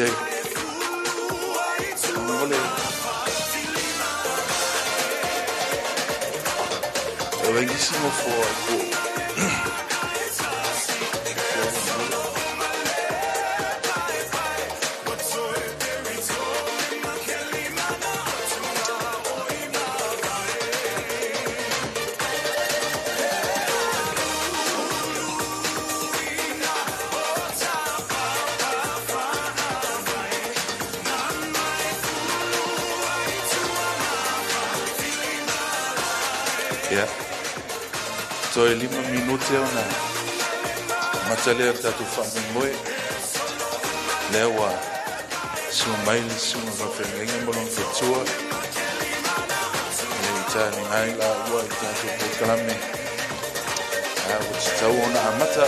DJ. Ole. E wengisi mo fo ai Ia. Toe 5 minute ona amata lea o le tatou faamoemoe. Lea ua sua mai le susuga faafeagaiga ma lona faletua. E taninga ai laua i le tatou polokalame. A ua tatau ona amata.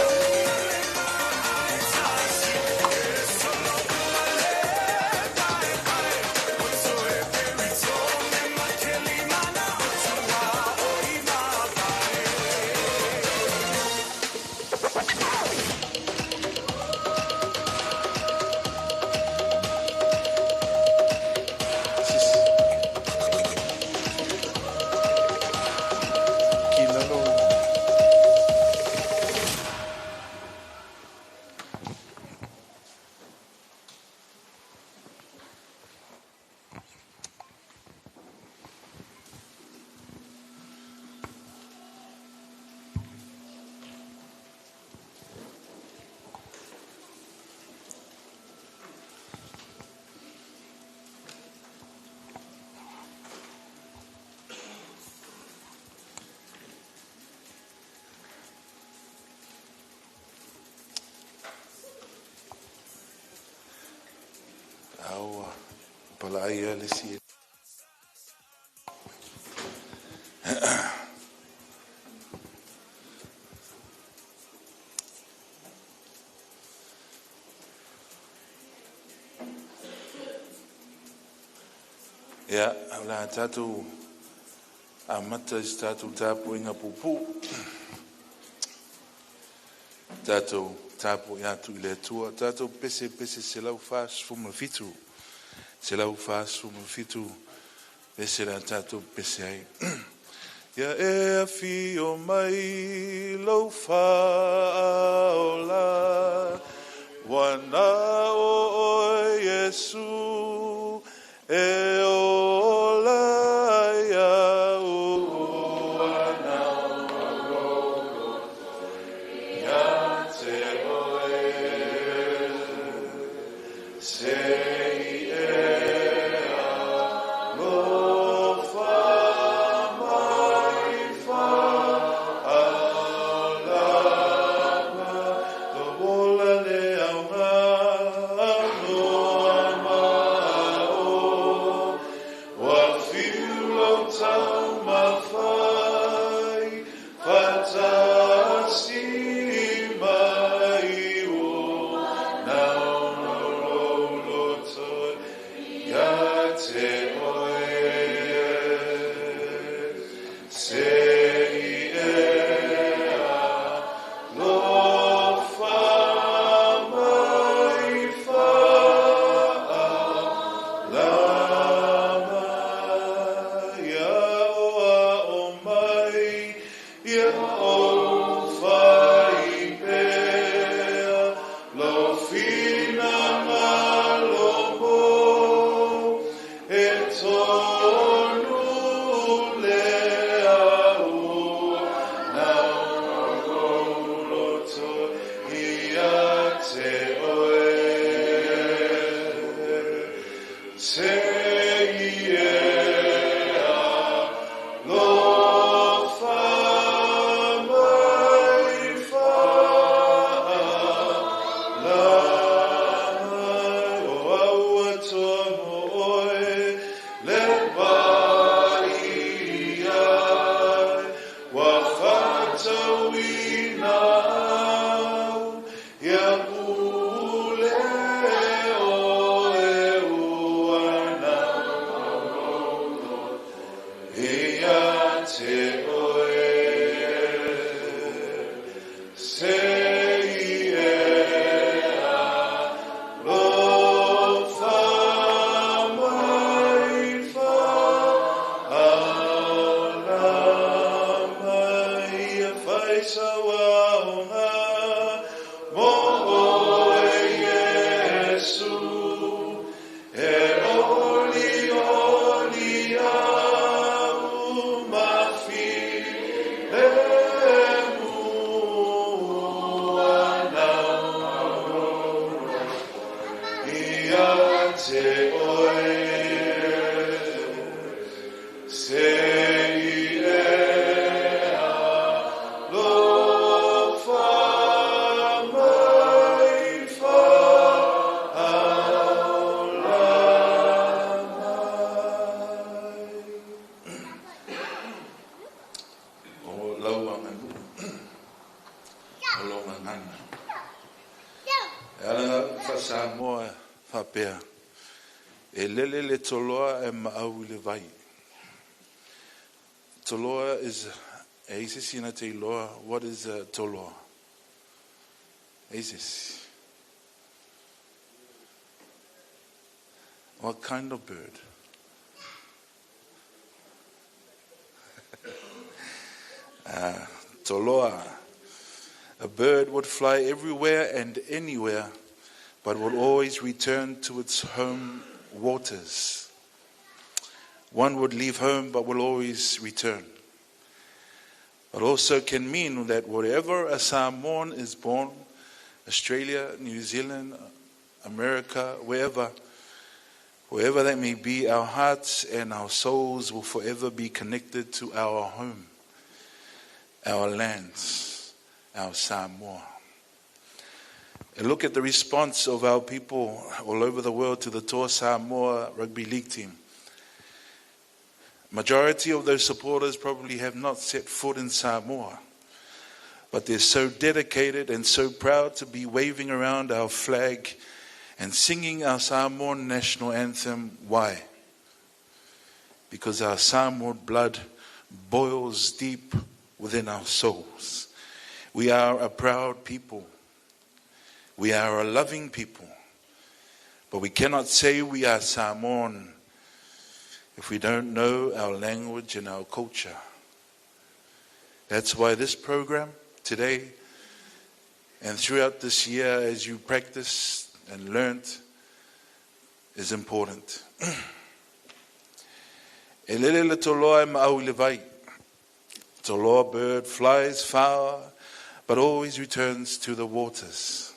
Aua palaai le si. Ia, o le a tatou amata i se tatou tapuaiga puupuu. Tatou tapuai atu i le Atua. Tatou pese pese 147. 147 pese le a tatou pese ai. Ia e afio mai lou faaola, ua na o oe Iesu e ola ai au. Ua na o ia te oe, se i e alofa mai faalama, lou ola le auga aunoa ma o, ua fiu lou taumafai faatasi mai ua nauna lou loto ia te oe. Se i e alofa mai faalama, ia o ao mai, ia ou fai pea, lou finagalo mo, e tonu lea ua nauna lou loto ia te oe. Se i e alofa mai faalama, o au atoa mo oe, le pai ai, ua faatauina au, ia pule oe ua nauna lou loto ia te oe. Se i e alofa o lo gagana. E ala ona upu faa-Samoa e faapea, e lele le toloa ae maau i le vai. Toloa is, e i ai se isi na te iloa, what is a toloa? E i ai se isi? What kind of bird? Toloa. A bird would fly everywhere and anywhere, but would always return to its home waters. One would leave home but will always return. It also can mean that wherever a Samoan is born, Australia, New Zealand, America, wherever, wherever that may be, our hearts and our souls will forever be connected to our home, our lands, our Samoa. And look at the response of our people all over the world to the Toa Samoa Rugby League team. Majority of those supporters probably have not set foot in Samoa, but they're so dedicated and so proud to be waving around our flag and singing our Samoan national anthem. Why? Because our Samoan blood boils deep within our souls. We are a proud people. We are a loving people. But we cannot say we are Samoan if we don't know our language and our culture. That's why this program today and throughout this year as you practice and learnt is important. E lele le toloa ae maau i le vai. Toloa bird flies far but always returns to the waters.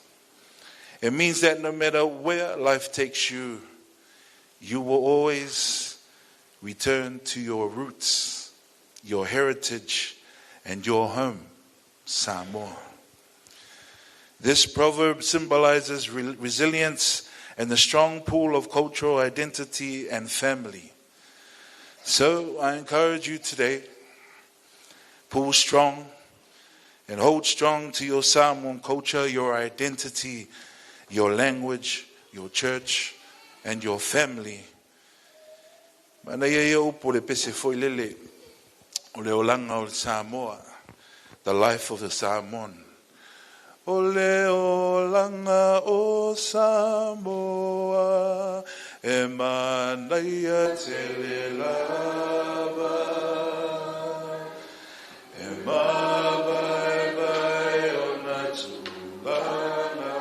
It means that no matter where life takes you, you will always return to your roots, your heritage, and your home, Samoa. This proverb symbolizes resilience and the strong pool of cultural identity and family. So I encourage you today, pull strong and hold strong to your Samoan culture, your identity, your language, your church, and your family. Manaia ia upu o le pese foi lele o le olaga o le Samoa, the life of the Samoan. O le olaga o Samoa e manaia tele lava, e mavaevae ona tulaga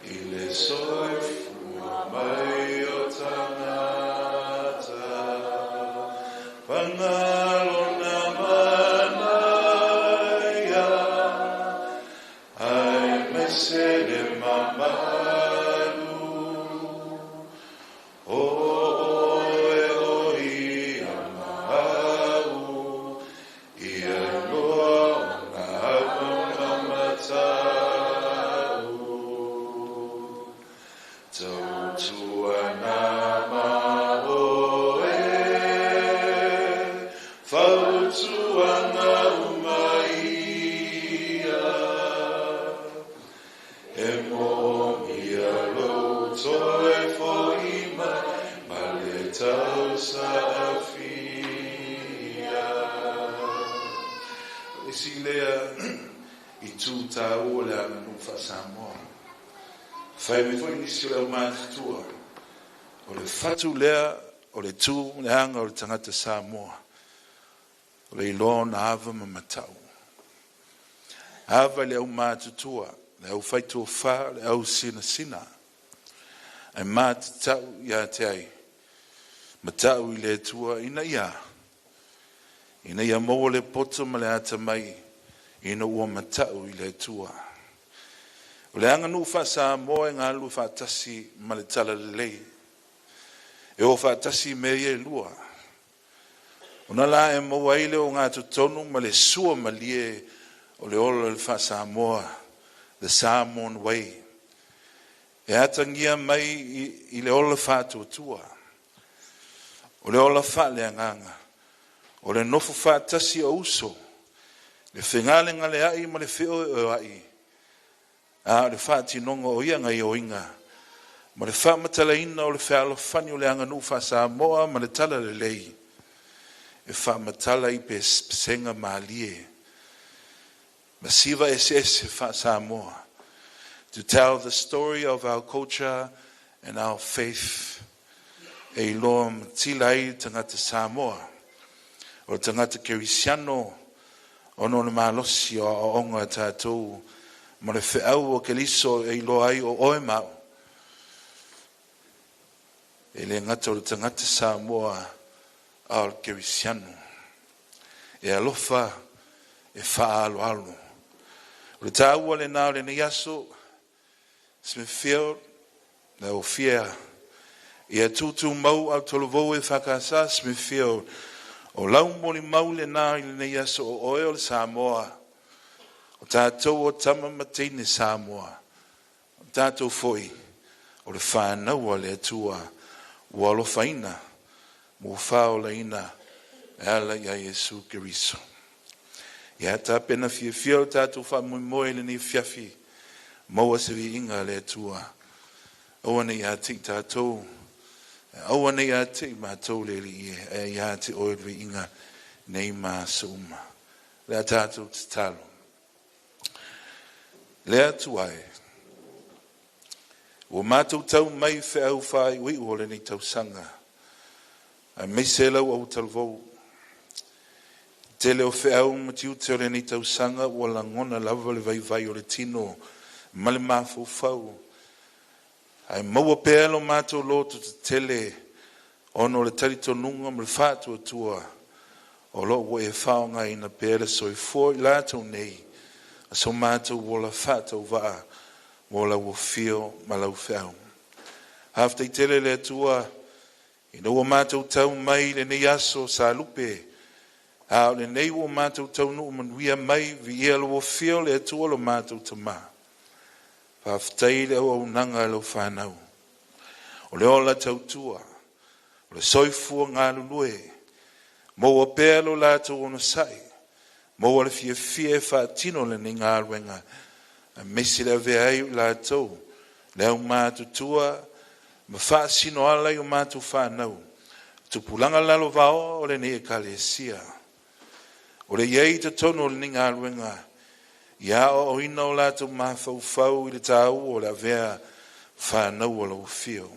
i le soifua mai o tagata. Paga lona manaia, aemaise le mamalu. O oe o ia ma au, ia loa ona ava ma matau. Tautuana ma oe, fautuaga uma ia. E moomia lou toe foi mai ma le tausaafia. O le isi lea itu taua o le aganuu faa-Samoa. Fai mai foi nisi o le aumatutua, o le fatu lea o le tu ma le aga o le tagata Samoa, o le iloa ona ava ma matau. Ava i le aumatutua, le aufaitofa, le ausinasina, ae matatau ia te ai, matau i le Atua ina ia, ina ia maua le poto ma le atamai ina ua matau i le Atua. O le aganuu faa-Samoa e galulue faatasi ma le talalelei. E o faatasi mea ia e lua. Ona la e maua ai le ogatotonu ma le sua malie o le ola o le faa-Samoa, the Samoan way. E atagia mai i le ola faatuatua, o le ola faaleagaga, o le nofo faatasi o uso, Le fegalegaleai ma le feoeoeai, a o le faatinoga o ia gaioiga ma le faamatalaina o le fealofani o le aganuu faa-Samoa ma le talalelei e faamatala i pesega malie ma siva eseese faa-Samoa. To tell the story of our culture and our faith. E iloa matila ai tagata Samoa o le tagata kerisiano ona o le malosi o aoaoga a tatou ma le feau o Keriso e iloa ai o oe ma au. E le gata o le tagata Samoa a o le kerisiano. E alofa e faaaloalo. O le taua lena o lenei aso, Smithfield, le ofia ia tutumau au talavou EFKS Smithfield, o lau molimau lena i lenei aso o oe o le Samoa, o tatou o tama ma teine Samoa, o tatou foi o le fanau a le Atua ua alofaina ma ua faaolaina e ala ia Iesu Keriso. Ia tapena fiafia o tatou faamoemoe i lenei afiafi, maua se viiga a le Atua. Aua ne i ia te i tatou, aua ne i ia te i matou le Alii e, ae ia te oe le viiga nei ma aso uma. Le a tatou tatalo. Le Atua e, ua matou tau mai feau faaiuiu o lenei tausaga, aemaise lau autalavou. Tele o feau ma tiute o lenei tausaga ua lagona lava le vaivai o le tino ma le mafaufau, ae maua pea lo matou loto tetele ona o le talitonuga ma le faatuatua o lo o ua e faaaogaina pea le soifua i latou nei so matou ola faatauvaa mo lau afio ma lau feau. Faafetai tele le Atua ina ua matou tau mai i lenei aso salupe, a o lenei ua matou taunuu manuia mai, viia lou afio le Atua lo matou Tama. Faafetai i le auaunaga a lau fanau, o le ola tautua, o le soifua galulue, maua pea lo latou onosai, maua le fiafia e faatino lenei galuega, aemaise le avea ai o i latou le aumatutua ma faasinoala i o matou fanau, tupulaga lalovaoa o lenei Ekalesia. O le i ai i totonu o lenei galuega, ia aoaoina o latou mafaufau i le taua o le avea fanau o lau afio,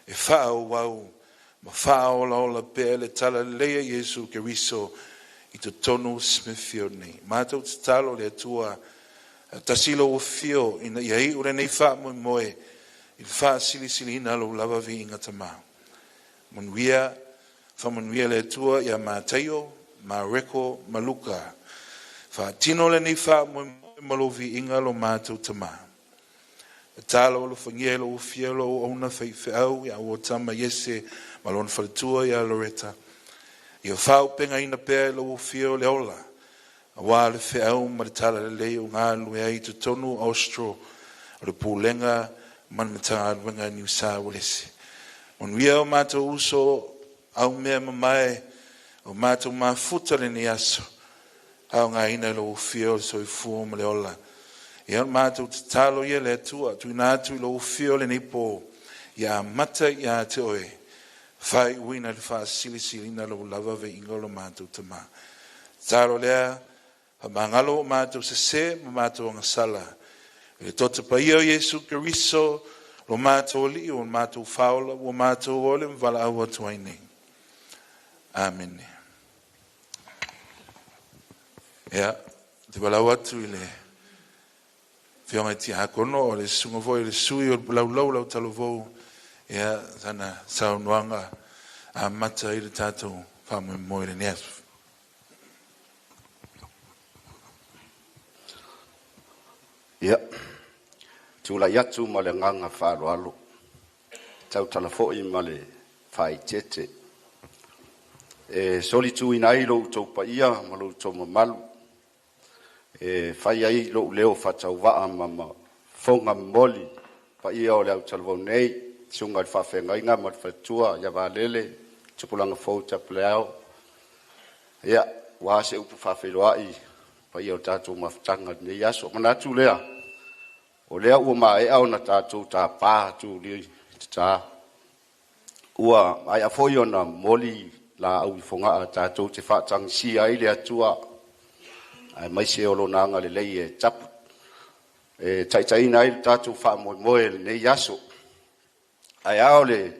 e faaauau ma faaolaola pea le talalelei a Iesu Keriso i totonu o Smithfield nei. Matou tatalo le Atua, tasi lou afio ina ia iu lenei faamoemoe i le faasilisiliina lou lava viiga Tama. Manuia, faamanuia le Atua ia Mataio, Mareko ma Luka. Faatino lenei faamoemoe ma lou viiga lo matou Tama. Tatalo alofagia e lou afio lou auauna faifeau ia ua tama Iese ma lona faletua ia Loreta. Ia faaupegaina pea e lou afio le ola, aua le feau ma le talalelei o galulue ai i totonu o Austral o le Pulega ma le Matagaluega a Niu Sa Uelese. Manuia o matou uso au mea mamae o matou mafuta lenei aso, faaaogaina e lou afio le soifua ma le ola. Ia o le matou tatalo ia le Atua, tuuina atu i lou afio lenei po, ia amata ia te oe, faaiuina i le faasilisiliina lou lava viiga o lo matou Tama. Tatalo lea, faamagalo o matou sese ma matou agasala, i le toto paia o Iesu Keriso, lo matou Alii o matou faaola, ua matou ole ma valaau atu ai nei. Amene. Ia, te valaau atu i le afioga i Tiakono o le susuga foi i le sui o le laulau lau talavou, ia, sana saunoaga amata ai le tatou faamoemoe i lenei aso. Ia, tulai atu ma le agaga faaaloalo, tautala foi ma le faaeteete e solituina ai lo outou paia ma lo outou mamalu, e fai ai lou leo faatauvaa ma fofoga momoli paia o le autalavou nei, susuga i le faafeagaiga ma le faletua ia Valele Tupulaga fou Tapaleao. Ia, ua se upu faafeiloai. paia o tatou mafutaga i lenei aso. Manatu lea, o lea ua maea ona tatou tapa tuli tata, ua maea foi ona momoli laau i Fogaa tatou te faatagisia ai le Atua aemaise o Lona agalelei e tapu e taitaiina ai le tatou faamoemoe i lenei aso. Ae a o le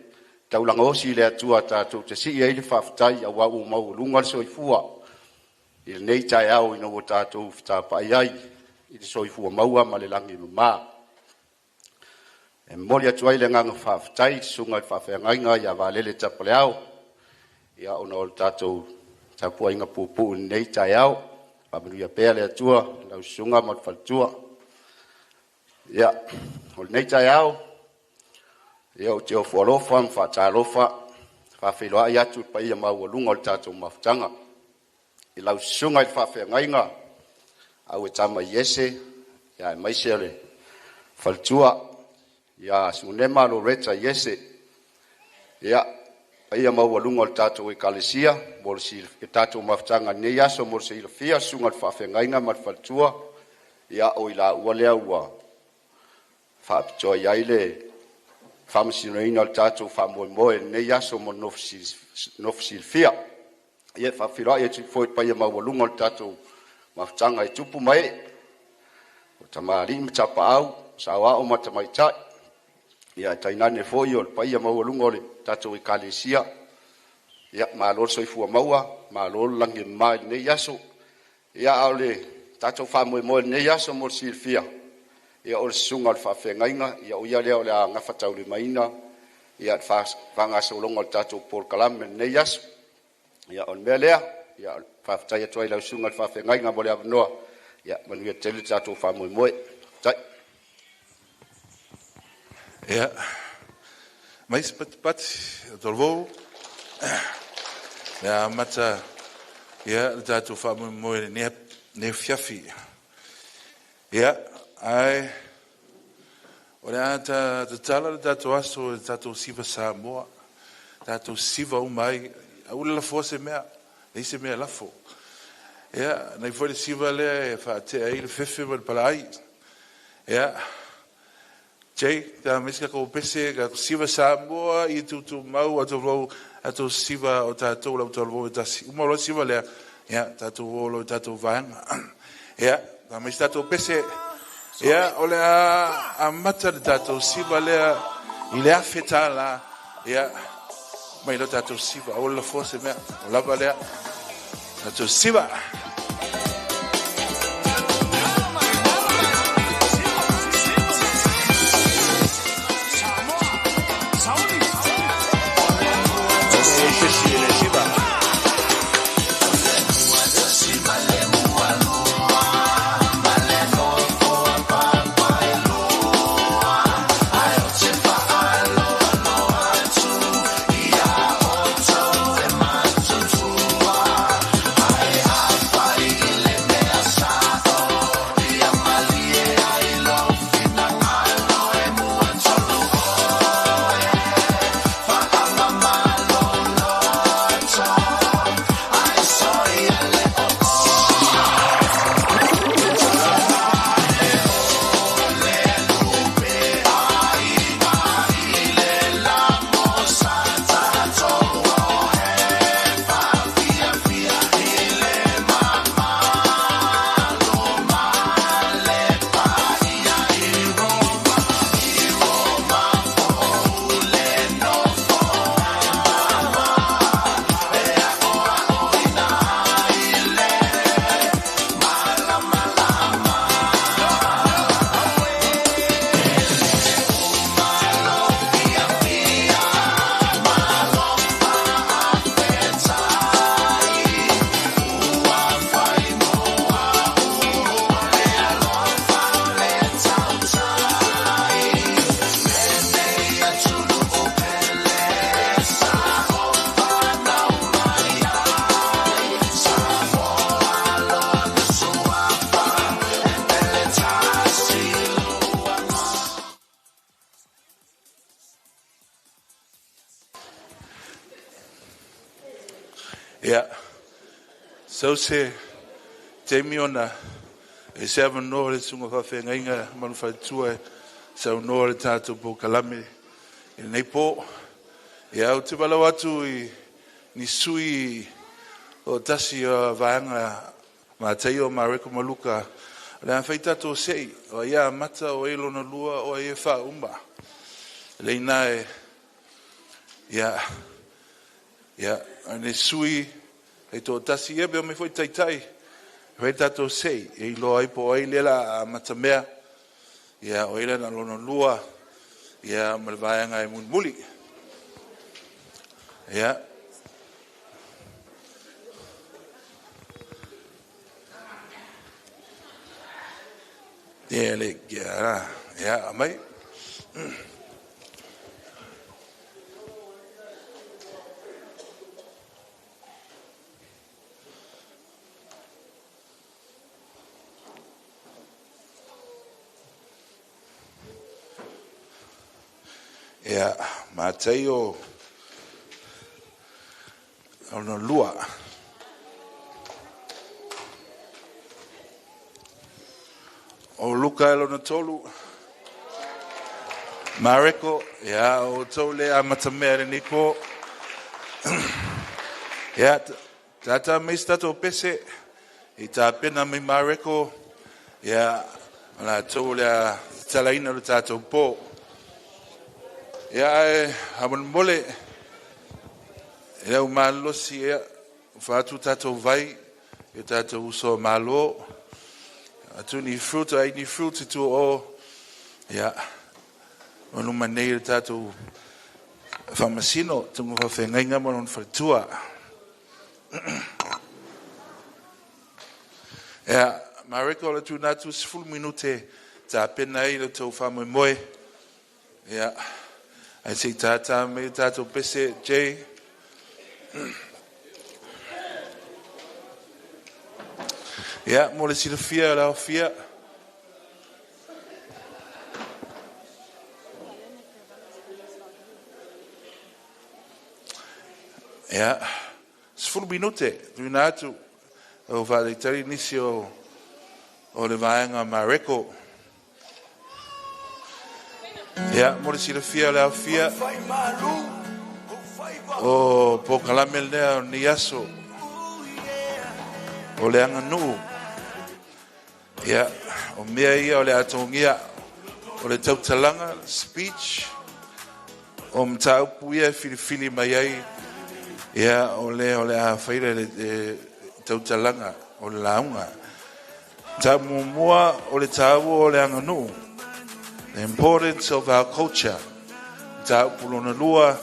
taulaga osi i le Atua tatou te sii ai le faafetai aua ua maualuga le soifua i lenei taeao ina ua tatou fetapai ai i le soifua maua ma le lagi e mama. E momoli atu ai le agaga faafetai i le Susuga i le Faafeagaiga ia Valele Tapaleao, ia ona o le tatou tapuaiga puupuu i lenei taeao. Faamanuia pea le Atua i lau susuga ma le faletua. Ia, o lenei taeao, ia ou te ofo alofa ma faatalofa, faafeiloai atu i le paia maualuga o le tatou mafutaga i lau Susuga i le Faafeagaiga Auetama Iese, aemaise o le faletua ia Sunema Loreta Iese. Ia, paia maualuga o le tatou Ekalesia mo le tatou mafutaga i lenei aso. Mo le silafia, susuga i le Faafeagaiga ma le faletua, ia o i laua lea ua faapitoa i ai le faamasinoina o le tatou faamoemoe i lenei aso mo le nofo silafia. Ia, e faafeiloai atu foi i le paia maualuga o le tatou mafutaga i tupu ma ee, o tamalii ma tapaau, saoao ma tamaitai, ia tainane foi o le paia maualuga o le tatou Ekalesia. Ia, malo le soifua maua, malo le lagi e mama i lenei aso. Ia, a o le tatou faamoemoe i lenei aso mo le silafia, ia o le susuga i le Faafeagaiga, ia o ia lea o le a gafataulimaina ia le faagasologa o le tatou polokalame i lenei aso. Ia o le mea lea, ia faafetai atu ai i lau susuga i le Faafeagaiga mo le avanoa. Ia manuia tele le tatou faamoemoe. Faafetai. Ia, mai se patipati o talavou. Ia amata ia le tatou faamoemoe nei afiafi. Ia, ae o le a tatala le tatou aso i le tatou siva Samoa, tatou siva uma ai, aua le lafoa se mea, leai se mea e lafo. Ia, nei foi le siva lea e faatea ai le fefe ma le palaai. Ia, Jay, ta mai se tatou pese, tatou siva Samoa i tutumau atovo ato siva o tatou lau talavou e tasi. Uma o loa siva lea, ia, tatou o loa i tatou vaega. Ia, ta mai se tatou pese. Ia, o le a amata le tatou siva lea i le $1,000. Ia, mai lo tatou siva, aua le lafoa se mea, o lava lea. Tatou siva. Se le siva. Ia, so se Taimi ona e se avanoa le susuga faafeagaiga ma le faletua e saunoa le tatou polokalame i lenei po. Ia, ou te valaau atu i ni sui o tasi o vaega Mataio, Mareko ma Luka, o le a fai tatou sei, o ia amata o ai lona lua o ai e faauma. Leina e ia ia ane sui e to tasi ia pe o mai foi taitai fai tatou sei e iloa ai po o ai lea o le a amatamea, ia o ai lea na lona lua, ia ma le vaega e mulimuli. Ia. Ia le ia ia mai. Ia, Mataio lona lua. O Luka lona tolu. Mareko, ia, o tou le amatamea lenei po. Ia, tata mai se tatou pese, i tapena mai Mareko, ia, o latou o le a tatalaina le tatou po. Ia, ae faamolemole, e au malolosi, ia, fai atu tatou vai i o tatou uso a Malo. Atu ni fruit, ai ni fruit i tua o, ia, o luma nei le tatou faamasino, tumu faafeagaiga ma lona faletua. Ia, Mareko o le tuuina atu 10 minute tapena ai le tou faamoemoe. Ia, ae se i tātā mai o tatou pese, Jay. Ia, mo le silafia e le aofia. Ia, 10 minute, tuuina atu, o faatalitali nisi o le vaega Mareko. Ia, mo le silafia e le aofia, o polokalame lea o lenei aso, o le aganuu. Ia, o mea ia o le atogia, o le tautalaga, speech, o mataupu ia e filifili mai ai, ia, o le a faila le tautalaga, o le lauga. Mataupu muamua o le tāua o le aganuu, the importance of our culture. Mataupu lona lua,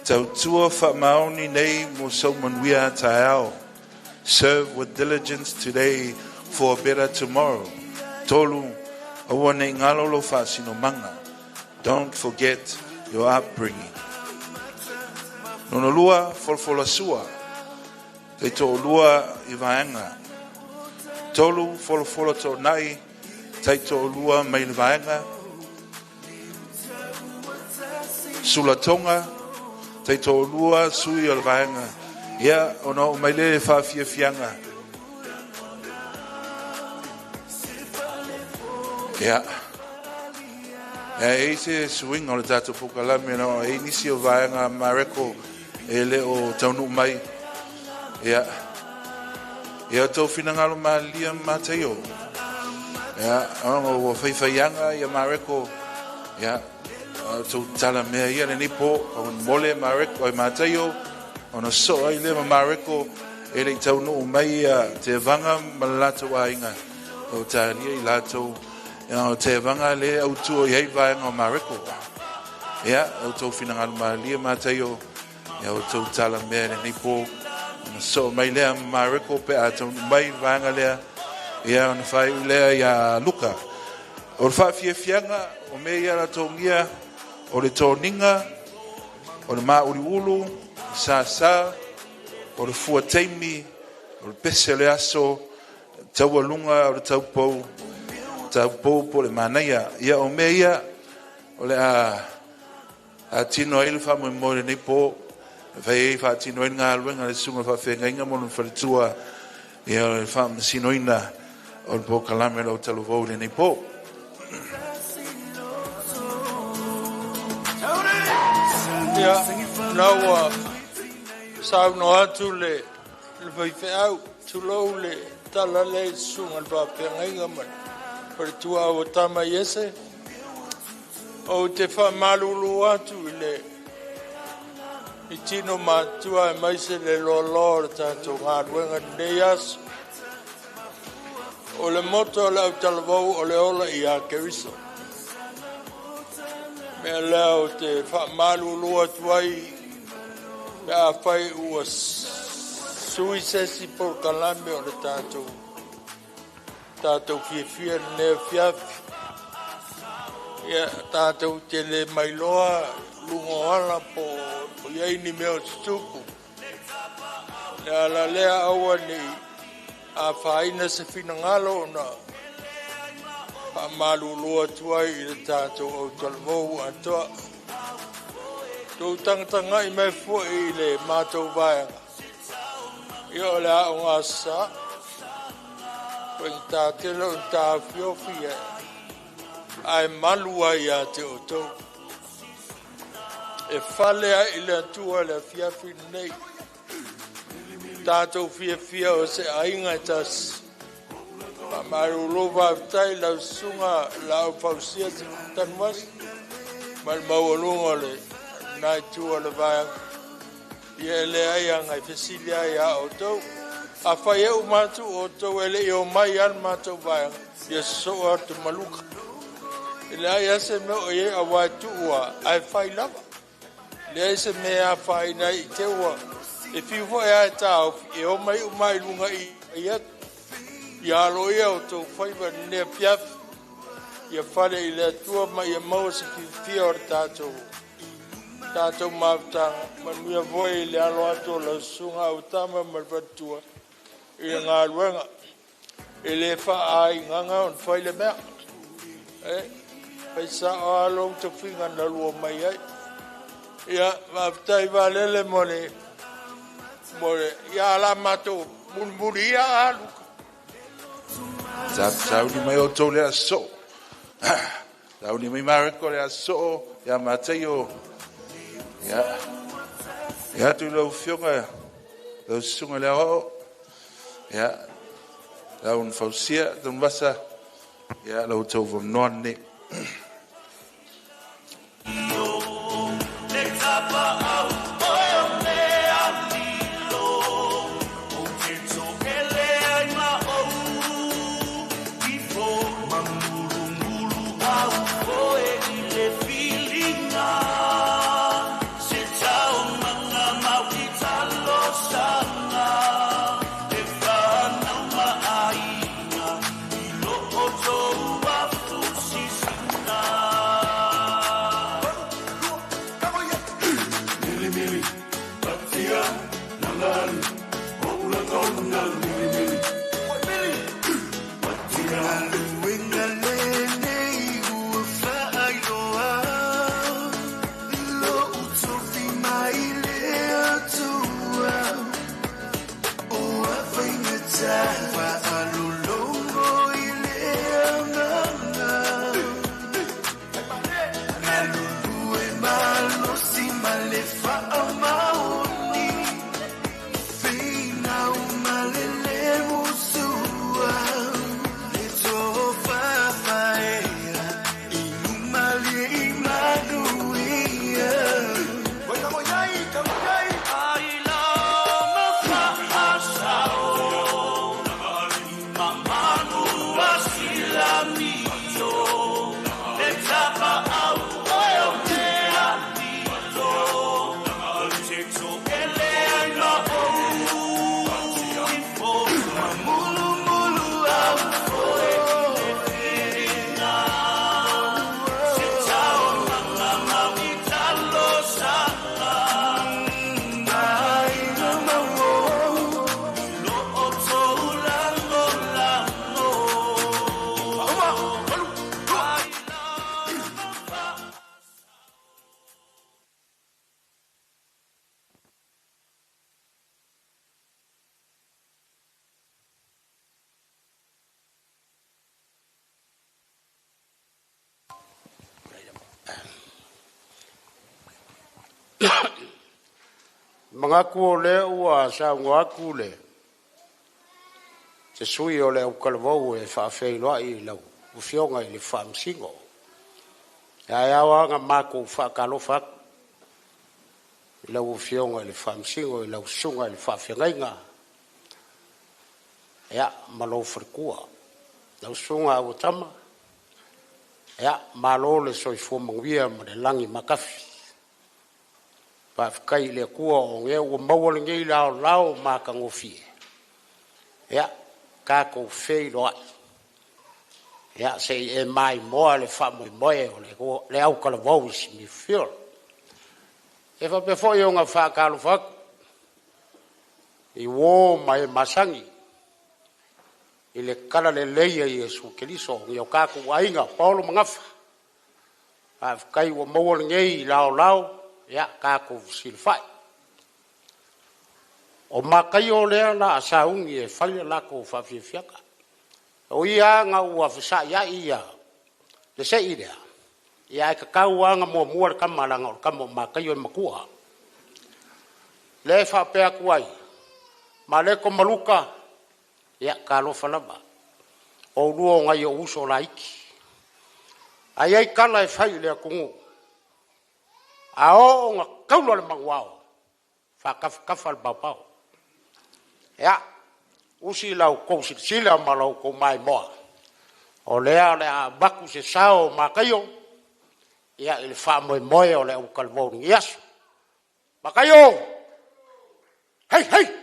tautua faamaoni nei mo sou manuia taeao. Serve with diligence today for a better tomorrow. Tolu, aua nei galo lou faasinomaga. Don't forget your upbringing. Lona lua, folafolasua. Taitoalua i vaega. Tolu, folafola toonai. Taitoalua mai le vaega. Sulatoga. Taitoalua sui o le vaega. Ia, ona oo mai lea i faafiafiaga. Ia. E i se suiga o le tatou polokalame no e nisi o vaega Mareko e le o taunuu mai. Ia. Ia tou finagalo malilie Mataio. Ia, ona ua faifaiaga ia Mareko. Ia, tou tala mea ia lenei po, mole Mareko ai Mataio, ona soo ai le ma Mareko e le i taunuu mai ia Tevaga ma le latou aiga. O talia i latou, ia, o Tevaga le autua i ai vaega o Mareko. Ia, o tou finagalo malilie Mataio, ia o tou tala mea lenei po. Ona soo mai lea Mareko pe a taunuu mai vaega lea, ia ona faaiu lea ia Luka. O le faafiafiaga, o mea ia latogia, o le toniga, o le mauliulu, sasa, o le fuataimi, o le pese o le aso, taualuga o le taupou, taupou po o le manaia. Ia o mea ia, o le a atino ai le faamoemoe lenei po, fai ai faatino ai le galuega a le susuga faafeagaiga ma lona faletua. Ia o le faamasinoina o le polokalame o le autalavou i lenei po. Ia, na ua saunoa atu le faifeau, tulou le tala lea i le susuga i le faafeagaiga ma le faletua ua tama i ese. Ou te faamalulu atu i le i tino matua aemaise le loaloa o le tatou galuega i lenei aso. O le moto a le autalavou, o le ola ia Keriso. O le mea lea ou te faamalulu atu ai pe afai ua sui se isi polokalame o le tatou fiafia i lenei afiafi. Ia, tatou te le mailoa luga o ala po o i ai ni mea o tutupu. O le ala lea, aua ne i afaina se finagalo ona faamalulu atu ai i le tatou autalavou atoa. Outou tagatagai mai foi i le matou vaega, ia o le Aoga Aso Sa. Faigata tele ona taofiofi ae malu ai ia te outou. E fale ai i le Atua le afiafi lenei. Tatou fiafia o se aiga e tasi. Faamalulu faafetai i lau susuga Laau Fausia Tanuvasa ma le maualuga o lena itu o le vaega. Ia e leai aga e fesili ai ia outou. Afai e uma atu outou e le i omai lava le matou vaega, ia sosoo atu ma Luka. E leai lava se mea o i ai aua e tuu lava ae fai lava. E leai se mea e afaina ai i te ua e fiu foi lava e taofi, e omai uma lava i luga i i atu. Ia aloaia outou faiva i lenei afiafi. Ia fale i le Atua ma ia maua se fiafia o le tatou mafutaga. Manuia foi le alo atu o lau susuga Autama ma le faletua i le galuega. E le faaaigaga ona fai le mea. E fai sao lava lou tofiga na lua mai ai. Ia, faafetai Valele mo le ia la matou mulimuli ia a Luka. Sauni mai outou le aso. Sauni mai Mareko le aso ia Mataio. Ia. Ia atu lau afioga lau susuga le ao. Ia. Lau Fausia Tanuvasa ia lau tau noa nei. Manatu o lea ua saunoa atu le se sui o le autalavou e faafeiloai i lau Afioga i le Faamasino. Ae ao lava ona matou faatalofa atu i lau Afioga i le Faamasino i lau Susuga i le Faafeagaiga ma lou faletua, lau Susuga Auatama. Malo le soifua manuia ma le lagi matafi. Faafetai i le Atua o lea ua maua lenei laolao matagofie, tatou feiloai se i e maimoa le faamoemoe o le autalavou i Smithfield. E faapea foi ona faatalofa atu i uo ma e masani i le talalelei a Iesu Keriso, o tatou aiga o Paolo ma Gafa, faafetai ua maua lenei laolao, tatou fesilafai. O Mataio lea o le a sauni e fai le lako faafiafiaga. O ia lava ina ua fesa'ia'i le se'i lea, ae tatau lava ona muamua le tama leaga o le tama o Mataio e matua. Lea e faapea atu ai, Mareko ma Luka, ia talofa lava, o oulua o nai ou uso laiti. Ae i ai tala e fai i le atunuu, a oo ina taula le manua, faatafatafa le paopao. Ia, usi la outou silasila ma la outou maimoa, o lea o le a avatu se sao o Mataio i le faamoemoe o le autalavou i lenei aso. Mataio! Hei hei.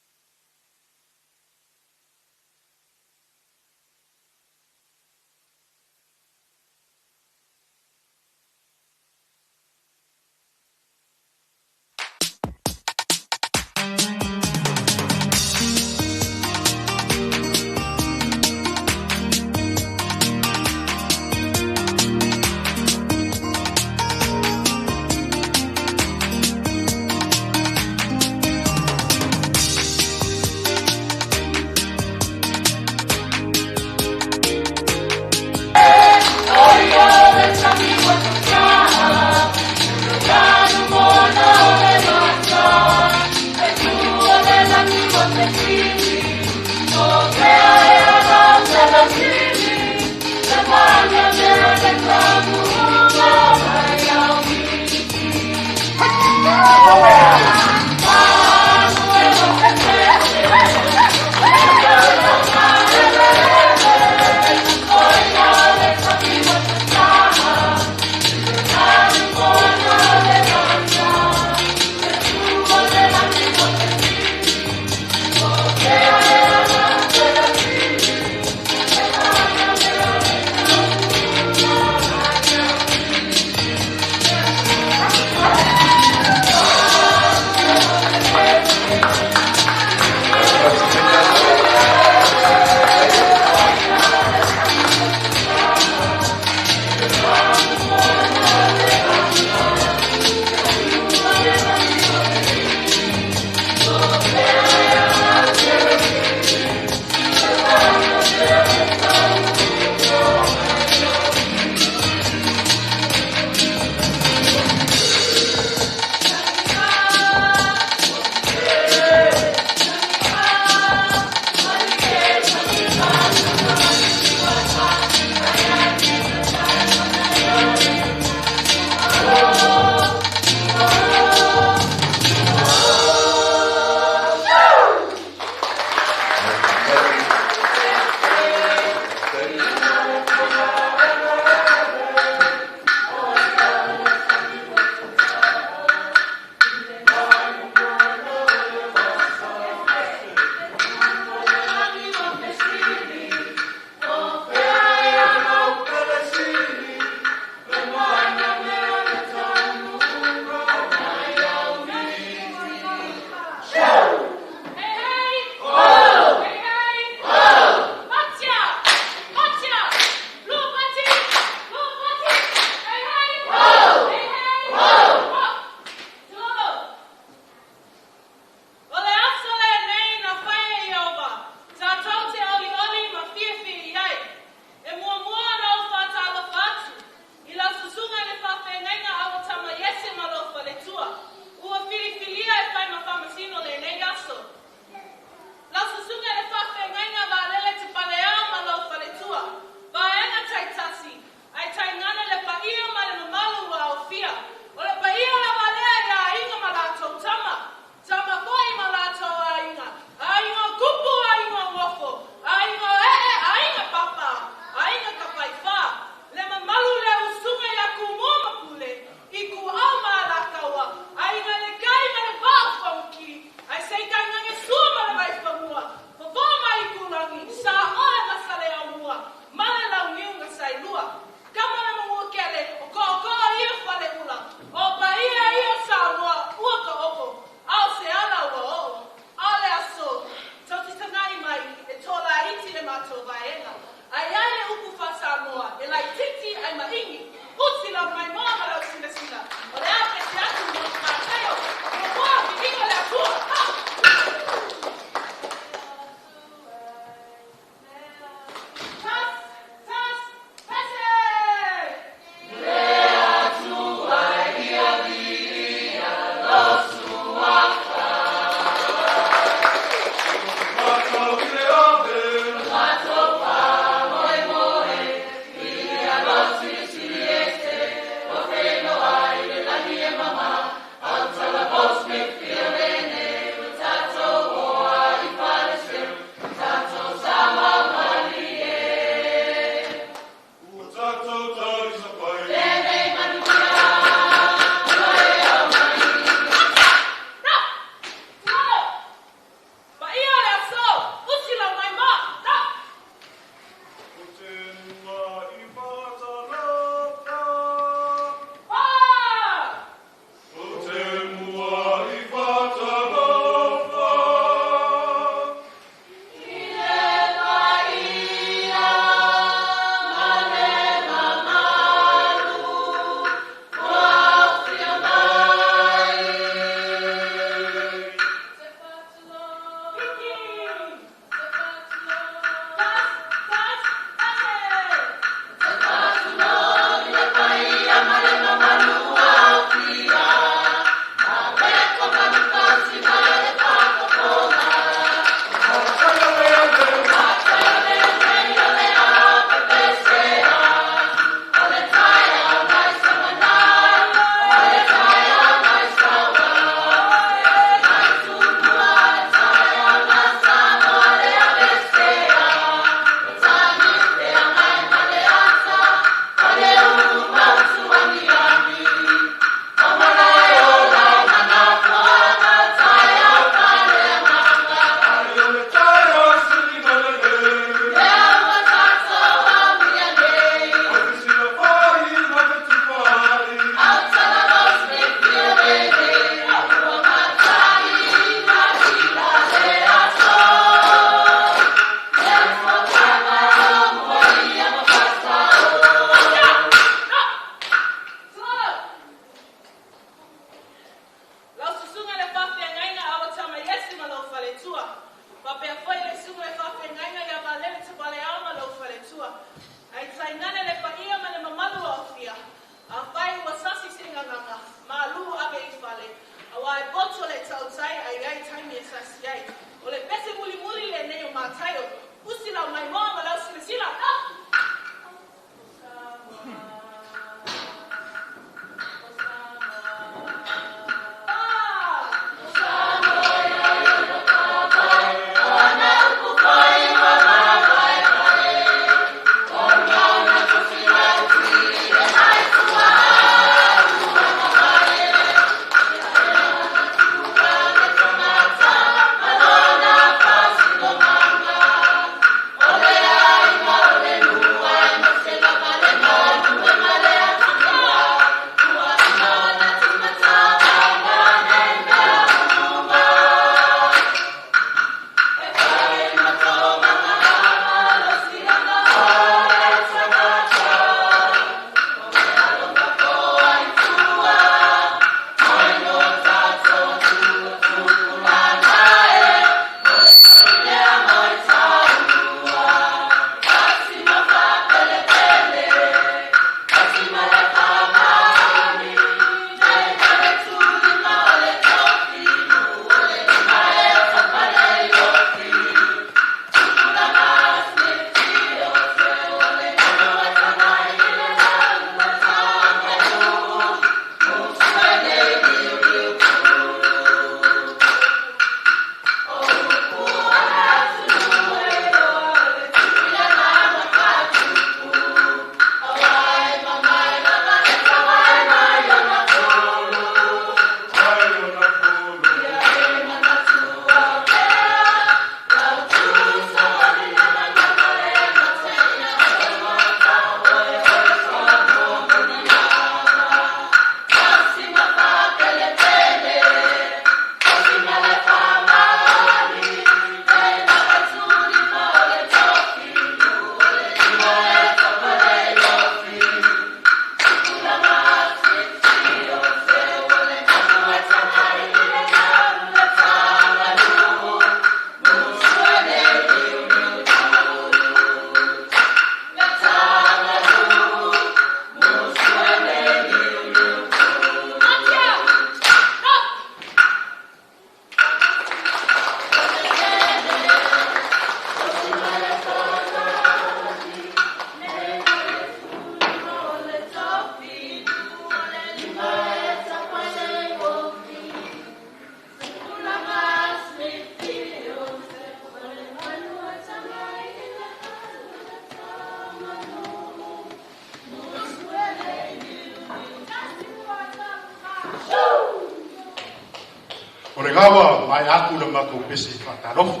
O le gawa mai aku le matou pese faatalofa.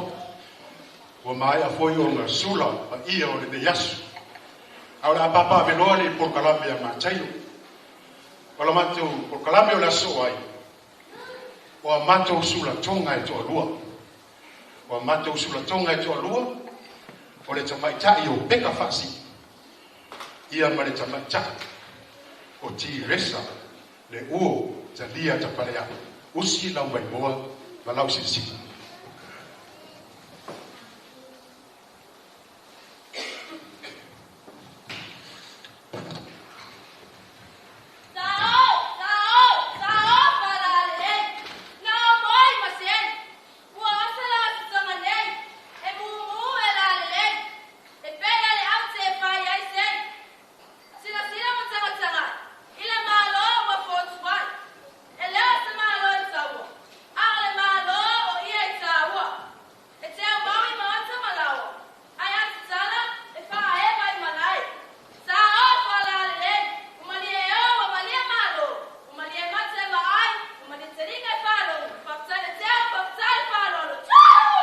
Ua maea foi ona sula paia o lenei aso. A o le a papaaveloa le polokalame a Mataio. O la matou polokalame o le aso ai, o a matou sulatoga e toalua. O a matou sulatoga e toalua, o le tamaitai o Peka Faasii, ia ma le tamaitai o Tiresa le uo talia tapaleao. Usi lau maimoa ma lau silasila. Sao, sao, sao, falalelei. Na o moi ma sieni. Ua osa la sosoga nei. E mumu e lalelei. E pea le au te fai ai sei. Silasila ma tagataga. I le malo ua fotuai. E leo se malo i taua. A o le malo o ia i taua. E te au mau i maota ma laoa. Ai a tatala e faaeva i malae. Sao falalelei. Ua malie o, ua malie malo. Ua malie mata e vaai. Ua malie taliga e faalogo. Faafetai le teo, faafetai le faaaloalo. Tchau!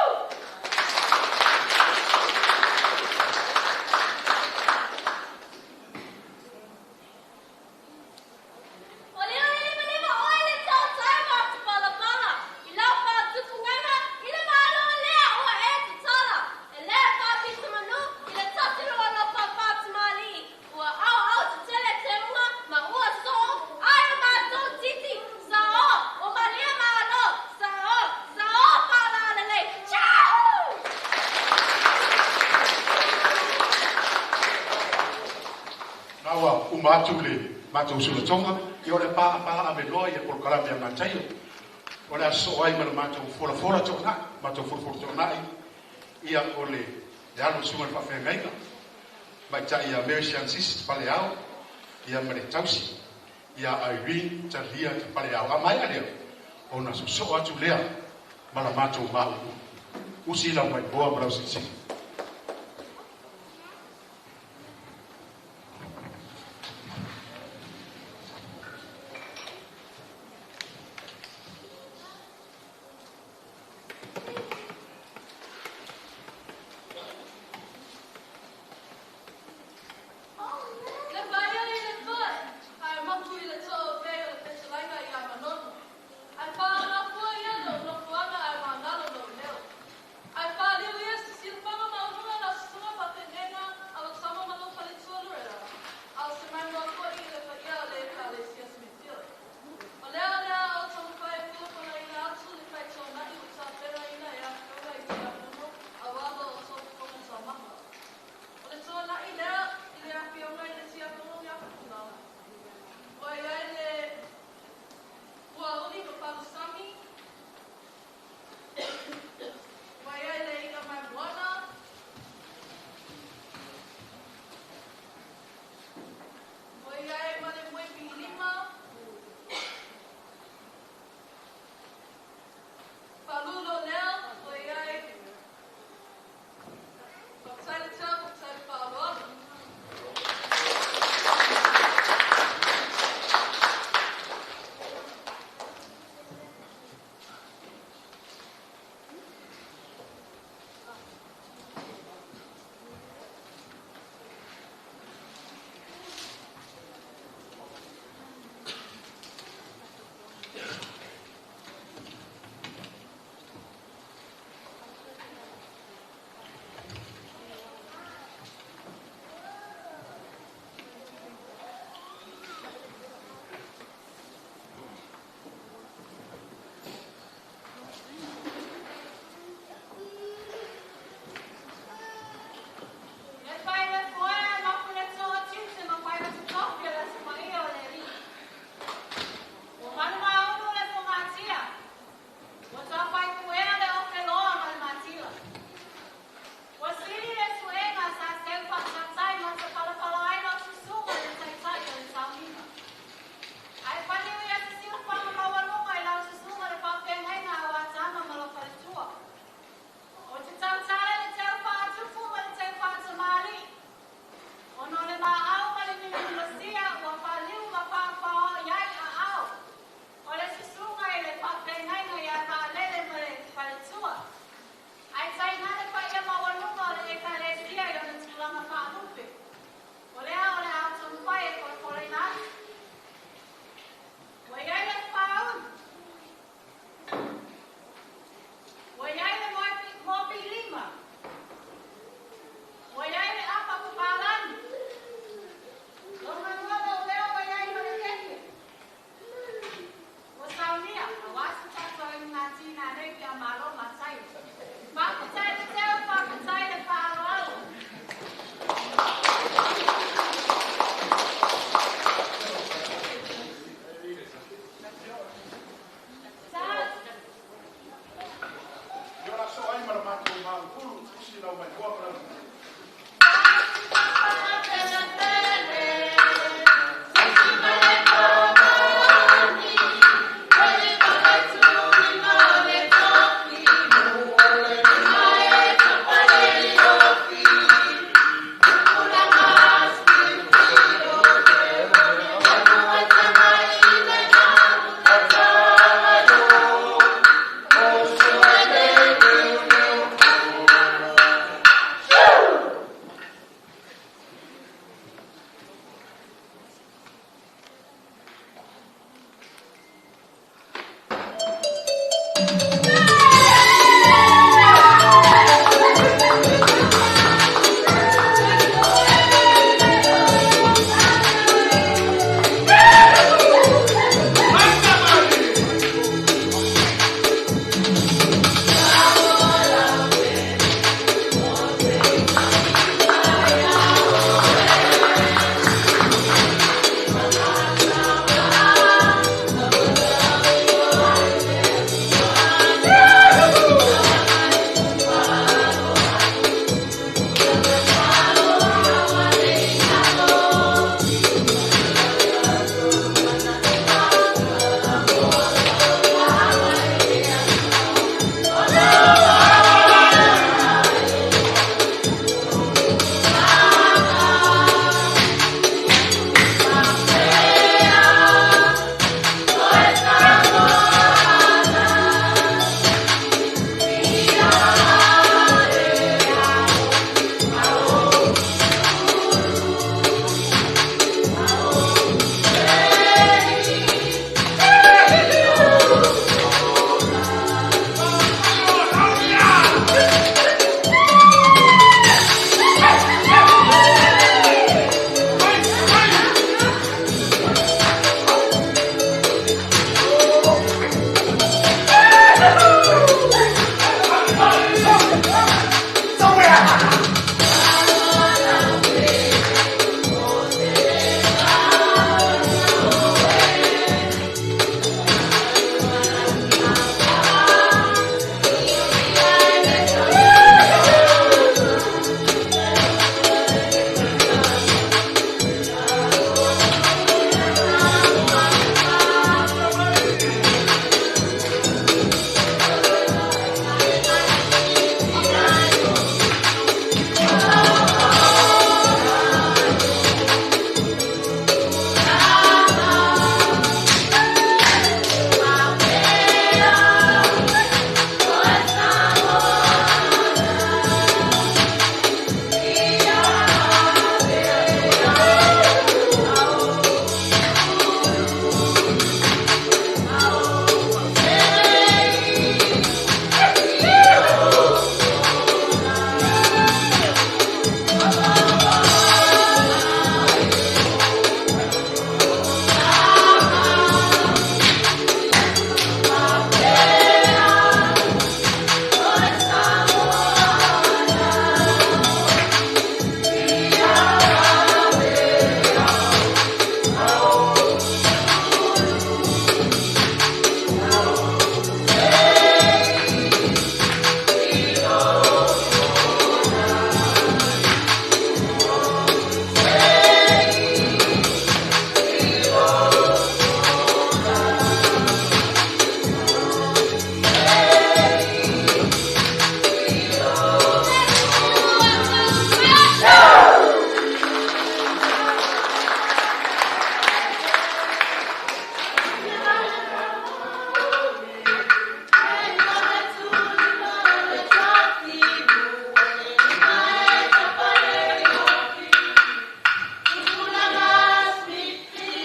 O lilo i lima lima oe le tautai ma te palapala. I lau faatupugaga i le malo lea ua e tatala. E le faapito manu i le tafilo o lau faafatamalii. Ua auau tetele teuga ma ua soo ai o matou titi. Sao, ua malie malo. Sao, sao falalelei. Tchau! Na ua uma atu le matou sulatoga, ia o le paapaaveloa ia polokalame a Mataio. O le aso ai ma le matou folafola toonai, matou folafola toonai, ia o le alo susuga le faafeagaiga. Maitai ia Mary Siansis Tapaleao, ia ma le tausi, ia Irene Talia Tapaleao. A maea lea, ona sosoo atu lea ma la matou mauu. Usi lau maimoa ma lau silasila. Le vaia i le foe, ae mapu i le toa o pei o le fetalaiga ia Manono. Ae faaalafoa ia lou nofoaga ae magalo lou leo. Ae faaliu ia se silafaga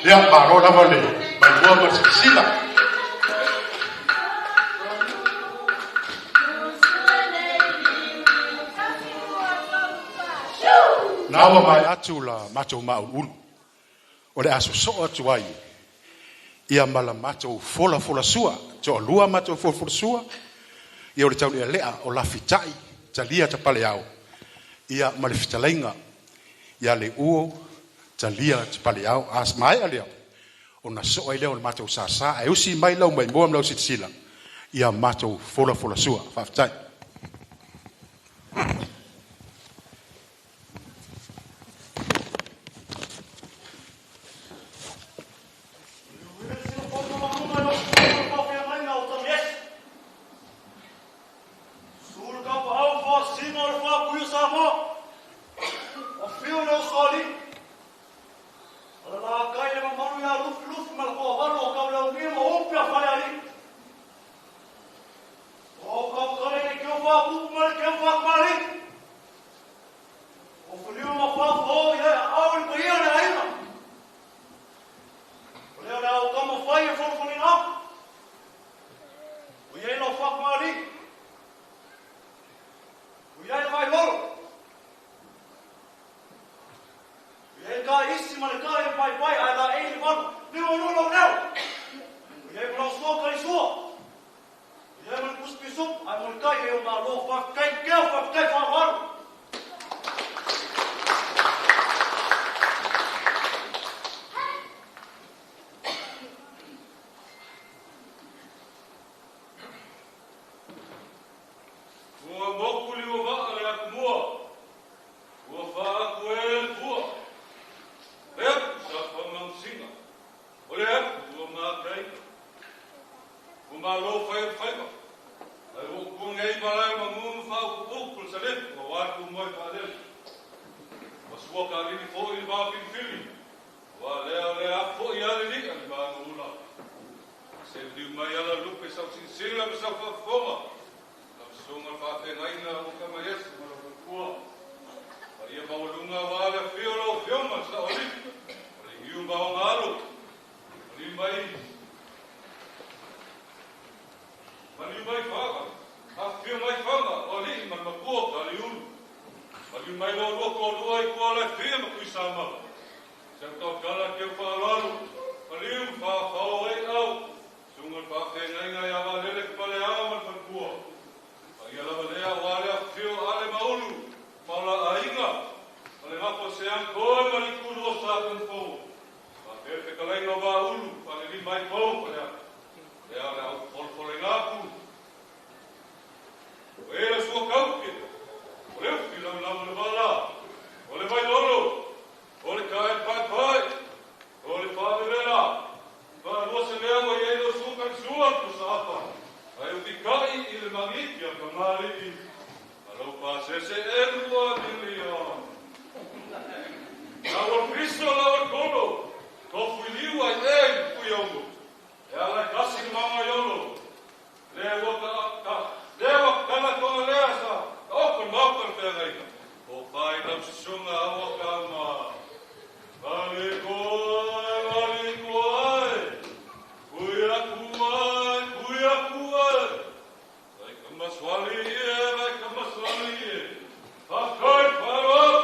Ia, malo lava le maimoa ma le silasila. Na ua mae atu la matou mauluulu o le aso soo atu ai ia ma la matou folafolasua, toalua matou folafolasua, ia o le taulealea o Lafitai, Talia Tapaleao, ia ma le fetalaiga ia Leuo Talia Tapaleao. A maea lea, ona soo ai lea o le matou sasa, ae usi mai lau maimoa ma lau silasila ia matou folafolasua. Faafetai. malo fai o faiva. Ai o ku nei malae ma ngu ma fau ku upu le salefu, ma wā ku moe whaalele. Ma sua ka alili fo i le vā filifili. Wa lea o lea afo i ale li a le vā ngula. Se liu mai ala lupe sau sinsila ma sau faafofoga. Lau susuga le faafeagaiga o kama Iesu ma lau faletua. Paia maualuga aua le afio o lau Afioga le Saoalii, o le Iu ma ona alo, maliu mai, maliu mai Faga, afifio mai Faga, o alii ma le matua o Kaliulu. Maliu mai lo oulua toalua i tua o Laefia ma Tuisamau. Si au tautala keu faaaloalo, maliu ma faafao ai au, susuga le faafeagaiga ia Vaalele Kepaleao ma le faletua. Paia lava lea aua le afifio o Ale ma Ulu ma o la aiga, ma le gafa o Seankoi ma Likulu o Sakonifou. Faapea le fetalaiga o Vaaulu, Falelima ai Pou, Faleata. Lea o le au folafolaina atu. O e lau sua kauke, o le ufi laulau o le vala, o le vailolo, o le kae paepae, o le faavevela, faalua se mea ua i ai lau sua talisua le pusaapa, ae utikai i le magiti a kamali'i, ma lou pasese elua miliona. Lau o le piso, lau o le kolo, tofu i liu ai e i le Fuiono, e ala e kasi le maga i Olo, lea ua ka, ka, lea ua kala toga lea sa taoto le maota o le feagaiga, tofa i lau susuga aua kama. Valiko ai, valiko ai, kui aku ai, kui aku ai, vai kamaswali e, vai kamaswali e, faafetai faaaloalo.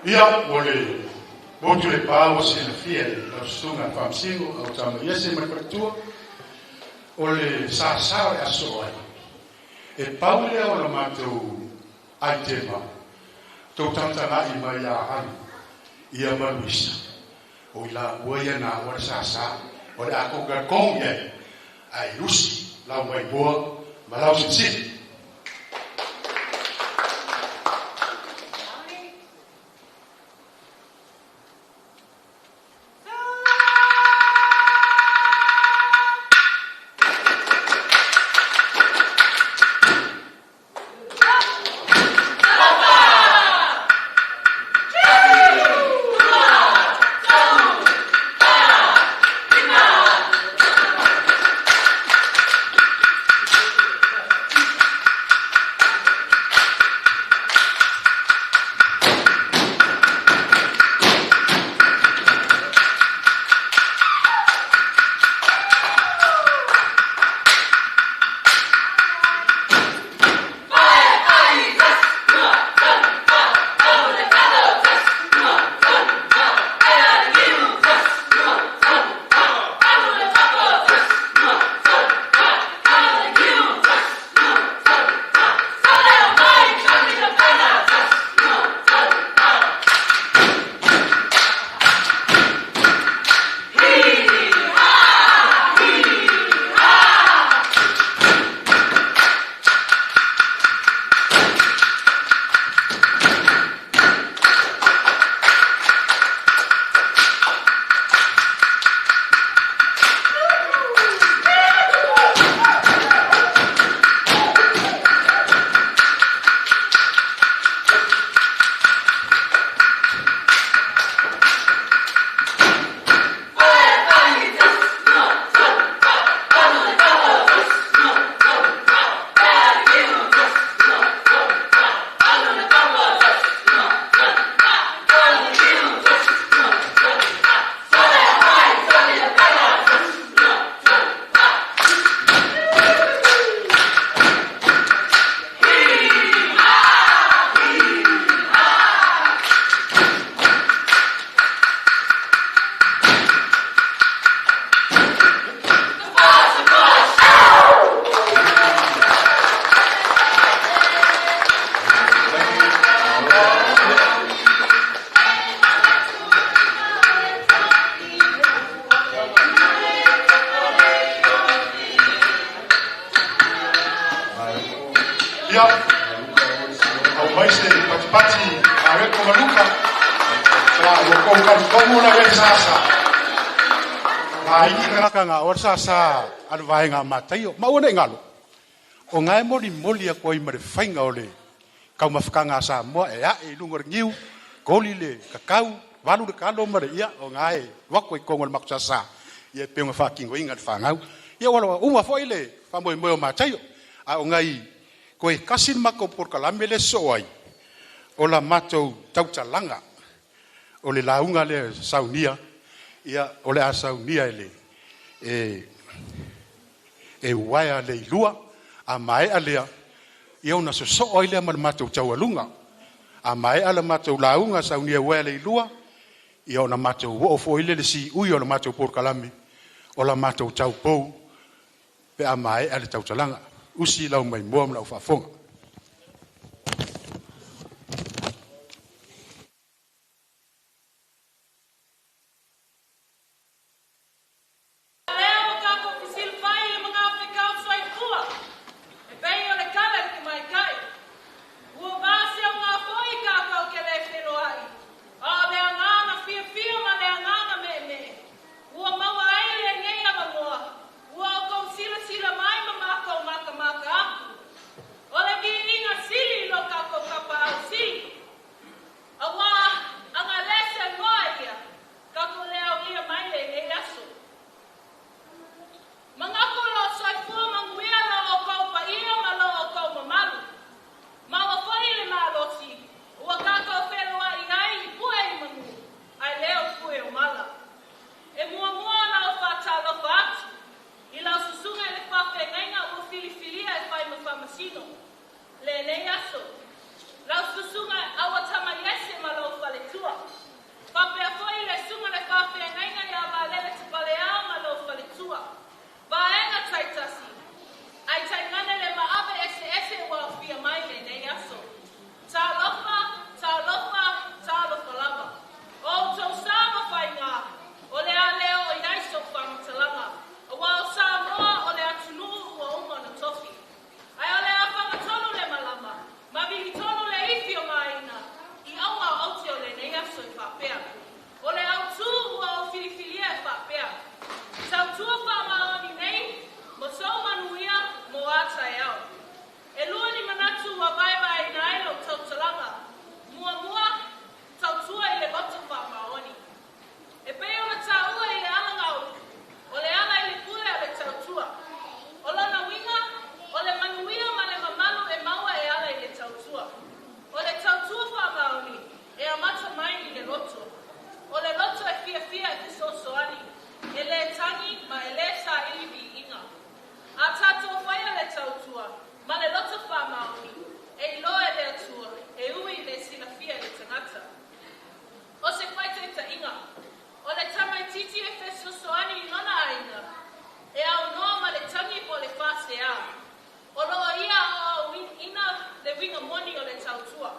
Ia, ua le motu le pa ua silafia e lau susuga a Faamasino au tama Iese ma le faletua, o le sasa o le aso ai. E pau lea o la matou aitema, tou tagatagai mai ia Hana ia ma Luisa, o i laua ia na ua le sasa o le a tou talitonu i ai, ae usi lau maimoa ma lau silisili. Ia, aumai se patipati Mareko ma Luka. Ia, ua kou talitonu ona le sasa. Ma iki kanaka nga o le sasa a le vaega a Mataio. Ma ua nei galo, o ngae molimoli aku ai ma le faiga o le taumafataga a Samoa e ae i luga o le niu, koli le kakau, valu le kalo ma le ia, o ngae wako i kongo le makusasa, ia pe nga faatinoina le fanau. Ia ua uma foi le faamoemoe o Mataio. A o ngai koe kasi le matou polokalame le soo ai, o la matou tautalaga, o le lauga lea saunia, ia o le a saunia e le e uaea le ilua, a maea lea, ia ona sosoo ai lea ma le matou taualuga. A maea le matou lauga saunia uaea le ilua, ia ona matou oo foi le siui o le matou polokalame, o la matou taupou, pe a maea le tautalaga. Usi lau mai mua ma lau faafofoga. Lea ua tatou fesilafai i le magafetau soifua e pei o le tala i le tamaitai. Ua vaseoga foi tatou te le feloai, a o le agaga fiafia ma le agaga meemee ua maua ai lenei avanoa ua outou silasila mai ma matou matamata atu. O le viiga sili i lo tatou Tapaau Sili, auā ana le saunoa ia tatou le aulia mai lenei aso. Manatu o lo o soifua manuia lo outou paia ma lo outou mamalu. Maua foi le malosi ua tatou feloai ai i pue i manu, ae le o pue o mala. E muamua ona ou faatalofa atu i lau susuga i le faafeagaiga ua filifilia e fai ma faamasino lenei aso. Lau susuga Auatamaiese ma lou faletua. Faapea foi le susuga i le faafeagaiga ia Valele Tapaleao ma lou faletua. Vaega taitasi, ae tainane le maave eseese ua aofia mai lenei aso. Talofa, talofa, talofa lava. O outou sa ma faiga, o le a le oo i ai sou faamatalaga, aua o Samoa o le atunuu ua uma ona tofi. Ae o le a fagatonu le malama, ma vilitonu le ifi o Maina, i auga o aute o lenei aso e faapea. O le autū ua ou filifilia e faapea. Tautua faamaoni nei, mo sou manuia mo a taeao. E lua ni manatu ua vaevaeina ai lou tautalaga. Muamua, tautua i le loto faamaoni. E pei ona taua i le alagaulu, o le ala i le pule o le tautua. O lona uiga, o le manuia ma le mamalu e maua e ala i le tautua. O le tautua faamaoni e amata mai i le loto. O le loto e fiafia e fesoasoani, e le tagi ma e le saili viiga. A tatou faia le tautua ma le loto faamaoni, e iloa e le Atua, e ui i le silafia e le tagata. O se faitaitaiga, o le tamaitiiti e fesoasoani i lona aiga, e aunoa ma le tagi po o le faasea. O lo o ia aoaoina le uiga moni o le tautua.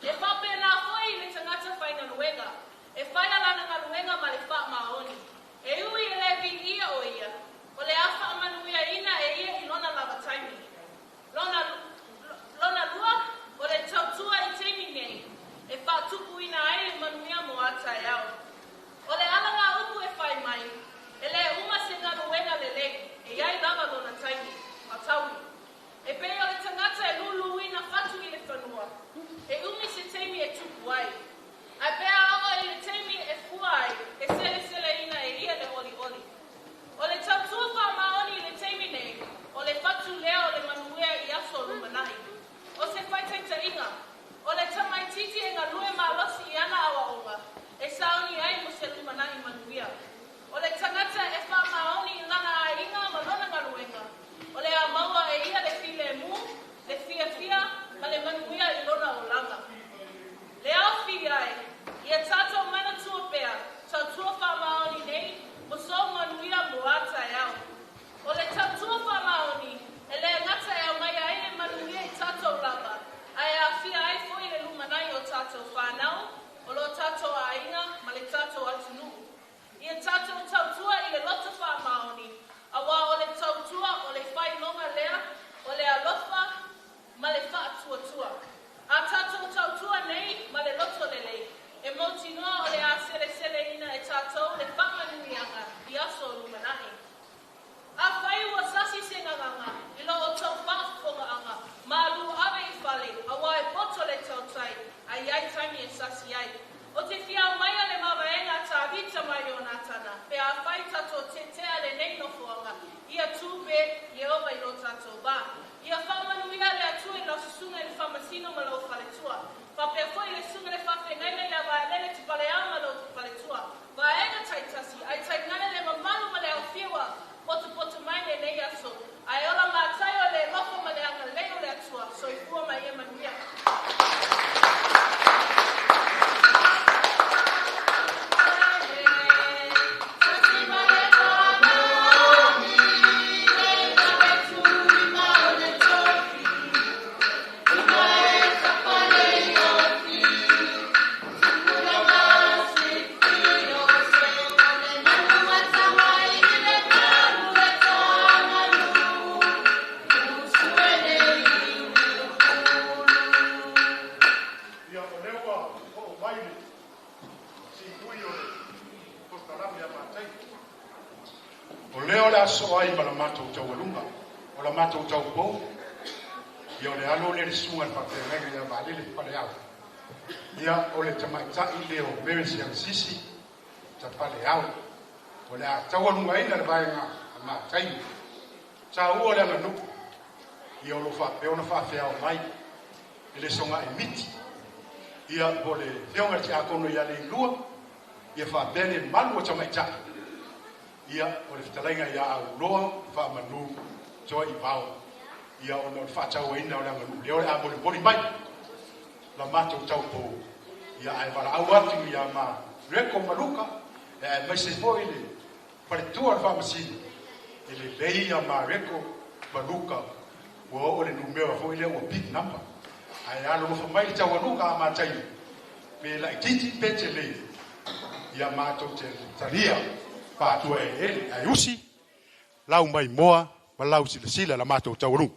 E faapena foi i le tagata faigaluega, e faia lana galuega ma le faamaoni. E ui e le viia o ia, o le a faamanuiaina e ia i lona lava taimi. Lona, lona lua, o le tautua i taimi nei, e faatupuina ai le manuia mo a taeao. O le alagaupu e fai mai, e le uma se galuega lelei, e i ai lava lona taimi, fataui. E pei o le tagata e luluina fatu i le fanua, e umi se taimi e tupu ai. Ae pe a oo i le taimi e fua ai, e seleseleina e faapotetea lenei nofoaga, ia tu pe Ieova i lo tatou va. Ia faamanuia le Atua i lau susuga i le faamasino ma lou faletua. Faapea foi le susuga i le faafeagaiga ia Vaelele Tupaleau ma lou faletua. Vaega taitasi, ae tainane le mamalu ma le aofia ua potopoto mai lenei aso. Ae ola Mataio i le alofa ma le agalelei o le Atua. Soifua ma ia manuia. Ia, o lea ua oo mai le siitui o le polokalame a Mataio. O lea o le a sosoo ai ma la matou taualuga o la matou taupou. Ia, o le alo lea le susuga i le faafeagaiga ia Valele Paleau. Ia, o le tamaitai lea o Mary Siagasisi Tapaleao o le a taualugaina le vaega a Mataio. Taua le aganuu, ia o lo o faapea ona faafeao mai e le sogai miti ia po le afioga i le tiakono ia Leilua, ia faapea le malu o tamaitai. Ia, o le fetalaiga ia Auloa Faamanu Toaivao. Ia, ona o le faatauaina o le aganuu lea o le a molimoli mai la matou taupou. Ia, ae valaau atu ia ma Reko ma Luka e aemaise foi le faletua o le faamasino e lelei ia Mareko ma Luka ua oo le numera foi lea ua big number, ae alolofa mai le taualuga a Mataio pe laititi pe telei ia matou te talia faatua eleele ae usi lau maimoa ma lau silasila la matou taualuga.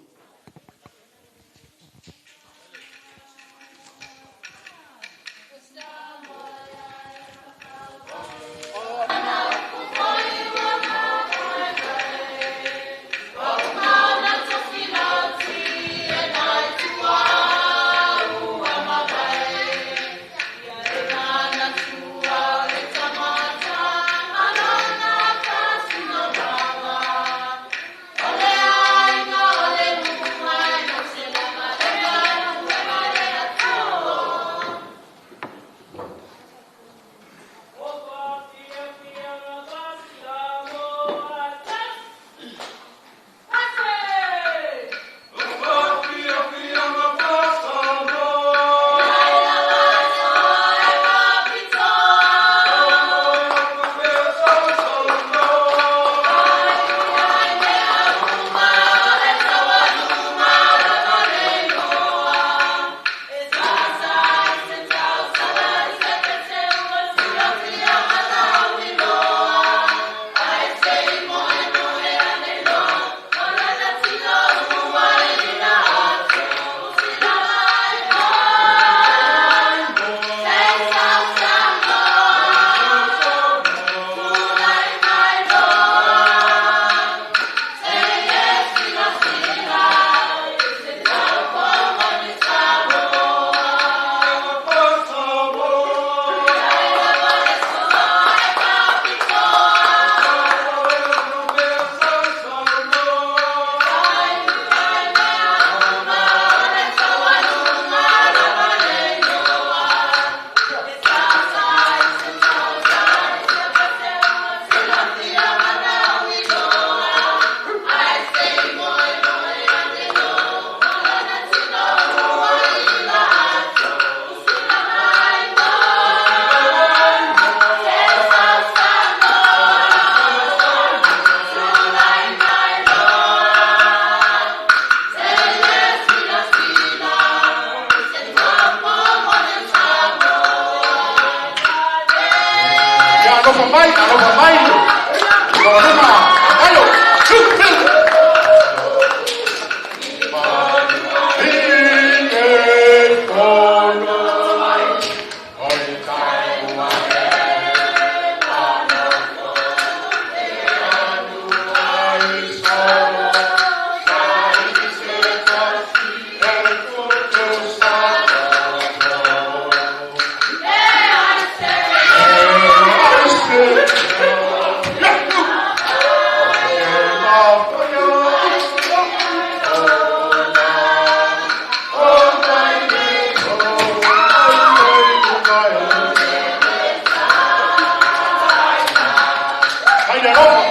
Ai le alofa,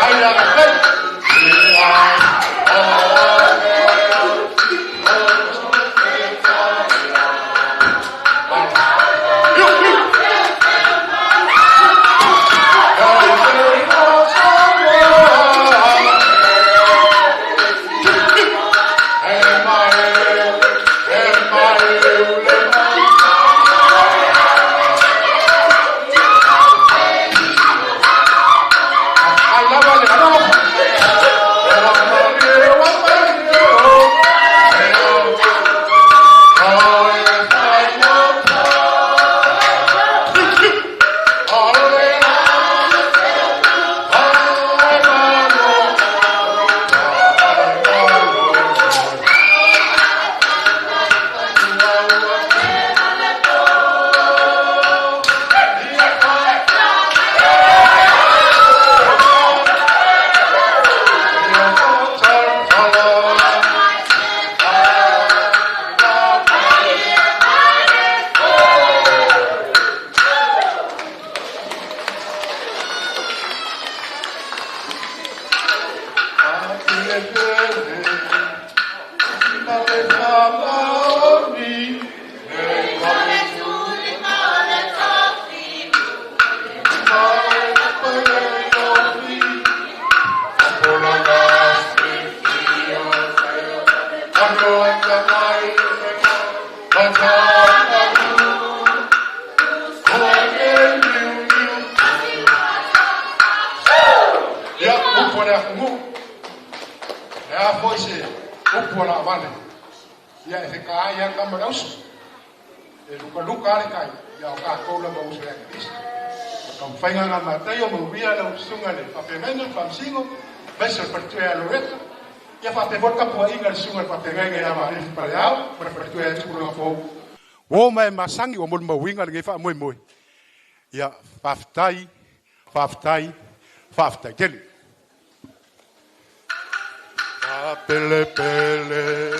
ai le agafei. Ia, upu a le atunuu, le a foi se upu a laavale, ia e fekaai lava tama i le auso, e lukaluka lava le tai, ia o tatou lava uso ia Keriso. O le taumafaiga lena a Mataio, manuia lau susuga i le faafeagaiga, le faamasino, aemaise o le faletua ia Loretta, ia faapea foi le tapuaiga a le susuga i le faafeagaiga ia Maalifu Paleao ma le faletua ia Tupuloga Fou. Ua oo mai e masani ua molimauina lenei faamoemoe. Ia, faafetai, faafetai, faafetai tele. Pelepele.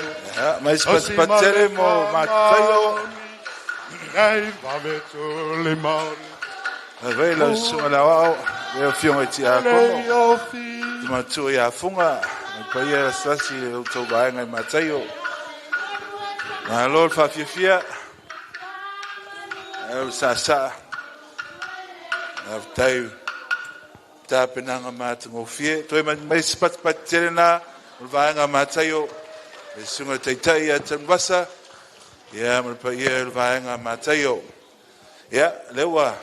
Mai se patipati tele mo Mataio. Avei lau susuga le aoao, le afioga i Tiakono, te matua ia Fuga, le paia lasilasi i le outou vaega i Mataio. Malo le faafiafia, ae o le saasaa, faafetai tapenaga matagofie. Toe mai se patipati tele na o le vaega a Mataio, le susuga i le Taitai ia Tanuvasa, ia ma le paia o le vaega a Mataio. Ia, lea ua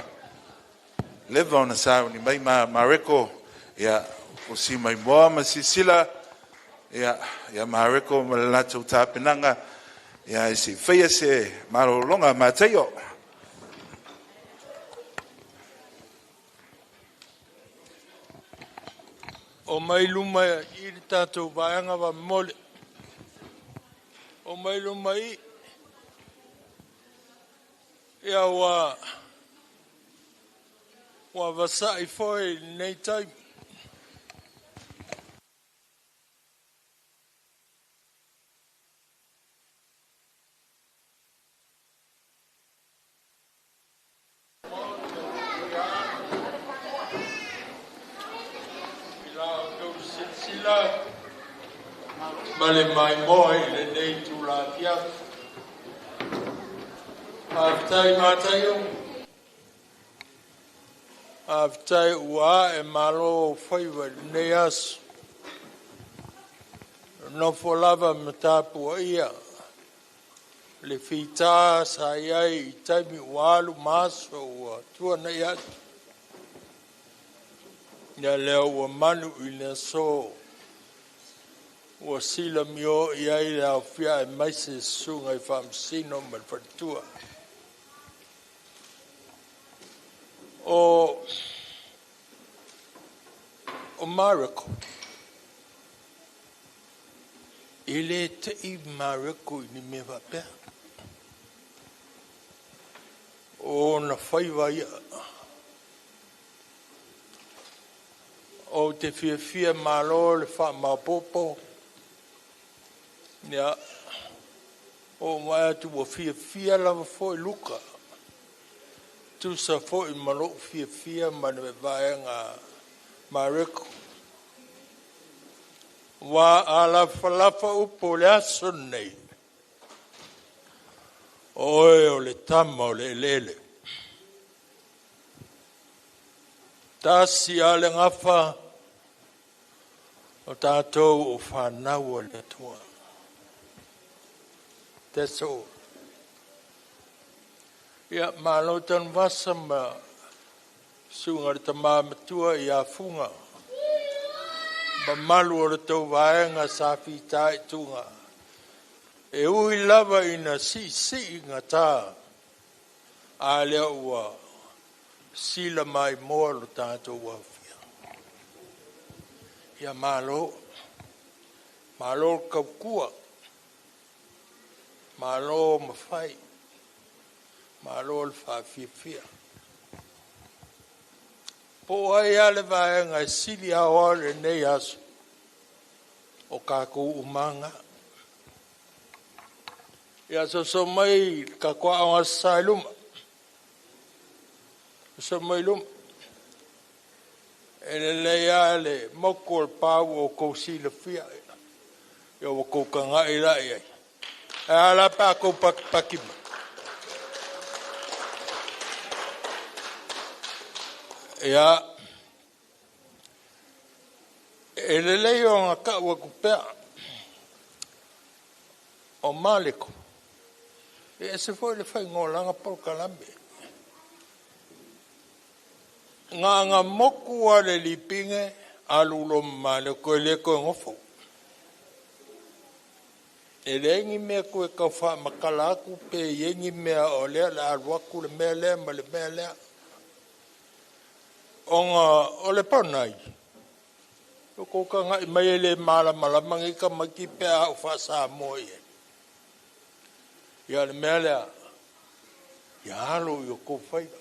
leva ona sauni mai ma Mareko, ia, o si maimoa ma sisila, ia, ia Mareko ma le latou tapenaga, ia, e se i faia se malologa a Mataio. O mai luma i le tatou vaega faamolemole. O mai luma i ia ua vasai foi i lenei taimi. I la outou silasila ma le maimoa i lenei itula afiafi. Faafetai Mataio, faafetai ua ae malo ou faiva i lenei aso. Nofo lava ma tapuaia le fita sa i ai i taimi ua alu ma aso ua tuanai atu. Ia lea ua manu i le aso, ua silamio i ai le aofia aemaise susuga i Faamasino ma le Faletua. O Mareko, e le te i Mareko i ni mea faapea. O ona faiva ia. Ou te fiafia malo le faamaopoopo. Ia, oo mai atu ua fiafia lava foi Luka. Tusa foi ma lou fiafia ma le vaega Mareko. Ua alafalafa upu o le aso lenei, o oe o le tama o le eleele. Tasi a le gafa o tatou o fanau a le Atua. That's all. Ia, malo Tanuvasa ma susuga i le tama matua ia Fuga, mamalu o le tou vaega sa fitaituga, e ui lava ina siisii gata, a lea ua sila maimoa lo tatou aofia. Ia malo, malo le tautua, malo mafai, malo le faafiafia. Po o ai lava le vaega e sili aoao i lenei aso, o tatou uma lava na. Ia soso mai le tatou Aoga Aso Sa i luma, soso mai i luma. E lelei lava le motu o le pa ua outou silafia, ia ua outou tagai la i ai. Ae a la pe a outou patipati mai? Ia, e lelei ona tau atu pea, o Mareko, e ese foi le faiga o lana polokalame. Na ona motu lava o le lipine alu loa ma Mareko e le toe nofo. E leai ni mea e toe tau faamatala atu pe i ai ni mea o lea o le a alu atu le mea lea ma le mea lea. Ona o le ponai, ua outou tagai mai e le malamalama nei tamaiti pe a ou faa-Samoa i ai. Ia o le mea lea, ia alo i o outou faiva.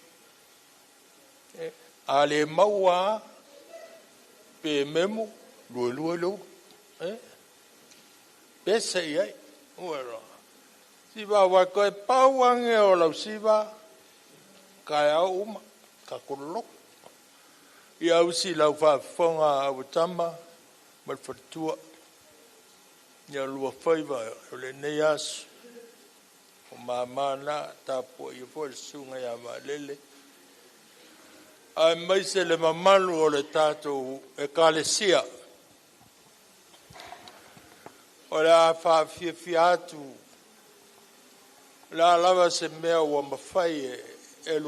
A le maua lava, pe memo, 22 le ulu. Pese i ai. Ua iloa. Siva aua toe pau lava lenei o lau siva, taeao uma, tatou lolotu. Ia usi lau faafofoga Auatama ma le faletua, ia lua faiva o lenei aso, o mama na tapuaia foi le susuga ia Vaalele, aemaise le mamalu o le tatou Ekalesia. O le a faafiafia atu, o le a lava se mea ua mafai e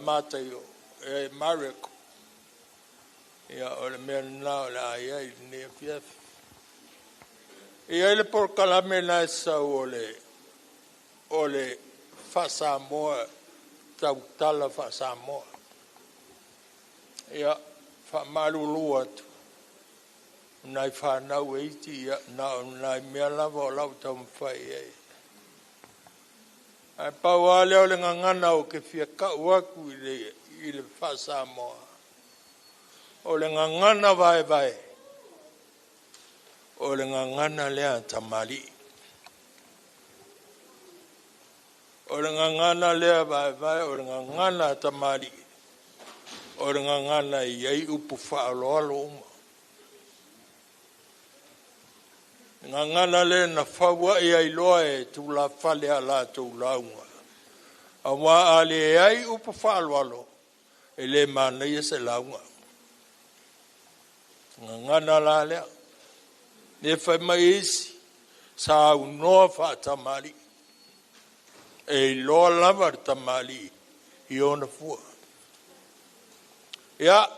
Mataio e Mareko, ia o le mea lena o le a i ai i lenei afiafi. E i ai le polokalame lena e sau o le faa-Samoa, tautala faa-Samoa. Ia, faamalulu atu, o nai fanau e iti, ia na o nai mea lava o lau taumafai i ai. Ae pau lava lea o le gagana ou te fia tau atu i le faa-Samoa, o le gagana vaevae, o le gagana lea a tamalii. O le gagana lea vaevae, o le gagana a tamalii, o le gagana e i ai upu faaaloalo uma. Le gagana lea na fau ai loa e tulafale a latou lauga, aua a leai upu faaaloalo, e le manaia se lauga. Gagana la lea, le fai mai isi, saunoa faatamalii. E iloa lava le tamalii i ona fua. Ia,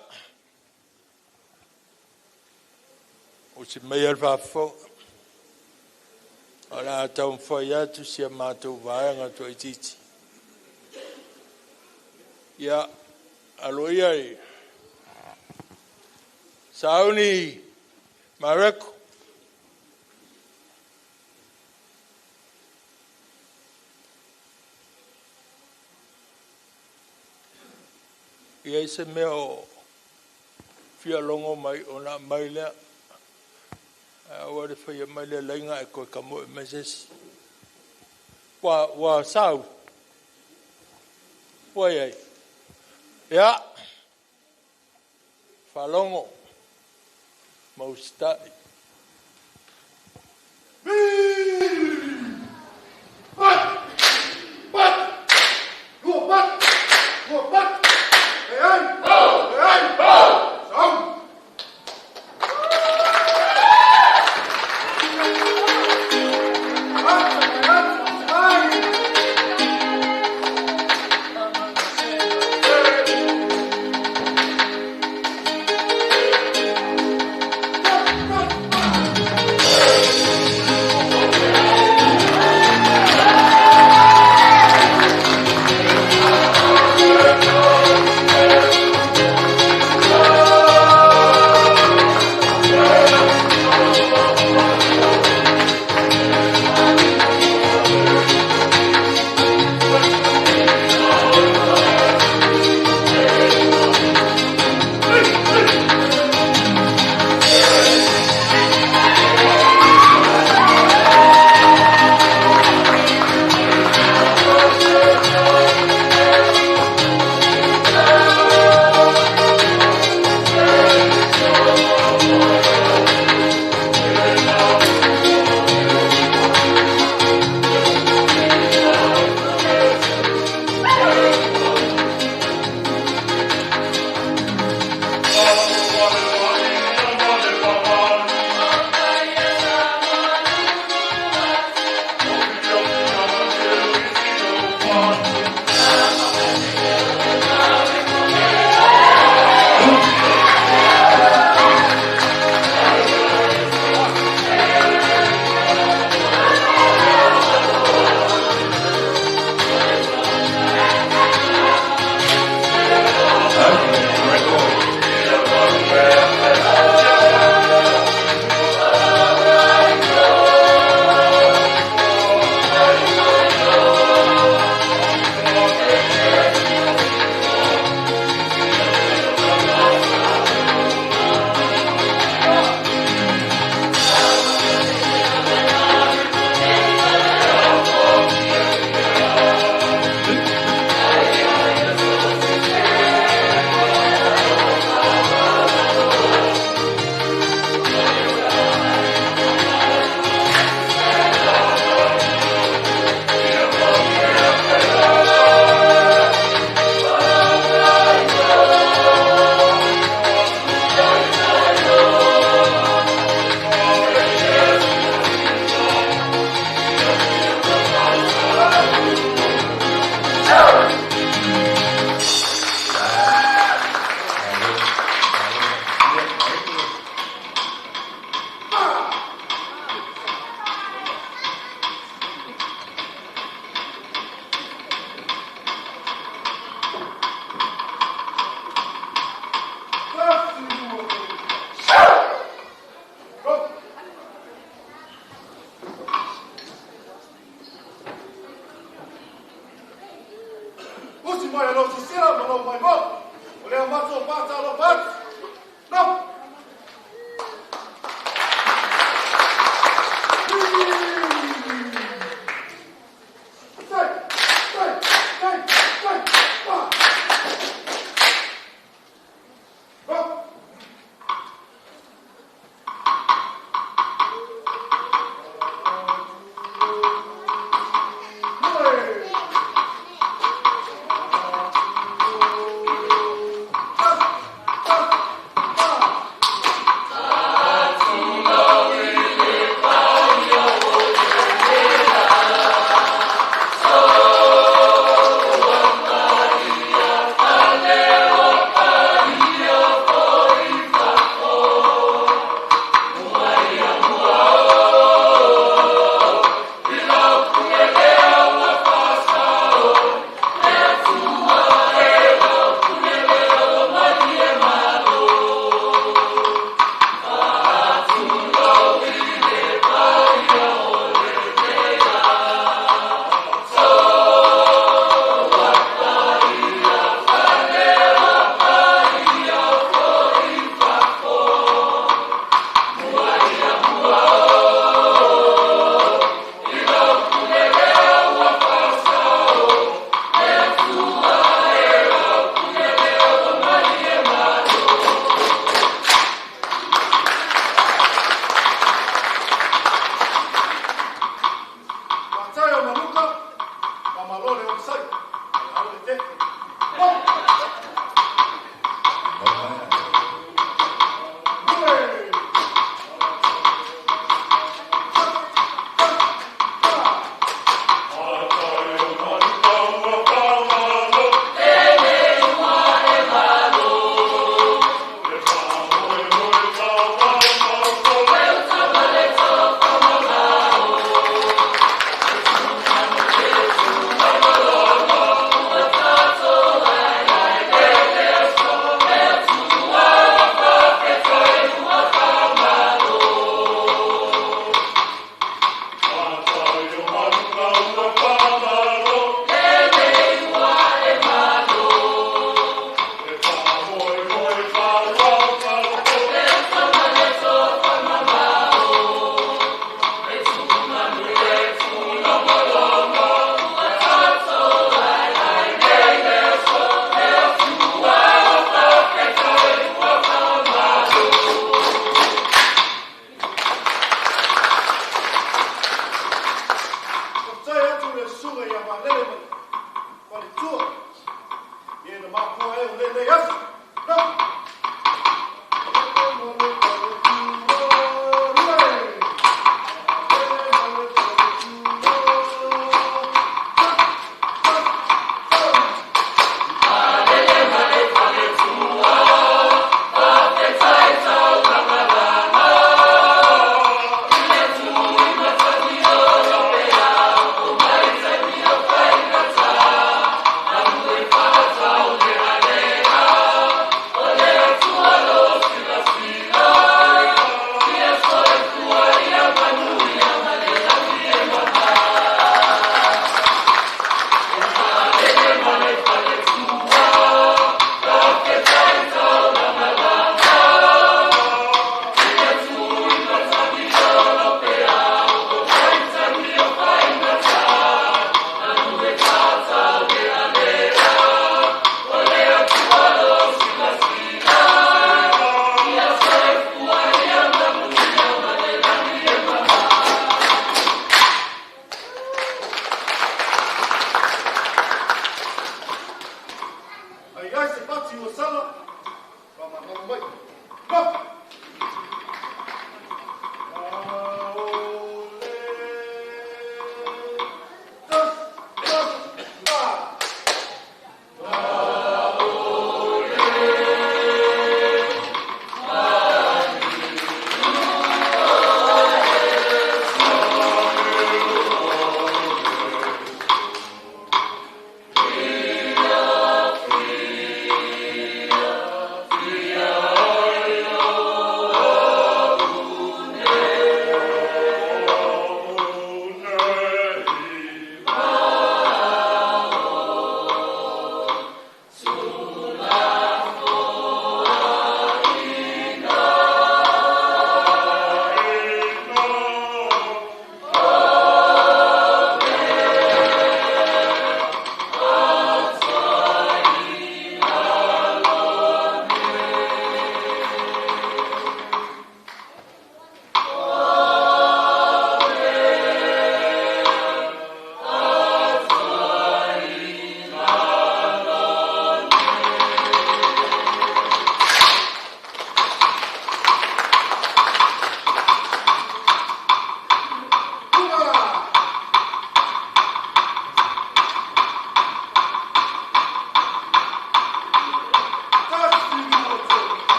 usi maia le faafofoga, o le a taumafai atu si a matou vaega toaitiiti. Ia, aloaia i sauni Mareko. E i ai se mea o fia logo mai ona aumai lea. Aua le faia mai le laina ae toe tamoe mai se isi. Ua sau? Ua i ai? Ia, Faalogo ma usitai.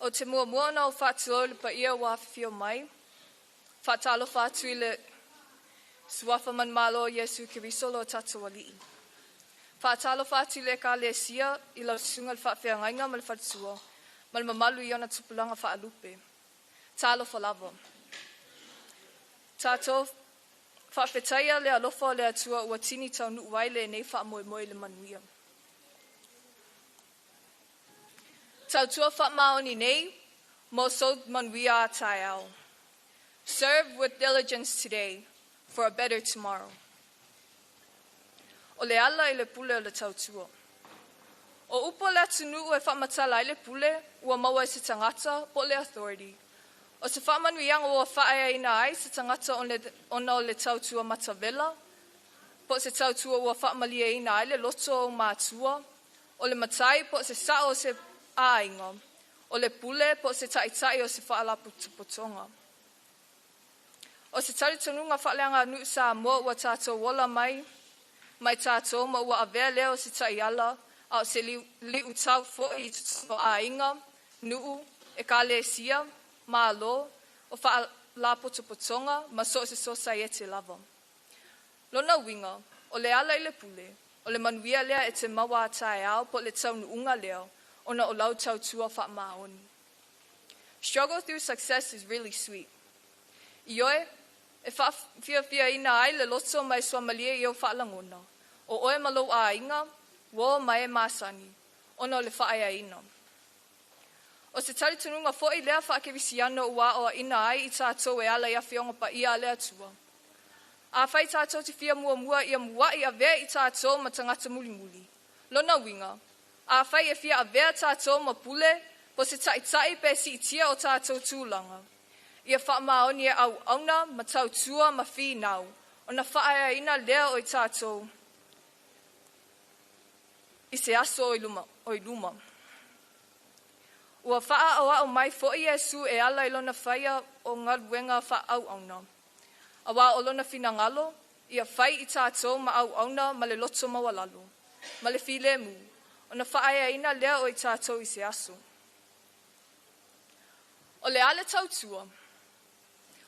Ou te muamua ona ou faatulou i le paia ua afifio mai, faatalofa atu i le suafa manumalo o Iesu Keriso lo tatou Alii. Faatalofa atu i le Ekalesia i lau susuga i le faafeagaiga ma le faletua ma le mamalu i ona tupulaga faalupe. Talofa lava. Tatou faafetaia le alofa o le Atua ua tini taunuu ai lenei faamoemoe i le manuia. Tautua faamaoni nei mo sou manuia a taeao. Serve with diligence today for a better tomorrow. O le ala i le pule o le tautua. O upu a le atunuu e faamatala ai le pule ua maua e se tagata po o le authority. O se faamanuiaga ua faaeaina ai se tagata ona o le tautua matavela, po o se tautua ua faamalieina ai le loto o matua, o le matai po o se sao o se aiga, o le pule po o se taitai o se faalapotopotoga. O se talitonuga faaleaganuu Samoa ua tatou ola mai mai tatou ma ua avea lea o se taiala a o se liutau foi i totonu o aiga, nuu, ekalesia, malo, o faalapotopotoga ma so o se sosaiete lava. Lona uiga, o le ala i le pule, o le manuia lea e te maua a taeao po o le taunuuga lea ona o lau tautua faamaoni. Struggle through success is really sweet. Ioe, e faafiafiaina ai le loto ma e suamalie i ou faalagona, o oe ma lou aiga, uo ma e masani, ona o le faaeaina. O se talitonuga foi lea faakerisiano ua aoaina ai i tatou e ala i afioga paia a le Atua. Afai tatou te fia muamua ia muai avea i tatou ma tagata mulimuli. Lona uiga, afai e fia avea tatou ma pule, po se taitai pe siitia o tatou tulaga, ia faamaoni e auauna ma tautua ma finau, ona faaeaina lea o i tatou i se aso o i luma. Ua faaauau mai foi Iesu e ala i lona faia o galuega faaauauna. Auā o lona finagalo, ia fai i tatou ma auauna ma le loto maualalo, ma le filemu, ona faaeaina lea o i tatou i se aso. O le a le tautua?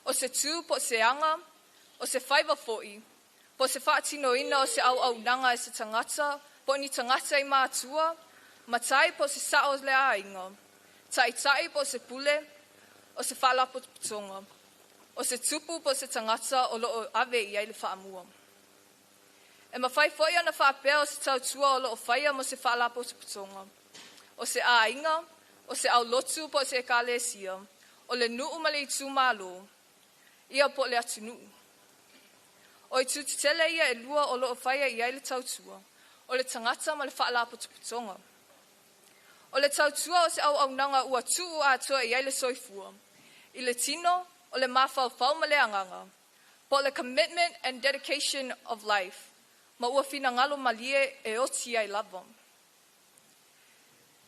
O se tu po o se aga, o se faiva foi, po o se faatinoina o se auaunaga e se tagata, po o ni tagata i matua, matai po o se sao o le aiga, taitai po o se pule, o se faalapotopotoga, o se tupu po o se tagata o loo ave i ai le faamua. E mafai foi ona faapea o se tautua o loo faia mo se faalapotopotoga, o se aiga, o se aulotu po o se ekalesia, o le nuu ma le itumalo, ia po o le atunuu. O itu tetele ia e lua o loo faia i ai le tautua, o le tagata ma le faalapotopotoga. O le tautua o se auaunaga ua tuu atoa i ai le soifua, i le tino, o le mafaufau ma le agaga, po o le commitment and dedication of life, ma ua finagalo malie e oti ai lava.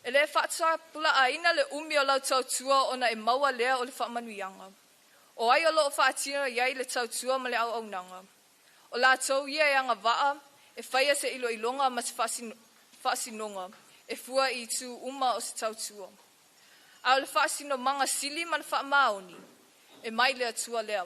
E le faatapulaaina le umi o lau tautua ona e maua lea o le faamanuiaga. O ai o loo faatino i ai le tautua ma le auaunaga? O latou ia e agavaa e faia se iloiloga ma se faasinoga e fua i itu uma o se tautua. A o le faasinomaga sili ma le faamaoni, e mai le Atua lea.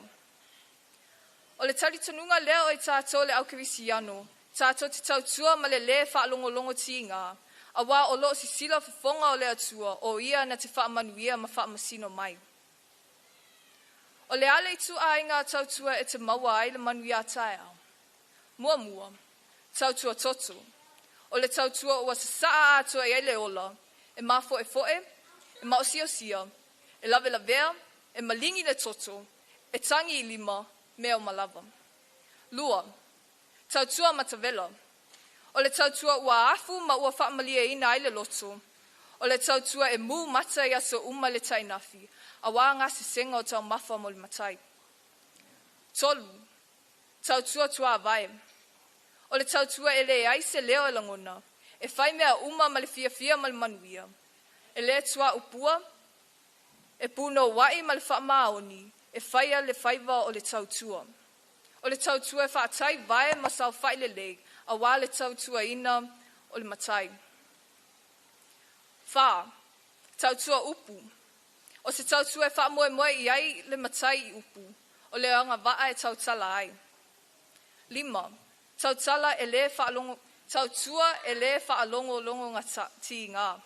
O le talitonuga lea o i tatou le aukerisiano, tatou te tautua ma le lē faalogologo tiga, auā o loo sisila fofoga o le Atua o ia na te faamanuia ma faamasino mai. O le a le ituaiga tautua e te maua ai le manuia taeao? Muamua, tautua toto. O le tautua ua sasaa atoa i ai le ola, e mafoefoe, e maosiosia, e lavelavea, e maligi le toto, e tagi i lima, mea uma lava. Lua, tautua matavela. O le tautua ua afu ma ua faamalieina ai le loto. O le tautua e mu mata i aso uma le tainafi, auā gasesega o taumafa mo le matai. Tolu, tautua tuavae. O le tautua e leai se leo e lagona, e fai mea uma ma le fiafia ma le manuia. E le tuaupua, e punouai ma le faamaoni, e faia le faiva o le tautua. O le tautua e faatai vae ma saofai lelei, auā le tautuaina o le matai. Fa, tautua upu. O se tautua e faamoemoe i ai le matai i upu, o le agavaa e tautala ai. 5. Tautala e le faalogo, tautua e le faalogologotiga.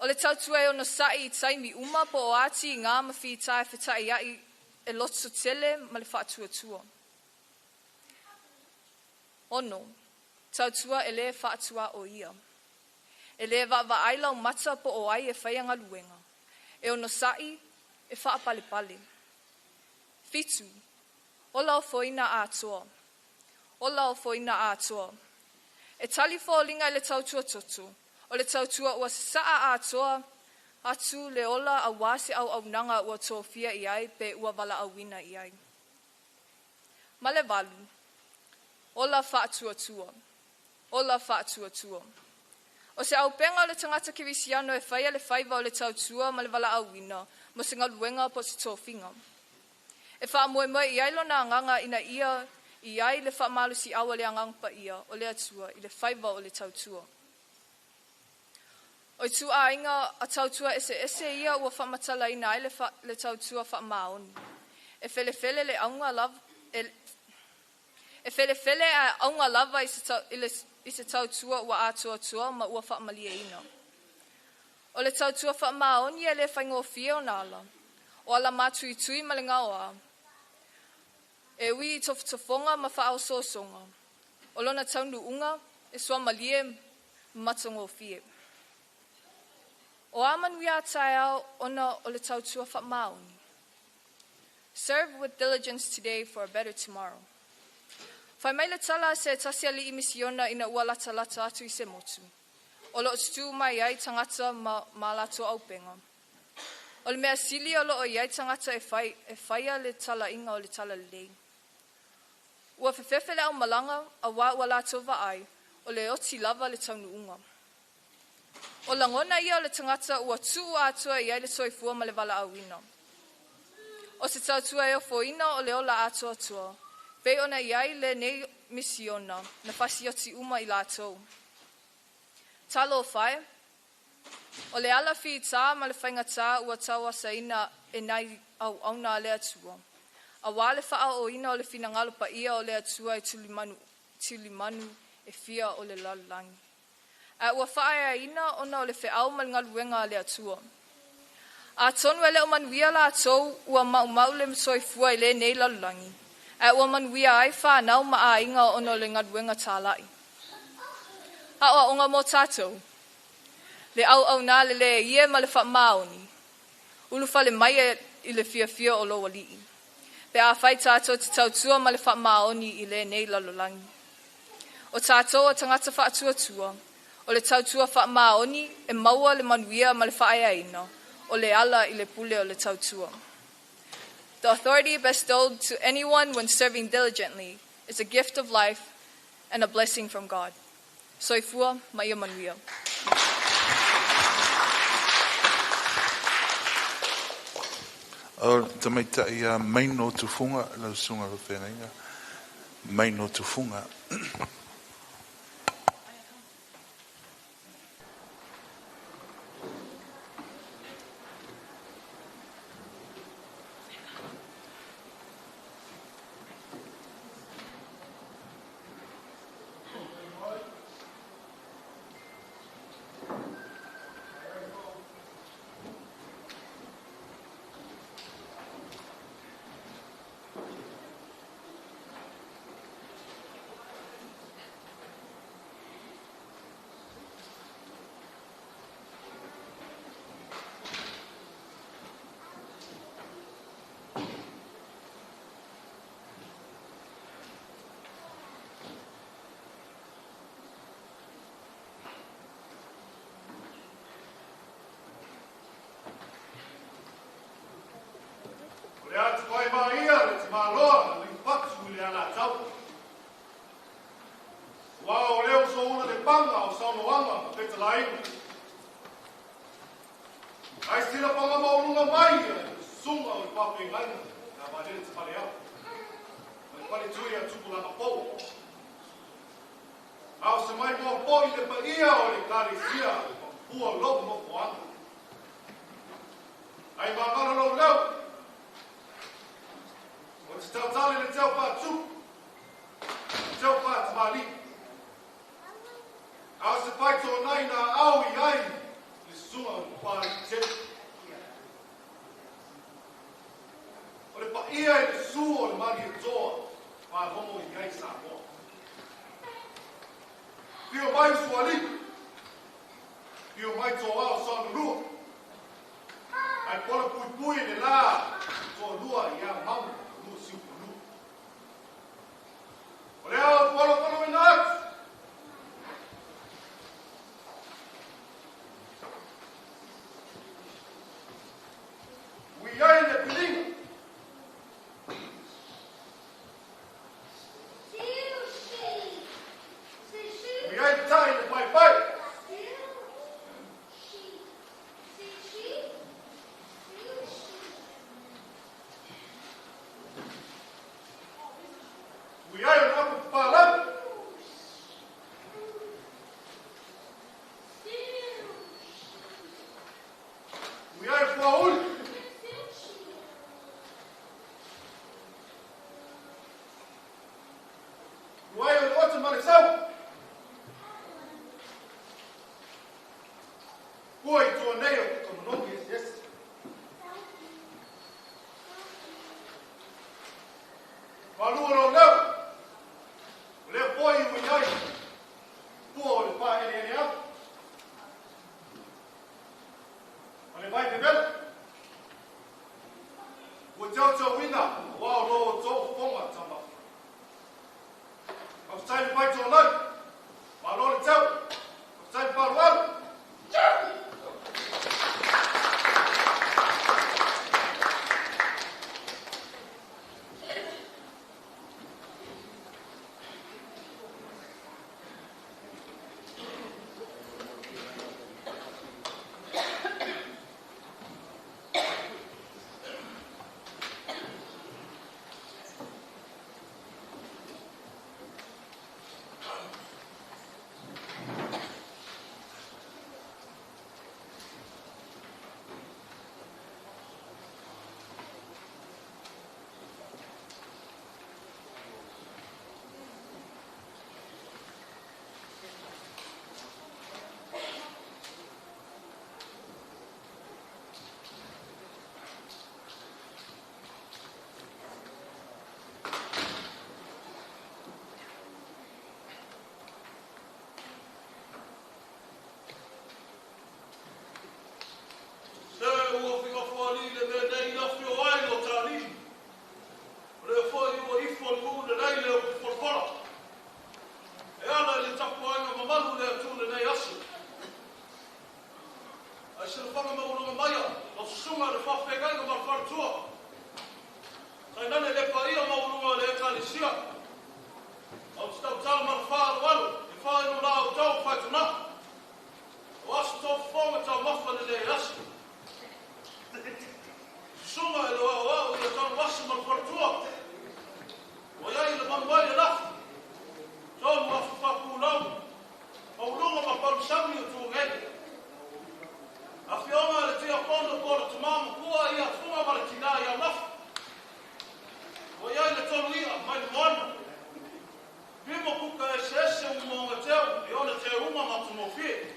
O le tautua e onosa'i i taimi uma po o a tiga ma fita e feta'ia'i e loto tele ma le faatuatua. 6. Tautua e le faatuaoia. E le vaavaai laumata po o ai e faia galuega. E onosa'i, e faapalepale. 7. Ola ofoina atoa. Ola ofoina atoa. E tali foliga i le tautua toto, o le tautua ua sasaa atoa atu le ola auā se auaunaga ua tofia i ai pe ua valaauina i ai. Ma le 8, ola faatuatua. Ola faatuatua. O se auupega o le tagata kerisiano e faia le faiva o le tautua ma le valaauina mo se galuega po o se tofiga. E faamoemoe i ai lona agaga ina ia i ai le faamalosiau a le agaga paia o le Atua i le faiva o le tautua. O ituaiga a tautua eseese ia ua faamatalaina ai le tautua faamaoni. E felefele le auga lava e felefele a auga lava i se tautua ua atoatoa ma ua faamalieina. O le tautua faamaoni e le faigofie ona ala, o ala matuitui ma le gaoa, e ui i tofotofoga ma faaosoosoga, o lona taunuuga e suamalie ma matagofie. O a manuia a taeao ona o le tautua faamaoni. Serve with diligence today for a better tomorrow. Fai mai le tala a se tasi ali'i misiona ina ua latalata atu i se motu. O lo o tutū mai ai tagata ma latou auupega. O le mea sili o lo o i ai tagata e fai, e faia le talaiga o le talalelei. Ua fefefe le aumalaga auā ua latou vaai, o le oti lava le taunuuga. O lagona ia o le tagata ua tuu atoa i ai le soifua ma le valaauina. O se tautua e ofoina o le ola atoatoa, pei ona i ai lenei misiona na fasioti uma i latou. Talofa e, o le ala fitā ma le faigatā ua tauasaina e nai auauna a le Atua. Auā le faaooina o le finagalo paia o le Atua i tulimanu e fia o le lalolagi. Ae ua faaeaina ona o le feau ma le galuega a le Atua. Atonu e le o manuia latou ua maumau le soifua i lenei lalolagi, ae ua manuia ai whānau ma aiga ona o le galuega tāla'i. Aoaoga mo tatou. Le auauna lelei e ma le faamaoni. Ulufale mai e i le fiafia o lou alii. Pe afai tatou te tautua ma le faamaoni i lenei lalolagi. O tatou o tagata faatuatua, o le tautua faamaoni e maua le manuia ma le faaeaina, o le ala i le pule o le tautua. The authority bestowed to anyone when serving diligently is a gift of life and a blessing from God. Soifua ma ia manuia. O tamaitai ia Maino Tufuga lau susuga i le feagaiga Maino Tufuga. O le atu ai maia le timaloa na liufatu i le alataua. Ua o leo souna le panga o saunoaga ma fetalaiga. Ai sila panga mauluga mai le susuga o le faafeagaiga ia Valele Tafaleao. Ma le faletui a Tupulaga pou. A o se mai moa i le paia o le Ekalesia o pua lou nofoaga. Ai magalo lou leo. O te tautale le teo pātupu, teo pātamali. A o se faitōnai na au i ai le susuga o le Papalii. O le paia i le susu o le Malietoa, faalogo i ai Samoa. Fio mai usoalii, fio mai Toa o Saonalua, ae pola puipui le la toalua ia Mauna ma lua Siufanua. O le ao polopoloina atu, ui ai le piliga, ui ai le tai le paepae, ui ai o le apo papalagi, ui ai le fuauli, ui ai o le ote ma le sau. Pua i tua nei o kuka manogi ese ese. Malua lou leo, o lea poi ui ai, pua o le pā ele ele au. Ma le vai pepela. Ua teo teo wina, ua o lō tō fonga tama. Faafetai le faitōnai, malo le teo, faafetai le faaaloalo. Se ua figafoalii le mea nei i afi o ai lo tālii. O lea foi ua ifo le nuu lenei le upu folafola. E ala i le tapuaiga mamalu le atu lenei aso. Ai se lefaga maualuga maia, o susuga le faafeagaiga ma le faletua. Tainane le paia maualuga o le Ekalesia. Ou te tautala ma le faaaloalo e faainu la outou faituna. O aso taufofoga taumafa lenei aso. Susuga e le aoao ia Tanuvasa ma le faletua. Ua i ai le manu ai le lafi. Tolu afu faapulau. Mauluga ma paulisami o tuagele. Afioga le tiakono po le tamā mapua ia Fuga ma le tinā ia Mafu. Ua i ai le tolu i'a mai le moana. Lima kuka eseese umaoga teu e ona teuga matagofie.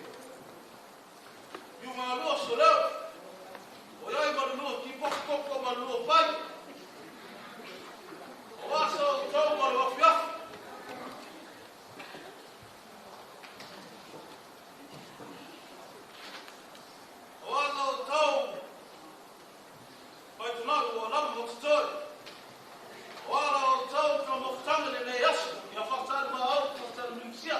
Iugalua so leo. O i ai ma le lua tipokopoko ma le lua pai. O asa o tau ma le afiafi. O ala o tau faituna ua lava mo totoe. O ala o tau ka mofutanga lenei aso. Ia faafetai le maau, faafetai le minisia.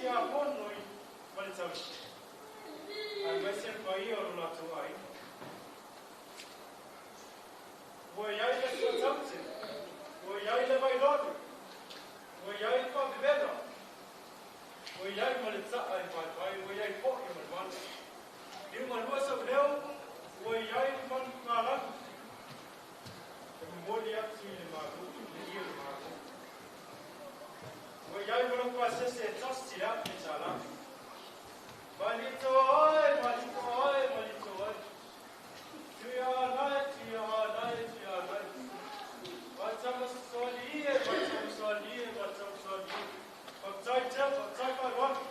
Tiafono ma le tausi, aemaise le paia o lo latou aiga. Ua i ai le suataute, ua i ai le vailoli, ua i ai le faavevela, ua i ai ma le ta'a e paepae, ua i ai fo'i ma le mana. Liugalua sau leo, ua i ai le manutugalagi, e momoli atu i le Malo, le ia o le Malo. Ua i ai ma lau pasese e tasi le $1,000. Malito oe, malito oe, malito oe. Tuianai, tuianai, tuianai. Vatamasoalie, vatamasoalie, vatamasoalie. Faafetai tele, faafetai faaaloalo.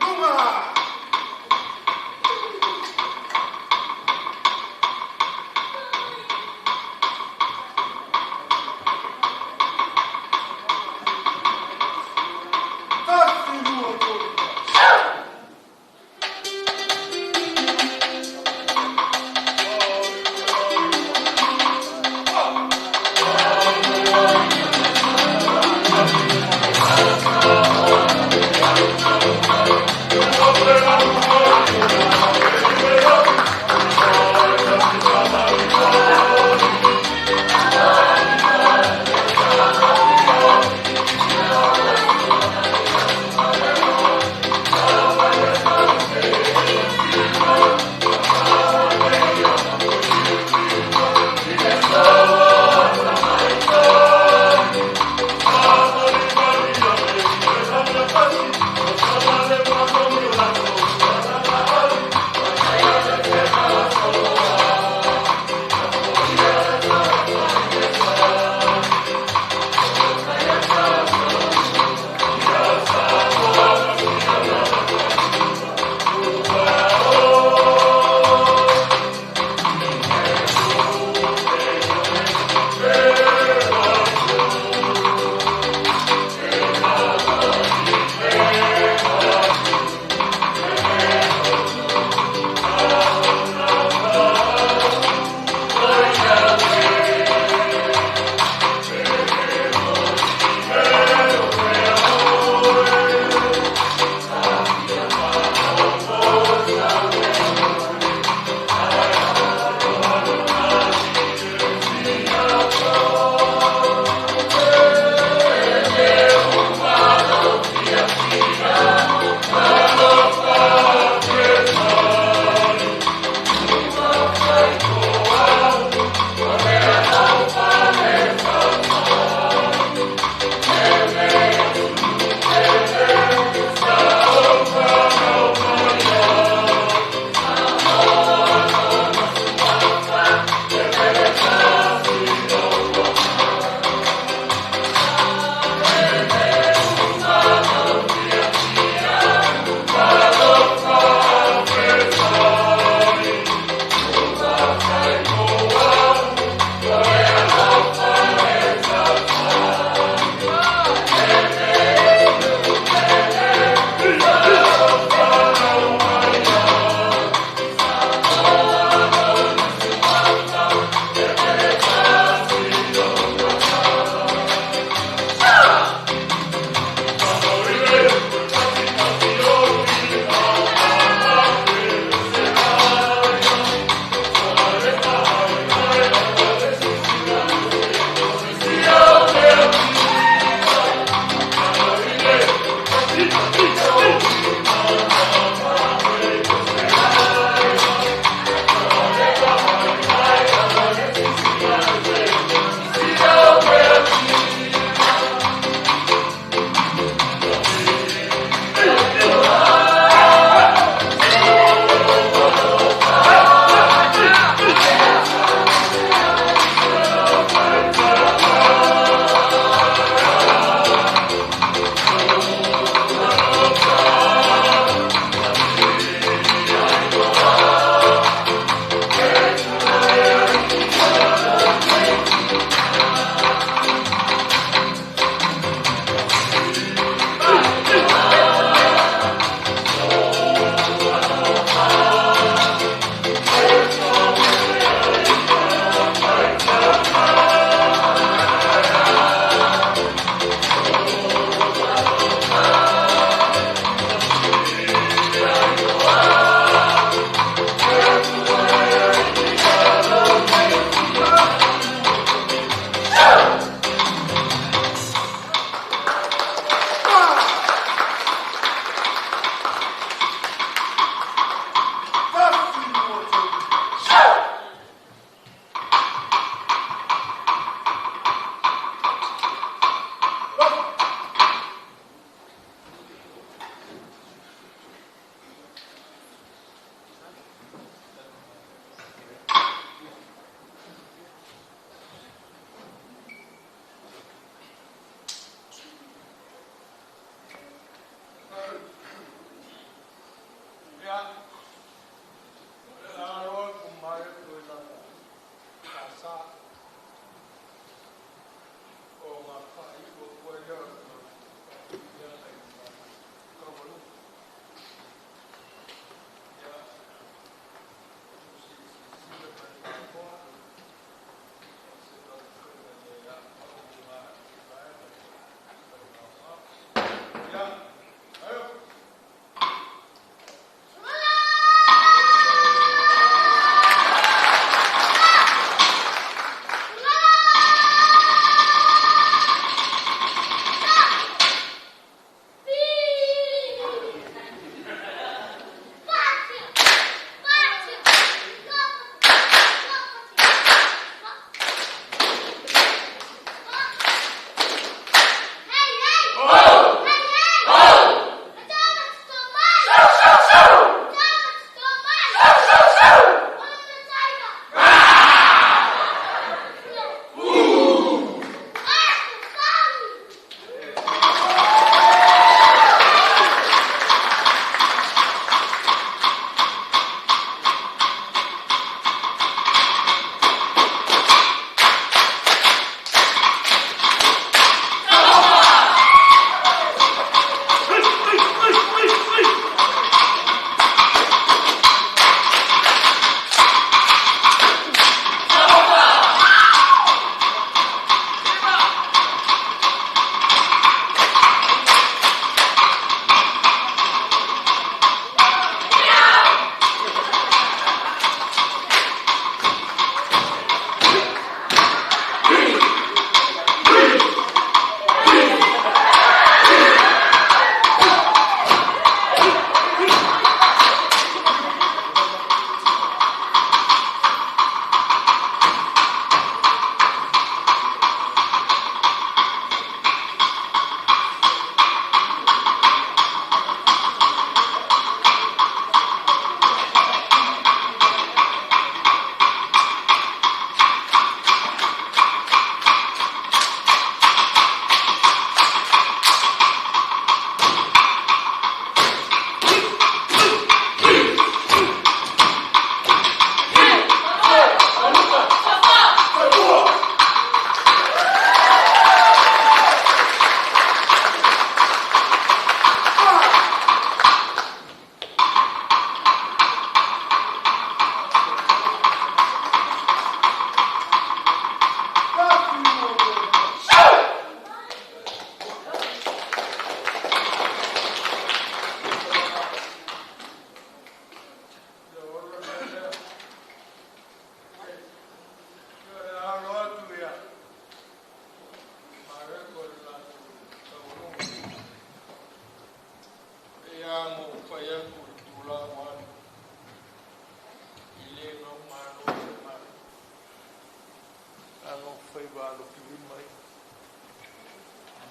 Luga!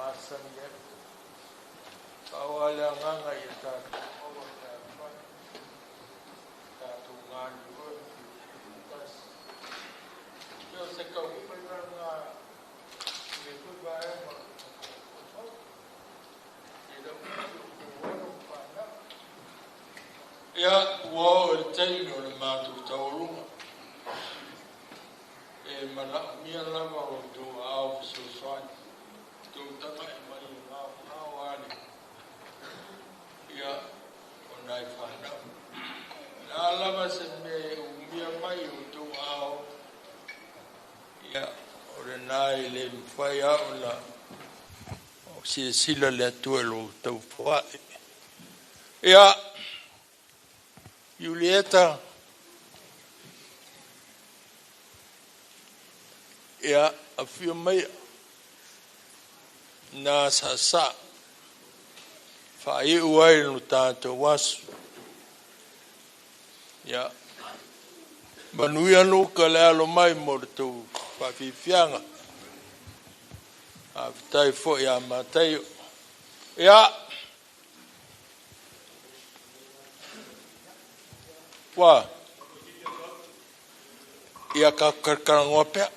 masani ai. Pau lava le agaga ia tatou maua pe afai tatou galulue ma fiafia faatasi. Ia o se taumafaiga lena i lenei foi vaega o le tatou Fono. E le o misi o outou alo ma fanau. Ia, ua oo i le taimi o le matou taualuga. E manaomia lava o outou aao fesoasoani, outou tagai mai e gaogao lava le ia o nai fanau. O le a lava se mea e umia mai i outou aao, ia, o lena e le mafai lava ona silasila le Atua i lo outou foai. Ia, Iulieta, ia, afio maia na saasaa faaiu ai lo tatou aso. Ia, manuia Luka le alo mai mo le tou faafiafiaga. Faafetai foi ia Mataio. Ia, ua, ia tatou talatalanoa pea.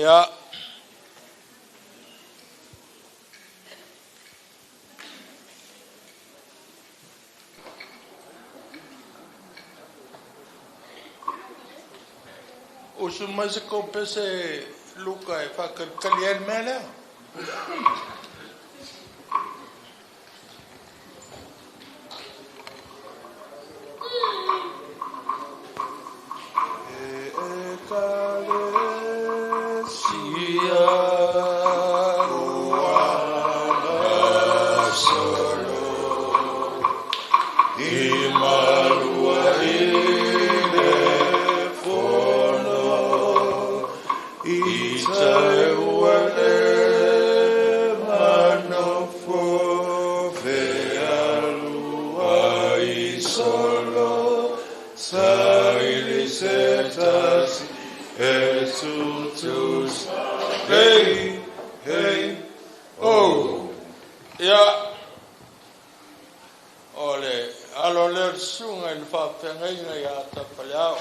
Ia, usu mai se kou pese Luka e faakalikali ai le mea lea. Hey, hey, oh. Ia, o le alo lea o le susuga i le faafeagaiga ia Tapaleao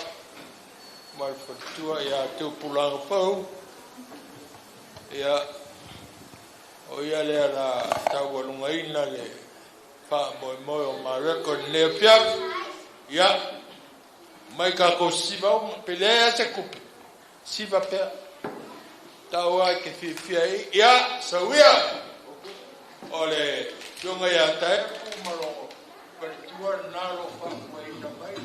ma le faletua ia Tupulaga Fou. Ia, o ia lea la taualugaina le faamoemoe o Mareko i lenei afiafi. Ia, mai tatou siva uma, pe leai lava se tupe, siva pea. Tau lava e te fiafia ai. Ia, sauia! O le afioga ia Taepu ma lona faletua lena o lo o faafoeina mai.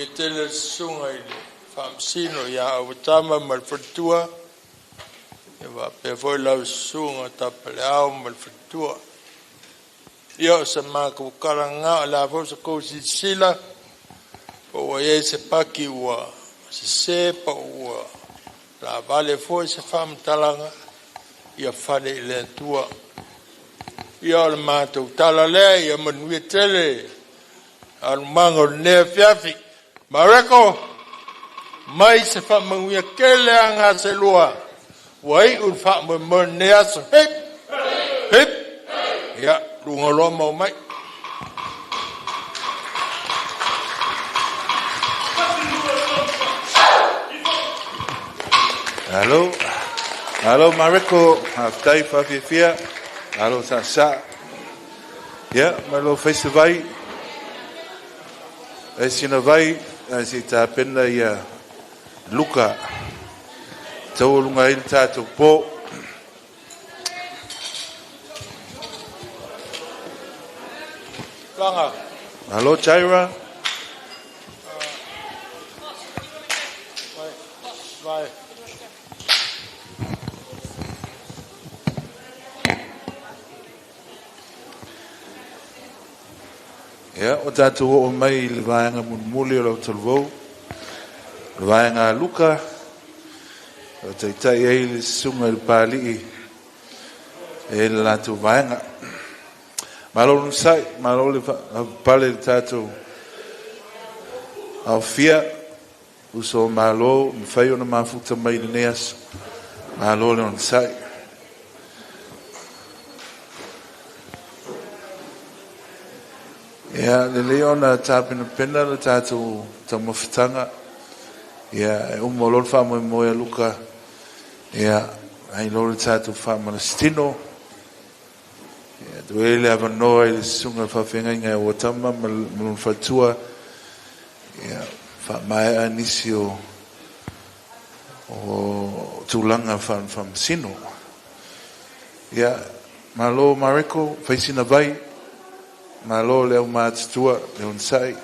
Manuia tele le susuga i le Faamasino ia Auatama ma le faletua, ia faapea foi lau susuga Tapaleao ma le faletua. Ia o se matou tala lena, o le a foi sa outou silasila po ua i ai se paki ua sese po ua laavale foi se faamatalaga, ia fale i le Atua. Ia o le matou tala lea, ia manuia tele taualumaga o lenei afiafi. Mareko, mai se faamanuia tele aga a seelua ua iu le faamoemoe i lenei aso. Hip hip. Ia luga loa ma omai. Malo, malo Mareko, faafetai faafiafia, malo saasaa. Ia, malo fai se vai, fai sina vai, ae se i tapena ia Luka e taualuga ai le tatou po. Laga. Malo Jaira. Vai. Ia, ua tatou oo mai i le vaega mulimuli o lau talavou, o le vaega a Luka, o taitai ai le susuga i le Papalii e i ai le latou vaega. Malo le onosai, malo le lavapapale i le tatou aofia, uso a Malo ua mafai ona mafuta mai i lenei aso, malo le onosai. Ia, lelei ona tapenapena le tatou taumafataga. Ia, e uma loa le faamoemoe a Luka, ia, ai loa le tatou faamalositino. Ia, tuu ai le avanoa i le susuga i le faafeagaiga ia Watama ma lona faletua, ia, faamaea nisi o tulaga faamasino. Ia, malo Mareko, fai sina vai, malo le aumatutua, le onosai,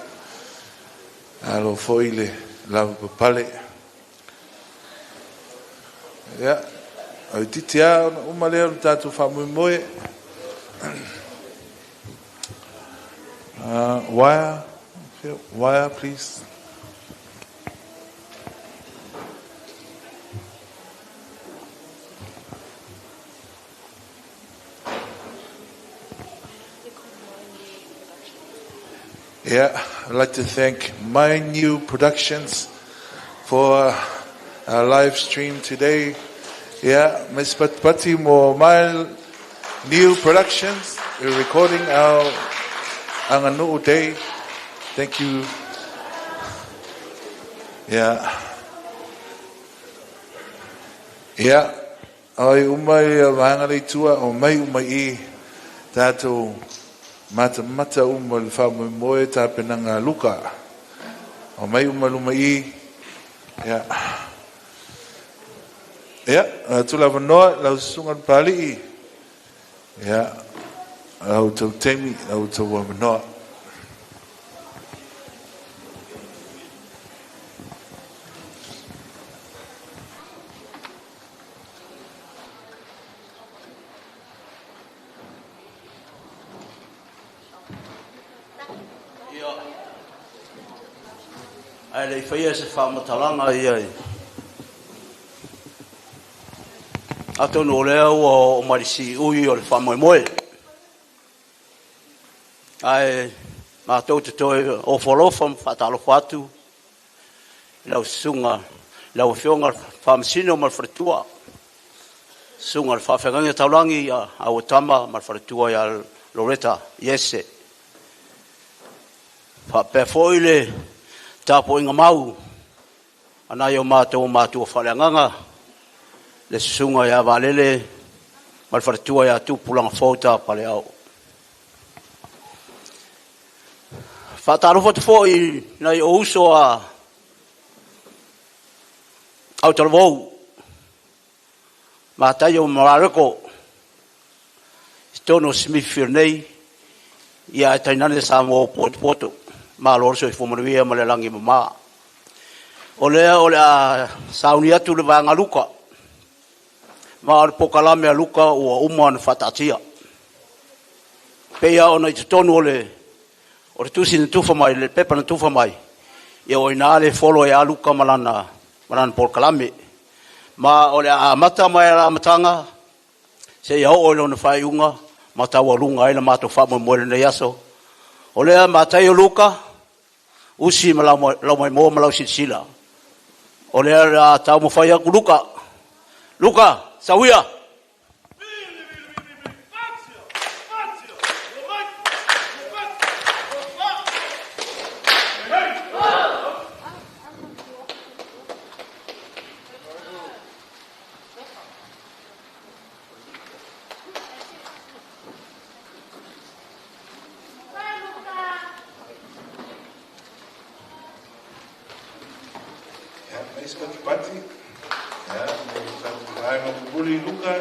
malo foi le lavapapale. Ia, au itiiti lava ona uma lea o le tatou faamoemoe. Wire, wire, please. Yeah, I'd like to thank My New Productions for our live stream today. Yeah, Miss Patipati mo My New Productions. We're recording our Aganu'u Day. Thank you. Yeah. Yeah. Ai uma ia vaega lea i tua, omai uma i i, tatou matamata uma i le faamoemoe tapenaga a Luka. Omai uma i luma i i. Ia. Ia, atu le avanoa i lau susuga i le Papalii. Ia, la outou taimi, la outou avanoa. Ia, ae le i faia se faamatalaga ia i atonu o lea ua oo mai le siui o le faamoemoe, ae matou te toe ofo alofa ma faatalofa atu i lau susuga, lau Afioga i le Faamasino ma le Faletua, susuga i le Faafeagaiga Taulagi ia Auatama ma le Faletua ia Loreta Iese. Faapea foi le tapuaiga mau a nai o matou matua faaleagaga, le susuga ia Valele ma le Faletua ia Tupulaga Fouta Paleao. Faatalofa atu foi i nai ou uso a autalavou, Mataio ma Mareko, i totonu o Smithfield nei, ia ae tainane Samoa ua potopoto. Malo le soifua manuia ma le lagi e mama. O lea o le a sauni atu le vaega Luka, ma o le polokalame a Luka ua uma ona faataatia. Pei lava ona i totonu o le o le tusi na tufa mai, le pepa na tufa mai, ia o i ina le follow ai lava Luka ma lana polokalame. Ma o le a amata mai lava i le amataga seia oo i lona faaiuga ma taualuga ai le matou faamoemoe i lenei aso. O lea Mataio Luka, usi ma lau maimoa ma lau silasila. O lea o le a taumafai atu Luka. Luka, sauia! Ia, fai se patipati. Ia, mo le tatou vaega mulimuli Luka.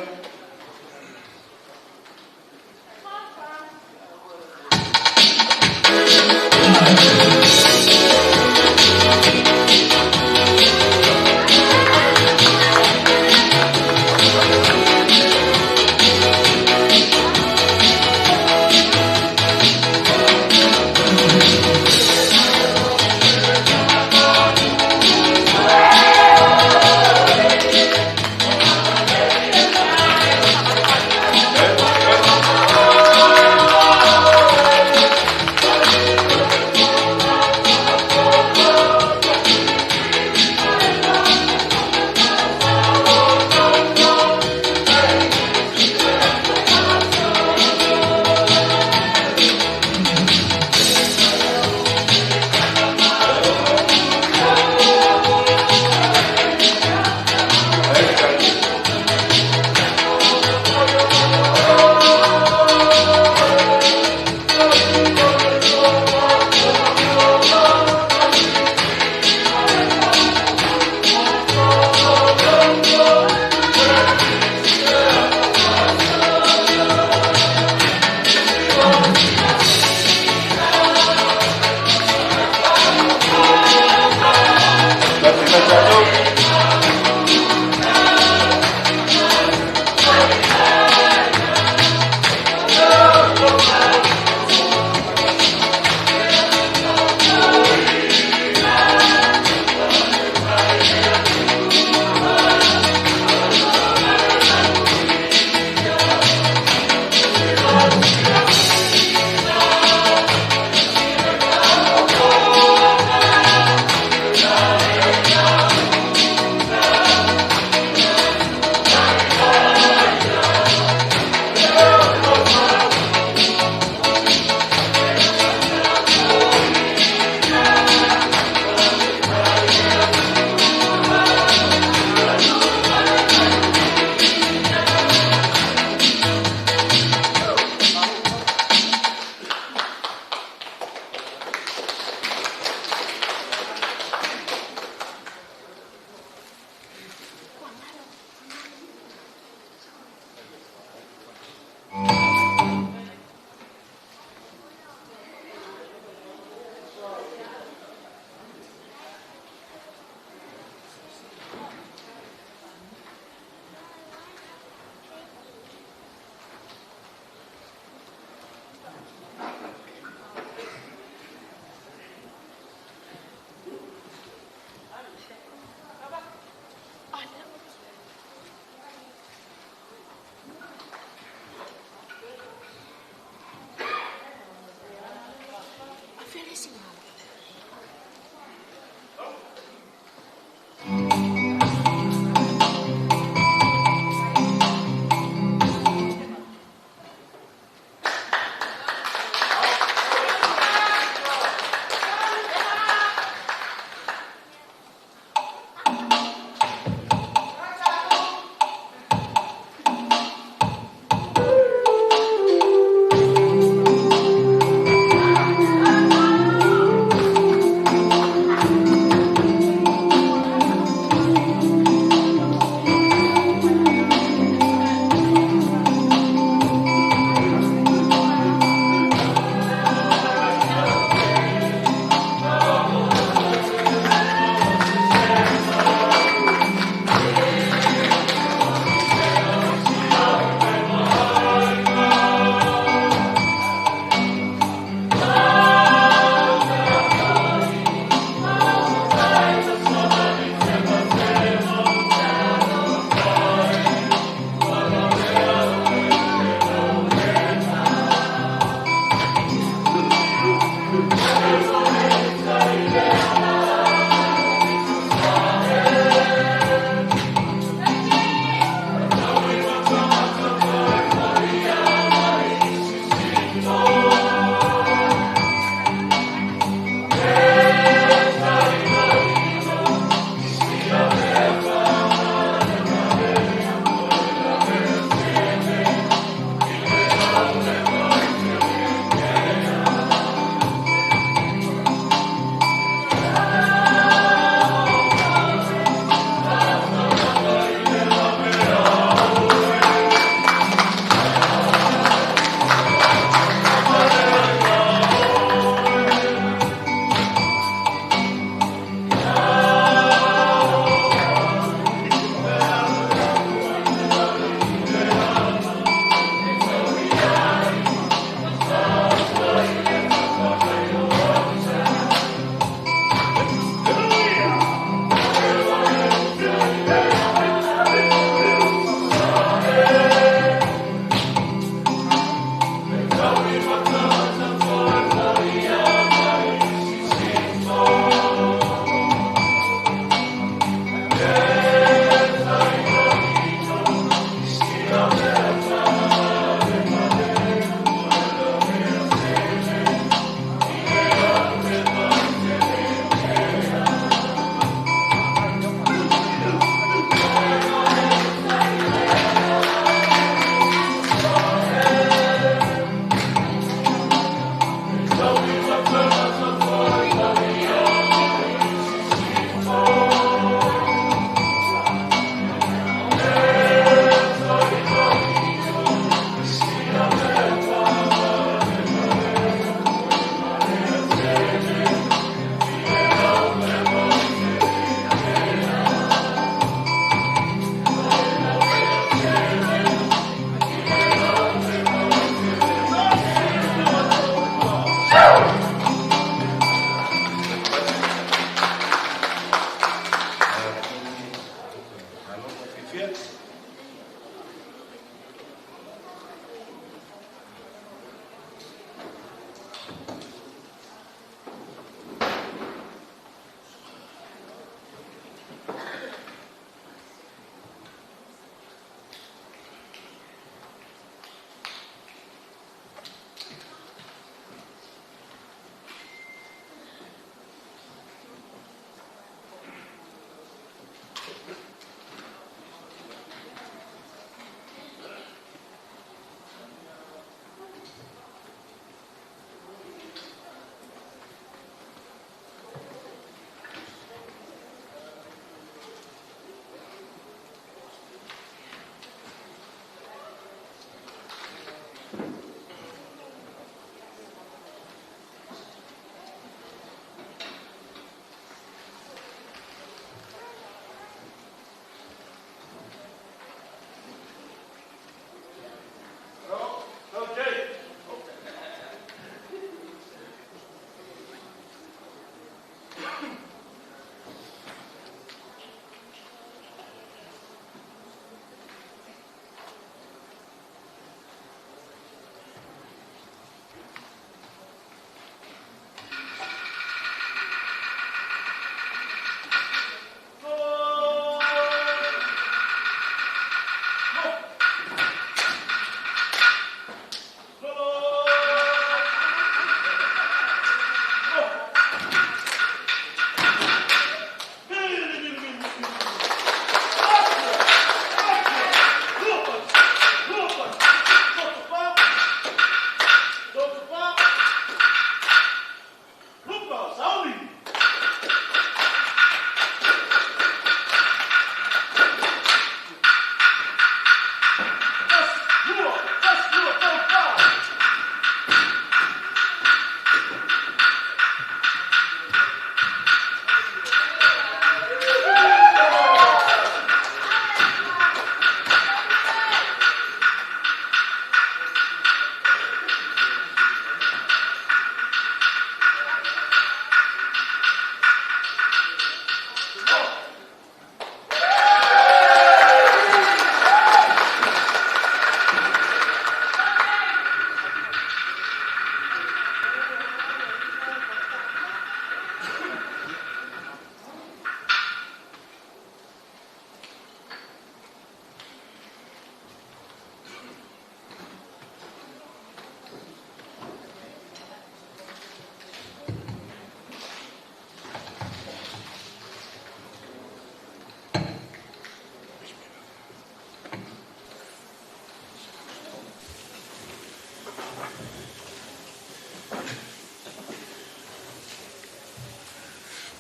Lafina tatou.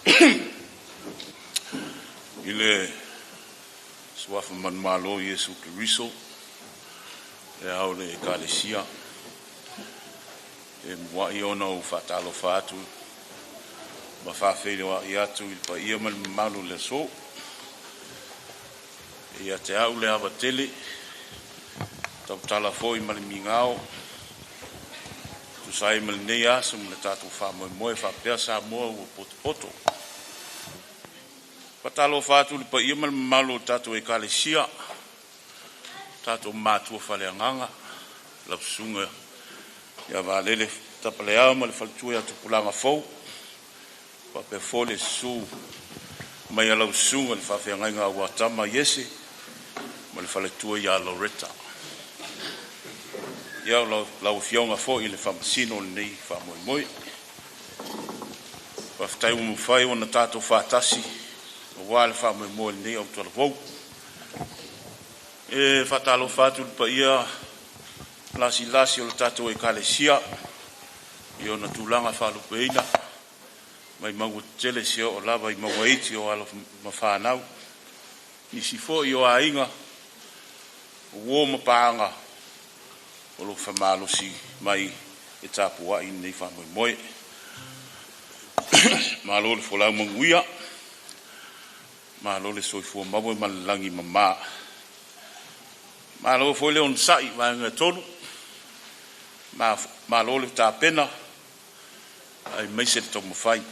I le suafa manumalo o Iesu Keriso, le ao o le Ekalesia, e muai ona ou faatalofa atu ma faafeiloai atu i le paia ma le mamalu o le aso. E ia te au le ava tele, tautala foi ma le migao, tusa ai ma lenei aso ma le tatou faamoemoe faapea Samoa ua potopoto. Faatalofa atu i le paia ma le mamalu o le tatou Ekalesia, tatou matua faaleagaga, lau Susuga ia Valele Tapalega ma le faletua ia Tupulaga fou, faapea foi le susu mai o lau Susuga i le Faafeagaiga a Auatama Iese ma le faletua ia Loretta. Ia o lau Afioga foi i le Faamasino o lenei faamoemoe. Faafetai ua mafai ona tatou faatasi aua le faamoemoe i lenei autalavou. E faatalofa atu i le paia lasilasi o le tatou Ekalesia i ona tulaga faalupeina, mai mauga tetele seia oo lava i mauga iti o alo ma fanau, nisi foi o aiga, o uo ma paaga o lo o faamalosi mai e tapuai i lenei faamoemoe. Malo le folau manuia, malo le soifua maua ma le lagi e mama. Malo foi le onosai i vaega e tolu, malo le tapena aemaise le taumafai.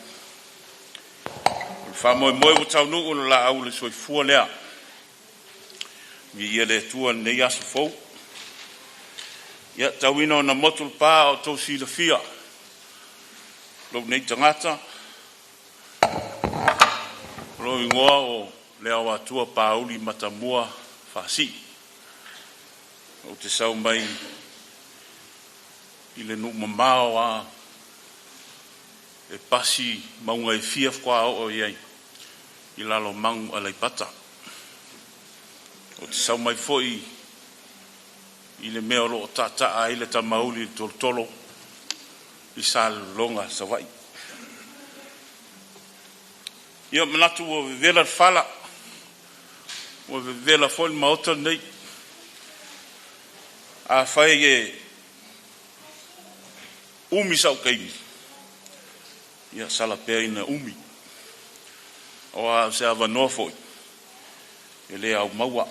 O le faamoemoe ua taunuu, o le laau o le soifua lea. Viia le Atua i lenei aso fou. Ia tau ina ona motu le pa a o outou silafia lou nei tagata, o lou igoa o Leaoatua Pauli Matamua Faasii. Ou te sau mai i le nuu mamao lava e pasi mauga e fia faatoa oo i ai i Lalomanu Aleipata. Ou te sau mai foi i le mea o lo o taataa ai le tamauli i le tolotolo i Salelologa, Savaii. Ia, manatu ua vevela le fala, ua vevela foi le maota lenei. Afai e umi sau taimi, ia sala pea ina umi, aua o se avanoa foi e le au maua.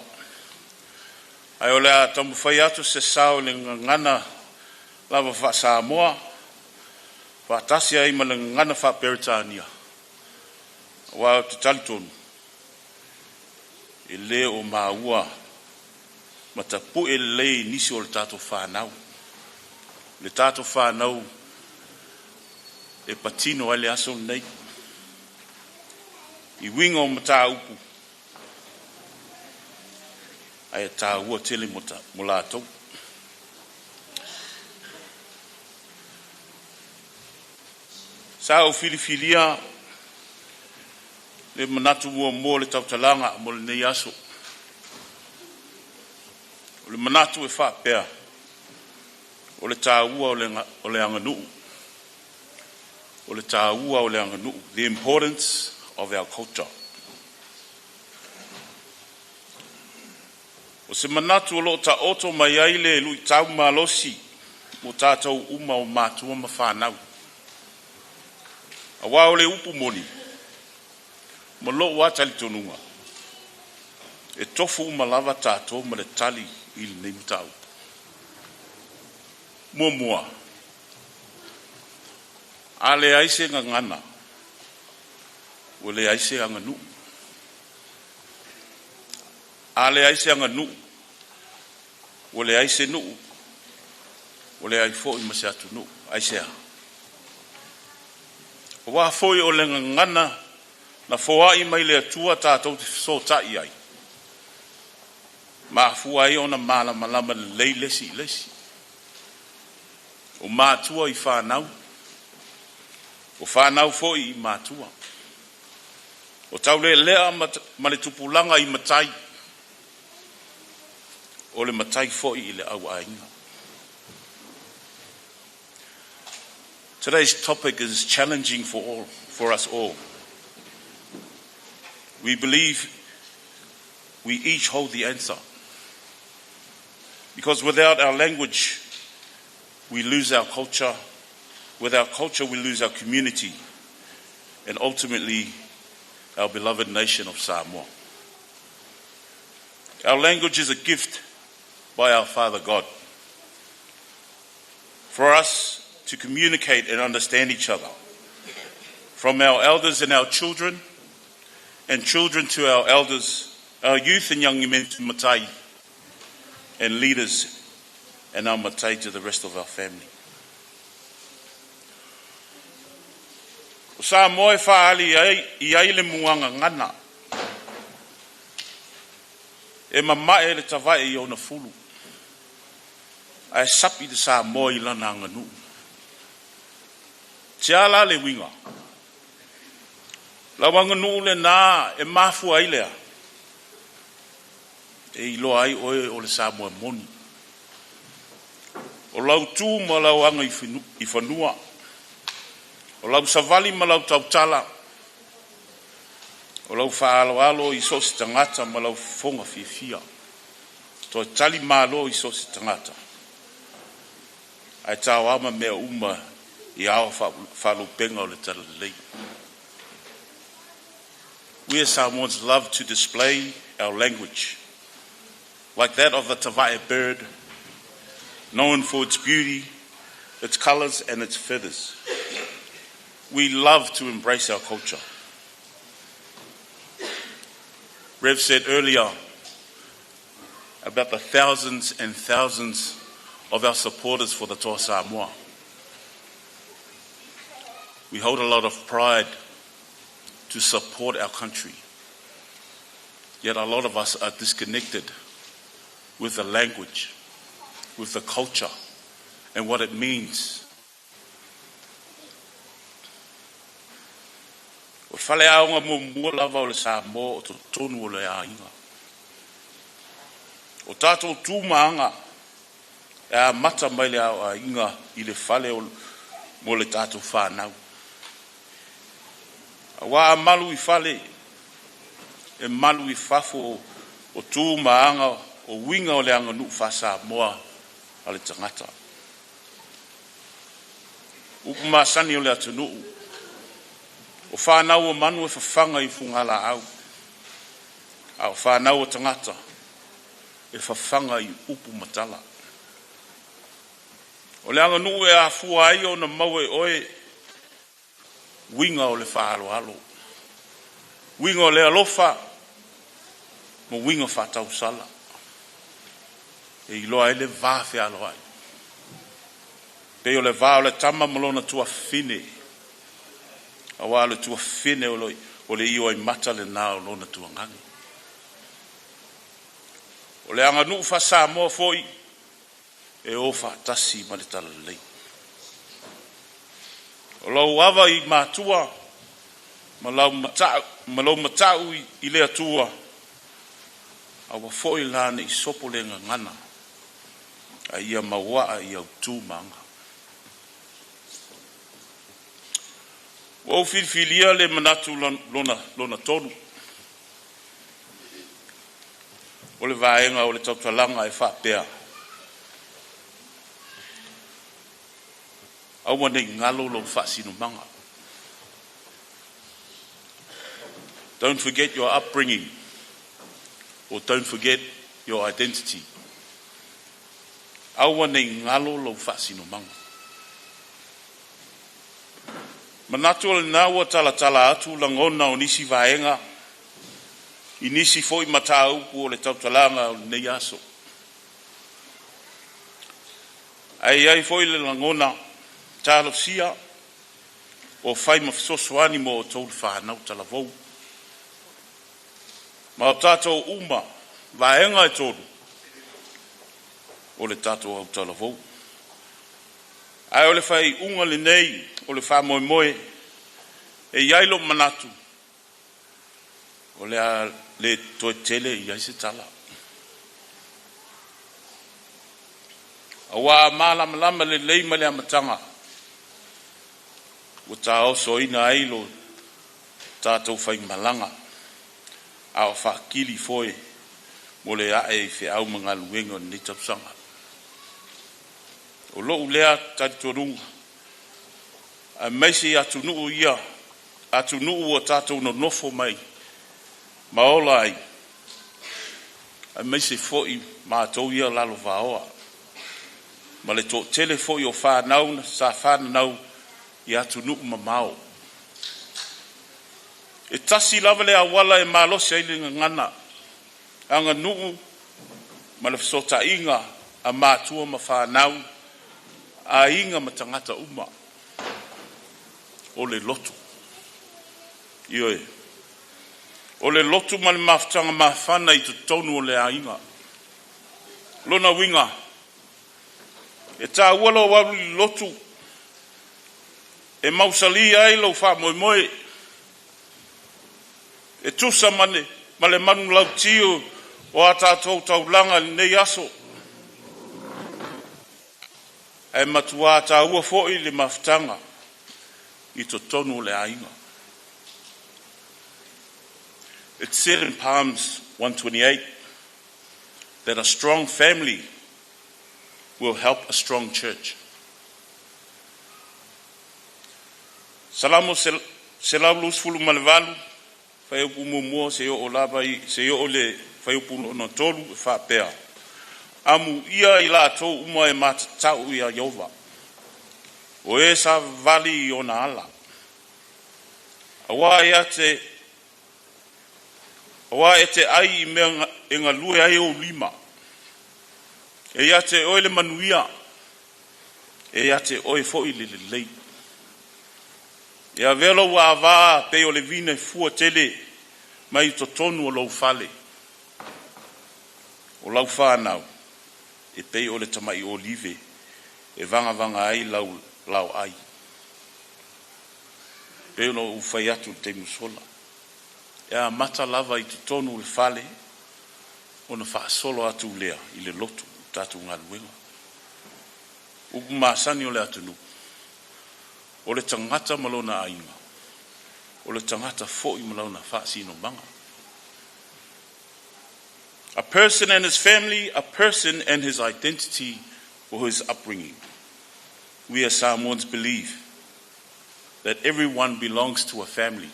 Ae o le a taumafai atu se sao i le gagana lava faa-Samoa faatasi ai ma le gagana faa-Peretania, aua ou te talitonu e le o maua ma tapue lelei e nisi o le tatou fanau, le tatou fanau e patino ai le aso lenei i uiga o mataupu ae taua tele mo latou. Sa ou filifilia le manatu muamua o le tautalaga mo lenei aso. O le manatu e faapea, o le taua o le aganuu. O le taua o le aganuu. The importance of our culture. O se manatu o lo o taoto mai ai le luitau malosi mo tatou uma o matua ma fanau. Aua o le upu moni, ma lou lava talitonuga, e tofu uma lava tatou ma le tali i lenei mataupu. Muamua, a leai se gagana, ua leai se aganuu. A leai se aganuu, ua leai se nuu, ua leai foi ma se atunuu. Aisea? Aua foi o le gagana na foai mai le Atua tatou te fesootai ai, mafua ai ona malamalama lelei le isi i le isi. O matua i fanau, o fanau foi i matua. O taulelea ma le tupulaga i matai, o le matai foi i le auaiga. Today's topic is challenging for us all. We believe we each hold the answer. Because without our language, we lose our culture. Without culture, we lose our community. And ultimately, our beloved nation of Samoa. Our language is a gift by our Father God for us to communicate and understand each other. From our elders and our children, and children to our elders, our youth and young men to Matai, and leaders and our matai to the rest of our family. O Samoa e faaali ai i ai le muagagana e mamae le tavae i ona fulu, ae sapi le Samoa i lana aganuu. Tia la le uiga, lau aganuu lenā e mafua ai lea, e iloa ai oe o le Samoa moni. O lau tu ma lau aga i fanua, o lau savali ma lau tautala, o lau faaaloalo i so o se tagata ma lau fofoga fiafia, toe tali malo i so o se tagata, ae taoama mea uma i ao faalupega o le talalelei. We as Samoans love to display our language, like that of the tavae bird, known for its beauty, its colors, and its feathers. We love to embrace our culture. Rev said earlier about the thousands and thousands of our supporters for the Toa Samoa. We hold a lot of pride to support our country. Yet a lot of us are disconnected with the language, with the culture, and what it means. O le faleaoga muamua lava o le Samoa o totonu o le aiga. O tatou tu ma aga e amata mai le aoaiga i le fale o mo le tatou whānau. Auā a malu i fale, e malu i fafo o tu ma aga o uiga o le aganuu faa-Samoa a le tagata. Upu masani o le atunuu, o whānau o manu e fafaga i fugalaau, a o whānau o tagata e fafaga i upu ma tala. O le aganuu e afua ai ona maua e oe uiga o le faaaloalo, uiga o le alofa ma uiga faatausala e iloa ai le va fealoai. Pei o le va o le tama ma lona tuafafine, auā o le tuafafine o le ioimata lenā o lona tuagage. O le aganuu faa-Samoa foi e o faatasi ma le talalelei. O lau ava i matua ma lau matau, ma lou matau i le Atua, aua foi la ne i sopo le gagana, a ia mauaa i au tu ma aga. Ua ou filifilia le manatu lona, lona tolu, o le vaega o le tautalaga e faapea, aua nei galo lou faasinomaga. Don't forget your upbringing or don't forget your identity. Aua nei galo lou faasinomaga. Manatu o lenā ua talatala atu lagona o nisi vaega i nisi foi mataupu o le tautalaga o lenei aso. Ae i ai foi le lagona talosia o fai ma fesoasoani mo outou le whānau talavou. Ma o tatou uma, vaega e tolu, o le tatou autalavou. Ae o le faaiuga lenei o le faamoemoe e i ai lou manatu, o le a le toe tele i ai se tala. Auā malamalama lelei mai le amataga ua taosoina ai lo tatou faimalaga. A o faakili foe mo le ae i feau ma galuega o lenei tausaga. O lou lea talitonuga, aemaise i atunuu ia, atunuu ua tatou nonofo mai ma ola ai, aemaise foi matou ia lalovaoa ma le toatele foi o fanau sa fananau i atunuu mamao. E tasi lava le auala e malosi ai le gagana, aganuu ma le fesootaiga a matua ma fanau, aiga ma tagata uma, o le lotu. Ioe, o le lotu ma le mafutaga mafana i totonu o le aiga. Lona uiga, e taua lou alu i le lotu e mausali ai lou faamoemoe, e tusa ma le manulauti o a tatou taulaga i lenei aso. Ae matua taua foi le mafutaga i totonu o le aiga. It's said in Psalms 128 that a strong family will help a strong church. Salamo 128, fuaiupu 1 seia oo lava i le fuaiupu 3 e faapea: Amuia i latou uma e matatau ia Ieova, o e savavali i ona ala. Aua e te ai i mea e galue ai ou lima, e ia te oe le manuia, e ia te oe foi le lelei. E avea lou ava e pei o le viine fuatele mai totonu o lou fale, o lau fanau e pei o le tamai olive e vagavaga ai lau laoai. Pei ona ou fai atu i le taimi ua sola, e amata lava i totonu o le fale ona faasolo atu lea i le lotu le tatou galuega. O upu masani o le atunuu, o le tagata ma lona aiga, o le tagata foi ma lona faasinomaga. A person and his family, a person and his identity or his upbringing. We as Samoans believe that everyone belongs to a family,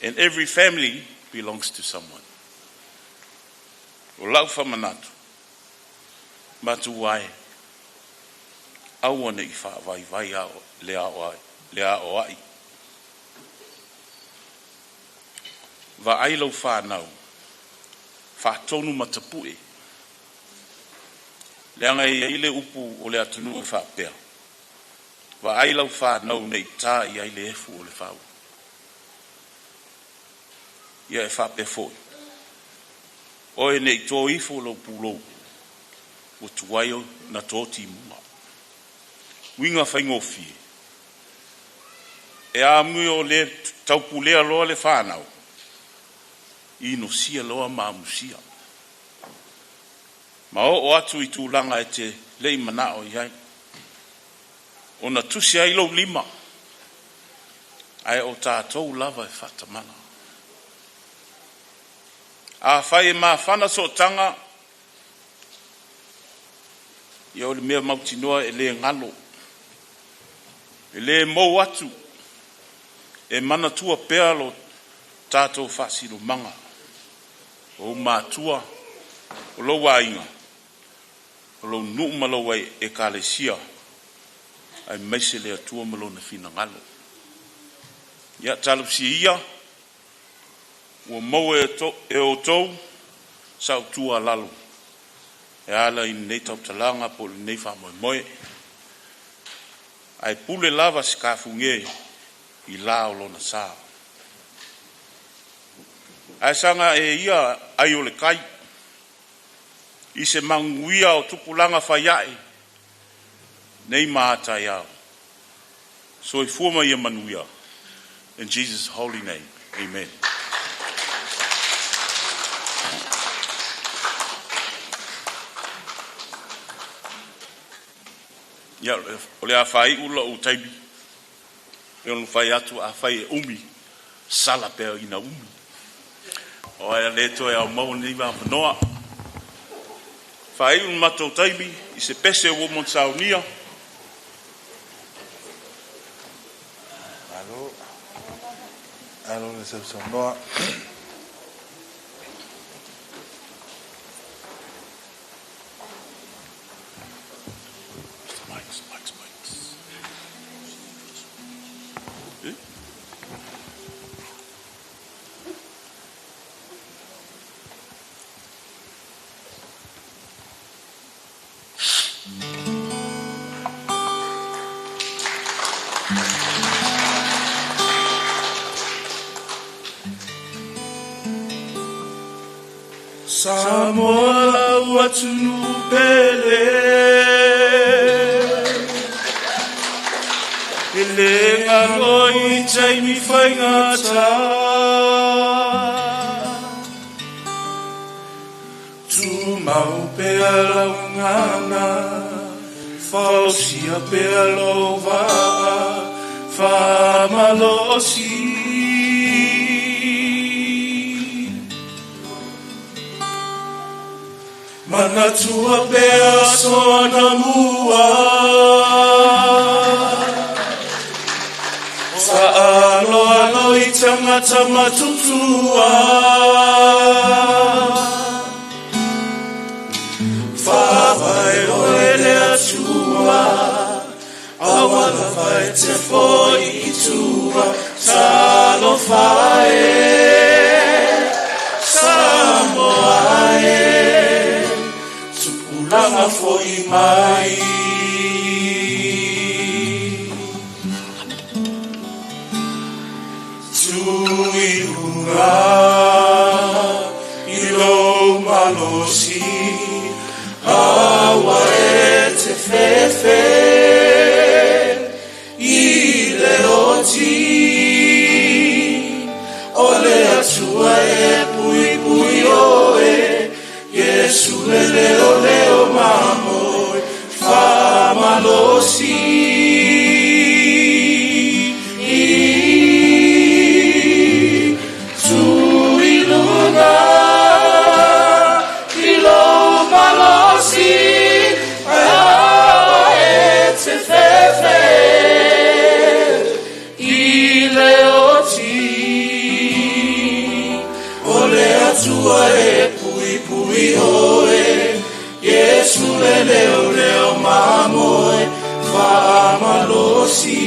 and every family belongs to someone. O lau faamanatu, matua e, aua ne i faavaivai le aoai. Vaai lau fanau, faatonu ma tapue, leaga e i ai le upu o le atunuu e faapea, vaai lau fanau ne i ta i ai le efu o le fau. Ia e faapea foi, oe ne i to ifo lou pulou ua tuai ona to timuga. Uiga faigofie, e amio le taupulea loa le fanau, inosia loa ma amusia, ma oo atu i tulaga e te le i manao i ai. Ona tusi ai lou lima, ae o tatou lava e faatamala. Afai e mafana sootaga, ia o le mea mautinoa e le galo, e le mou atu, e manatua pea lo tatou faasinomaga, o ou matua, o lou aiga, o lou nuu ma lou ekalesia, aemaise le Atua ma lona finagalo. Ia talosia ia ua maua e outou sau tuualalo e ala i lenei tautalaga po o lenei faamoemoe. Ae pule lava si kafuge i la o lona sa. Ae saga e ia ai o le tai i se manuia o tupulaga fai ae nei ma a taeao. Soifua ma ia manuia. In Jesus' holy name. Amen. Ia, o le a faaiu lou taimi, e ono fai atu afai e umi, sala pea ina umi. O ai le toe au mau ni va manoa. Fai un matou taimi i se pese ua mo saunia. Alo. Alo le sausaunoa. Mics, mics, mics. Samoa lau atunu pele, e le ngalo i taimi whaingata. Tumau pea lau ngana, fausia pea lau vaa, whamalosi. Manatua pea soana mua, Whaaloalo i tangata matutua. Whawhai oe le atua, awala whai te foi i tua. Talofa e, Samoa e, tupulaga foi mai. Tuiunga i lou malosi, aua e te fefe i le oti. O le atua e pui pui oe, Yesu le leo leo mamoe, whamalosi. Tuiluga i lou malosi, aua e te fefe i le oti. O le atua e pui pui oe, Yesu le leo leo mamoe, whamalosi.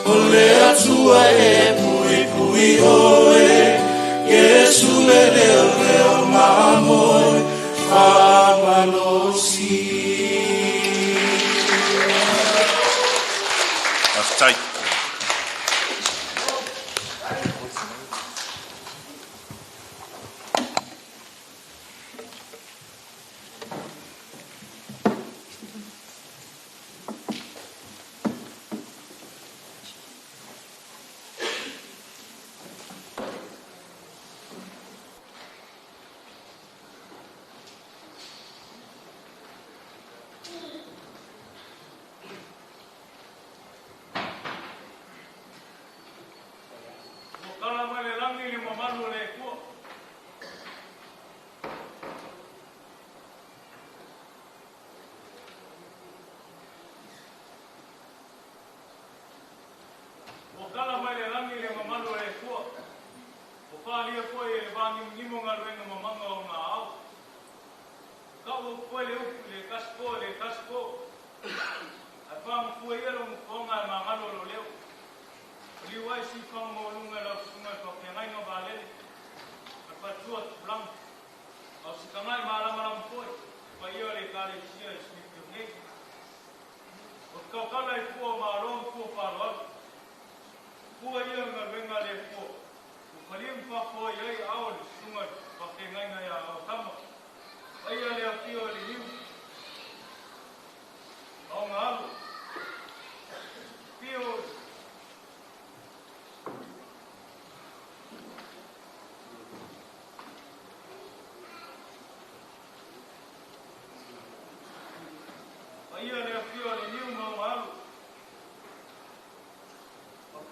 O le atua e pui pui oe, Yesu le leo leo mamoe, whamalosi. That's tight.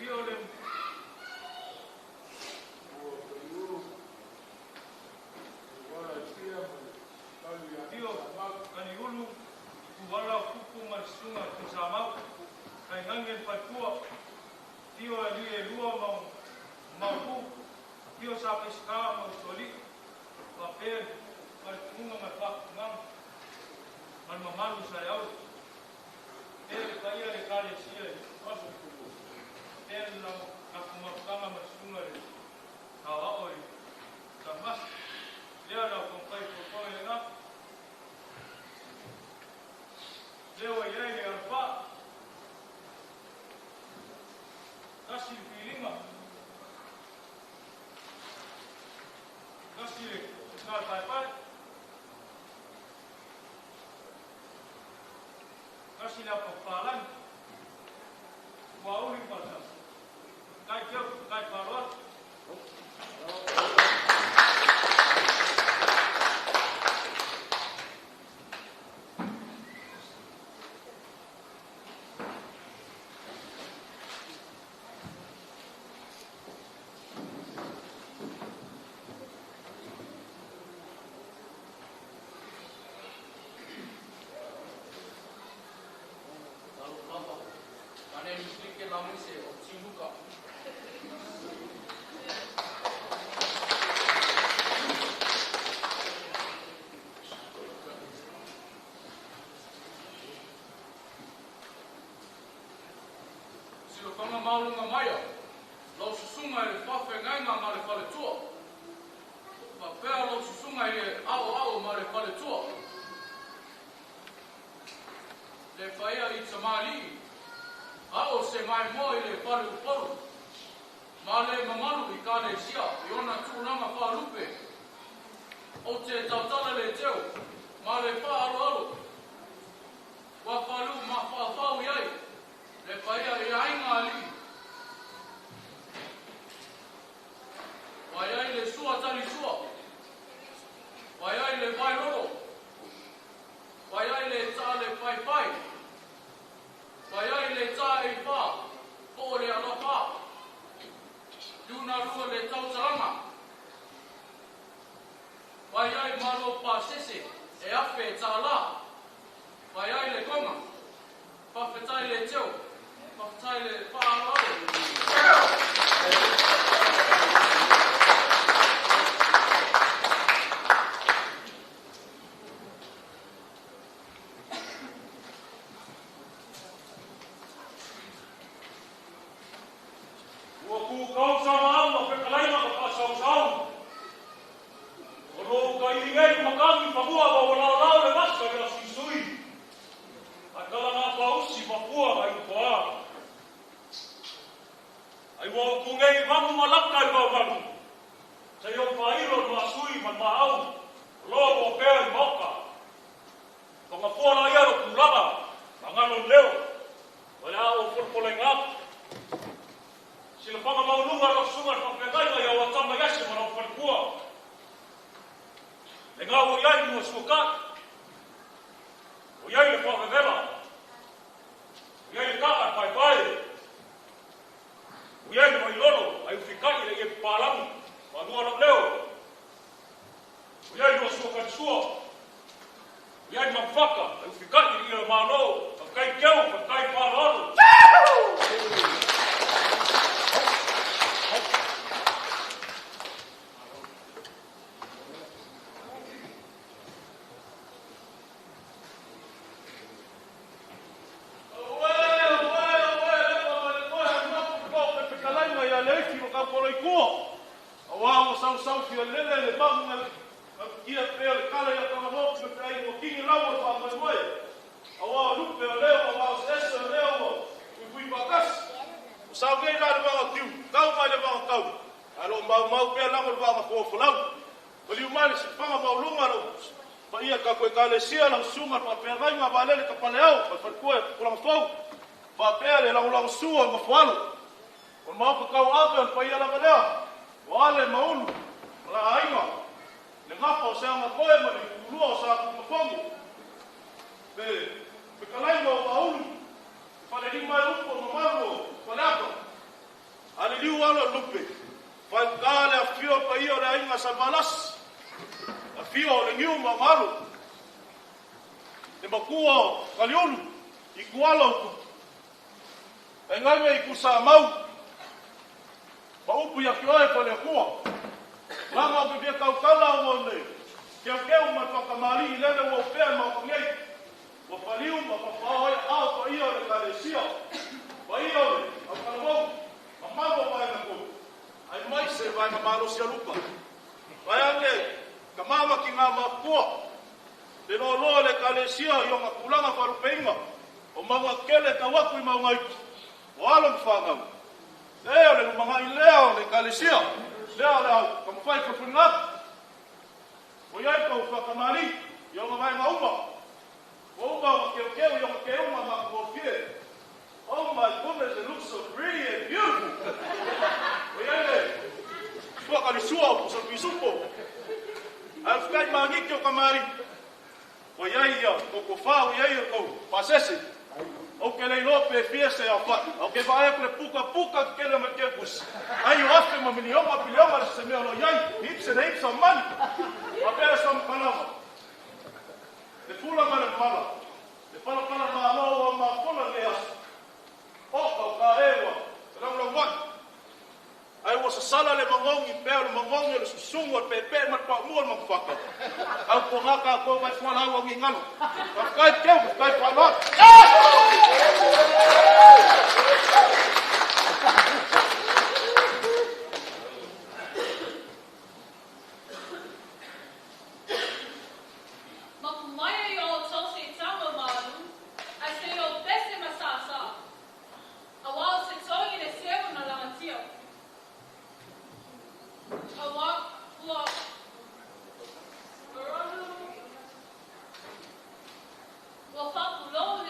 Afio le Afio Kaniulu, Ituala o Kupu ma le Susuga Tuisamau, Kaigange le Faletua, Afio alii e lua ma Maopu, Afio Sa Peseta ma Usoalii, faapea le faletuuga ma le faafugaga ma le mamalu i Saleaula. Faapea le paia o le Ekalesia i aso, faapea le latou mafutaga ma le susuga i le Saoao i Tanumasa. Lea o le a ou taumafai e folafola i lena. Lea ua i ai le alofaa, tasi le filiga, tasi le tala paepae, tasi le apapalagi, tuauli ma le faafetai teu, faafetai faaaloalo. Talofa, Ane Nisilike Lamuise o Timuka. Silafaga mauluga maia, lau susuga i le faafeagaiga ma le faletua. Faapea lau susuga i le aoao ma le faletua. Le paia i tamalii, ao se maimoa i le fale Upolu, ma le mamalu i Ekalesia i ona tulaga faalupe. Ou te tautala le teu ma le faaaloalo, ua falu mafaufau i ai le paia i aiga alii. Ua i ai le sua talisua, ua i ai le vailolo, ua i ai le taa le paepae, ua i ai le taa e ifa, po o le alafa, liuna lua le tautalaga, ua i ai malo pasese e afe tālā, ua i ai le koga, faafetai le teu, faafetai le faaaloalo. Ua kukau sama au ma fekalaiga ma faasausau. O lou kaili nei makagi fagua ma ua laolao le vasa i asuisui. Ae talagapausi mafua ma iutoa. Ai ua ou kugei vamu ma laka i vaumalu. Seia ou faailo le maasui ma le maau. O loa ua opea i maoka. Fagafua laia lou tulaga, magalo le leo. O le a ou folafolaina atu. Silafaga maualuga lau susuga i le faafeagaiga ia Uatama Iase ma lau faletua. Le ga ua i ai lua suakai. Ua i ai le faavevela. Ua i ai le taa le paepae. Ua i ai le vailolo ai ufikai le ie papalagi. Faalua lau leo. Ua i ai lua sua kalisua. Ua i ai le mamafaka ai ufikai le ie o Malo. Faafetai teu, faafetai faaaloalo. Auē, auē, auē, lepa mai le toe alu atu le pao pe fetalaiga ia Leifi ma Kaupoloitua. Auā ua sausau fialele le magu na galutia pea le kala ia Tagaloa ma feai ua kini laua le faamoemoe. Auā o lupe o leo ma vaoseese o leo ua fuifui faatasi. Ua sau nei la le vaga tiu, kau mai le vaga kau, ae o lo o maumau pea lago le vaga foafolau. Maliu mai le sifaga maualuga lau paia i tatou Ekalesia, lau susuga i le faafeagaiga a Vaalele Kapaleau ma le faletua i Tupulaga Fou, faapea le lagolagosua o Mafoalo. O le maota tauave o le paia lava lea, o Ale ma Ulu ma la aiga, le gafa o Seagatoe ma le itulua o Satunumafono, le fetalaiga o Vaaulu, le falelima e upu o mamalu o Faleata. Salevalasi, afio o Legiu ma Malo, le makua o Kaliulu, i Kuala o Tupu, tainane i Kusamau, ma upu ia te oe Faleatua, laga o ke fia tautala ua le keukeu ma le faatamalii lele ua opea i le Maota nei, ua faliu ma fafao ai aao paia o le Ekalesia, paia o le autalavou, mamalu o Vaega 3, aemaise Vaega Malosi a Luka. Vaeane tama ma tina matutua, le loaloa o le Ekalesia i ona tulaga faalupeina, o mauga tetele e tau atu i mauga iti, o alo ma fanau. E o le lumanai lea o le Ekalesia, lea o le a taumafai e fuafuaina atu. Ua i ai tou faatamalii i ona vaega uma, ua uma ona keukeu i ona keuga matagofie. Oh my goodness, it looks so pretty and beautiful. Ua i ai le suakalisua o Pusa Pisupo. Ae o le fekai maniti o tamalii, ua i ai ia tou tofa, ua i ai ia tou pasese. Ou te le iloa pe fia se aofai, ae ou te vaai atu i le puta puta tetele mai kepus. Ai o afe ma miliona, piliona se mea o lo o i ai, heaps and heaps of money. Faapea le faamatalaga, le fula ma le mala, le palapala malo ua mafola lenei aso. O tauta e ua felaulau ai. Ae ua sasala le magogi pea o le magogi o le susugu o le peepee ma le paumua o le magafata. Tautuana tatou mai fualaau augigalo. Faafetai keu, faafetai faaaloalo. Mapu mai ai o outou se i tama malu, ae se i ou pese ma sāsā, auā o se togi le seu na lagatia. Auā ua ua faapulou le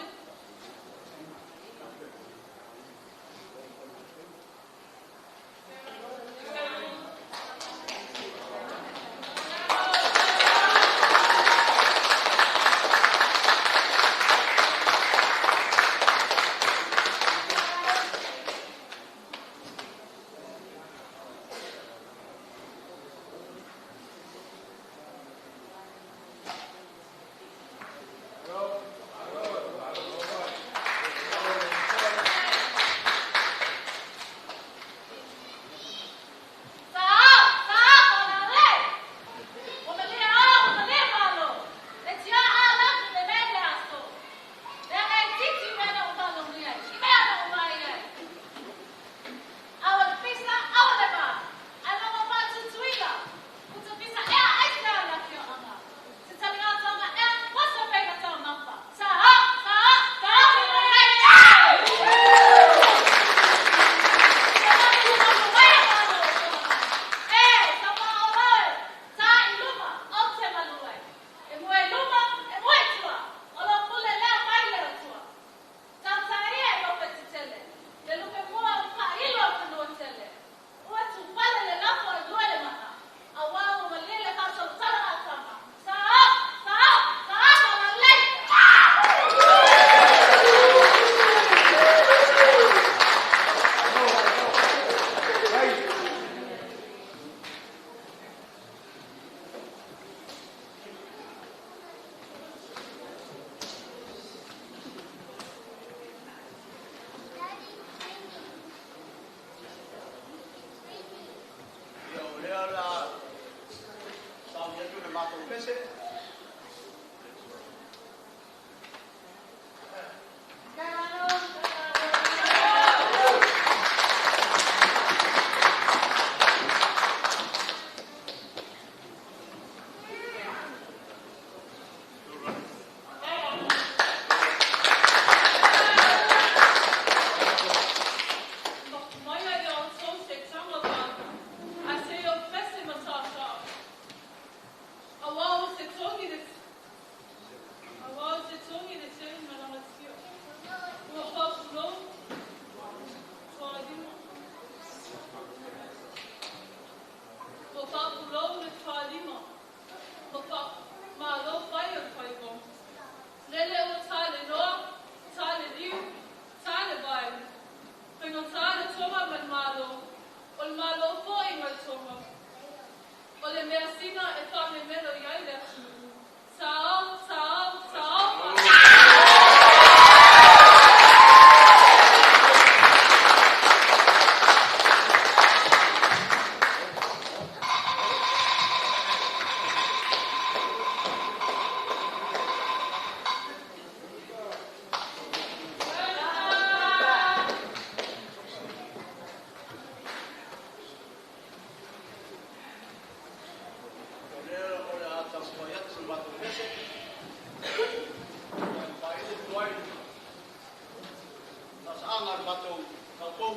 le matou taupou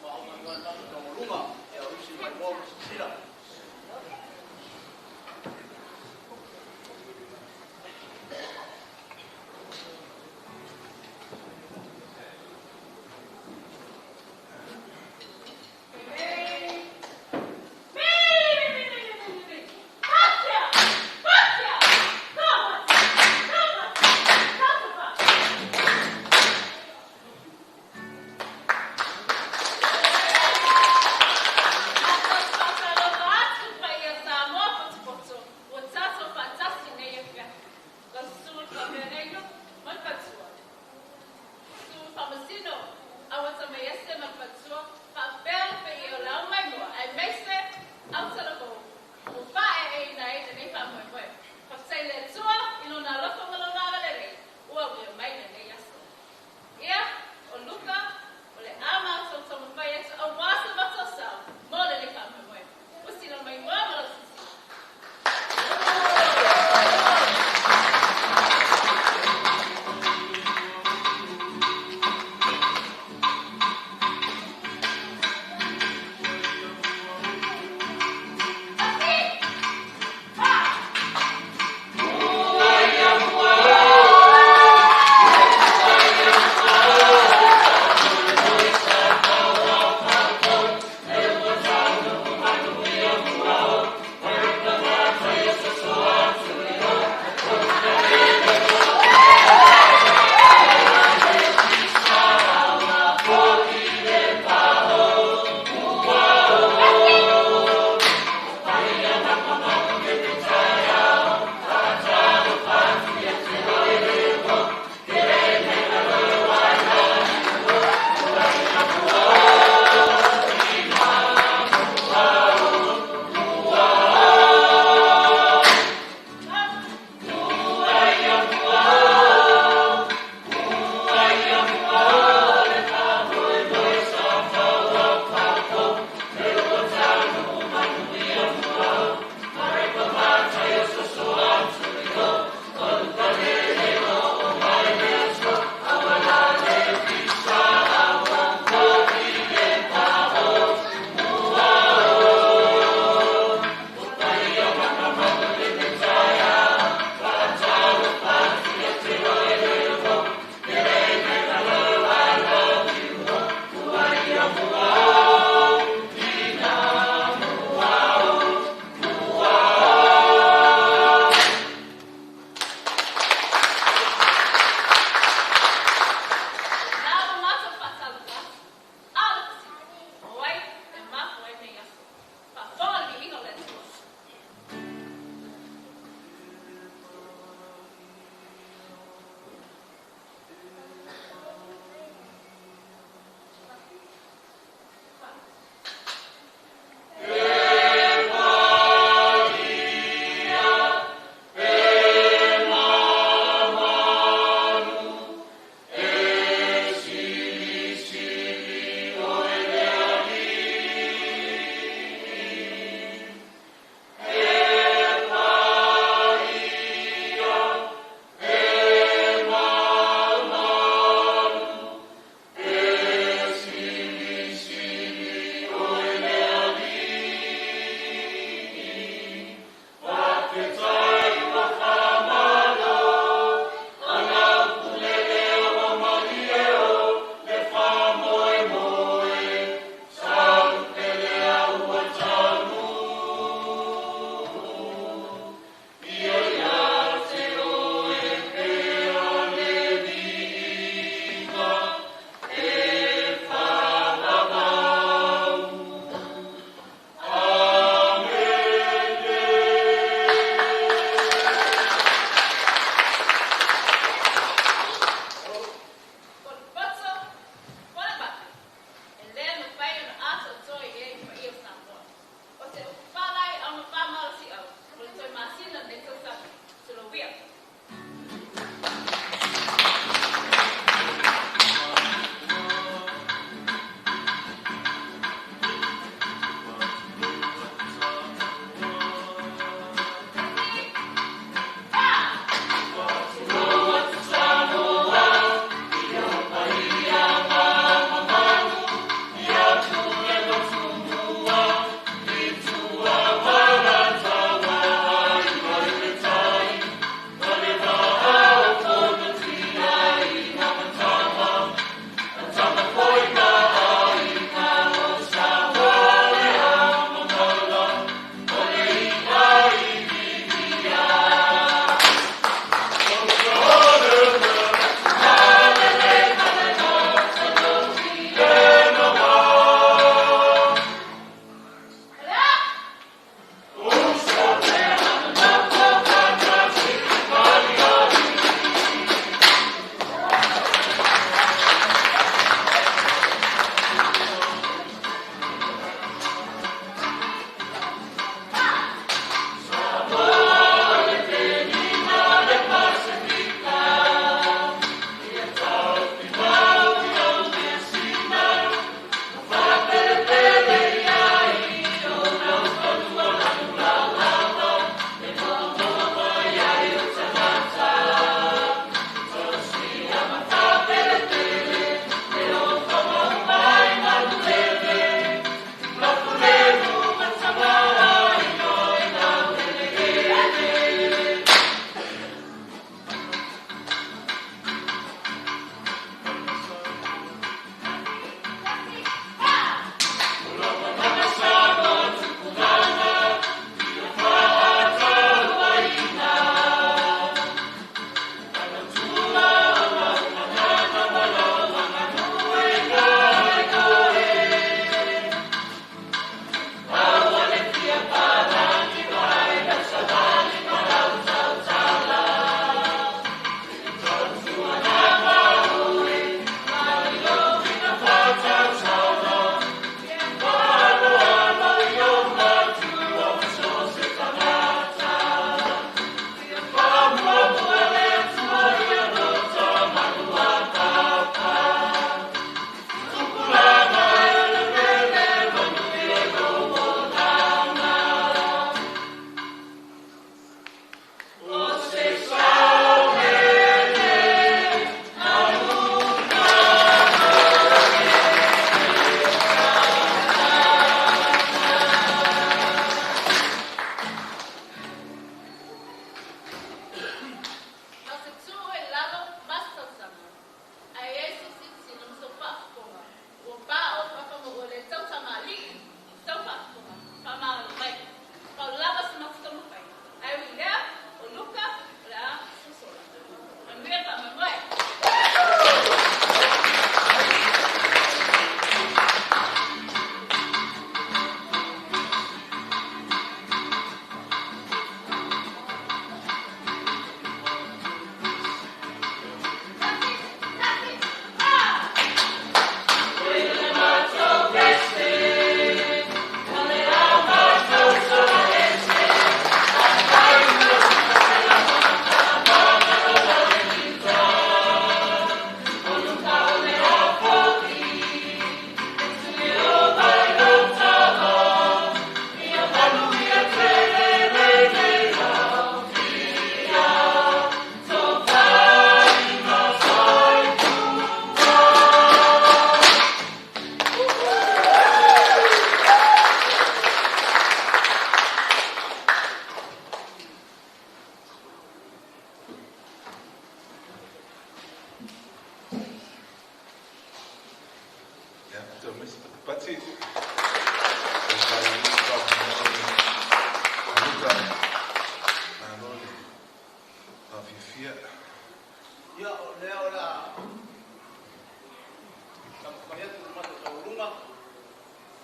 faaogaluga le matou taualuga ia usi mai moa ma sisila. Pati. Luka. Malo le faafiafia. Ia, o lea o le a taumafai atu le matou taualuga,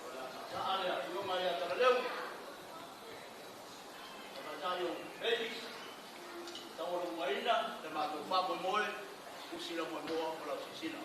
o le a saasaa le afioga ia Talaleu, tamaitai o Felix, taualugaina le matou faamoemoe, usi lau moemoa o lau silasila.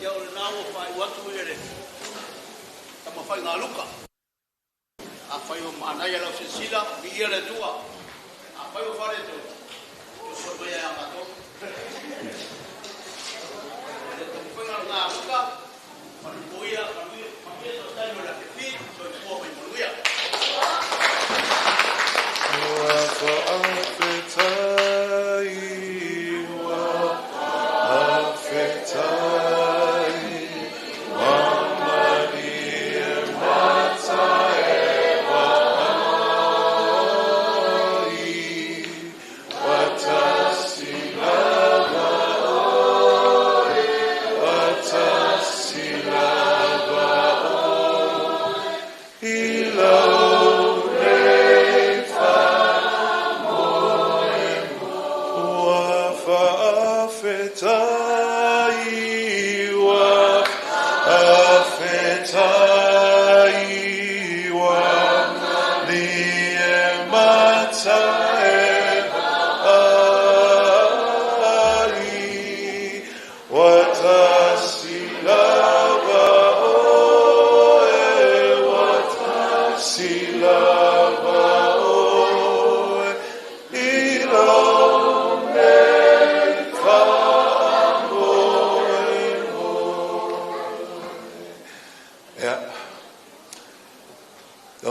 Ia o lena ua faaiu atu le taumafaiga a Luka. Afai ua manaia lau silasila, viia le Atua. Afai ua faaletonu, tusua mai ia matou. O le taumafaiga lena a Luka, manuia, manuia, manuia.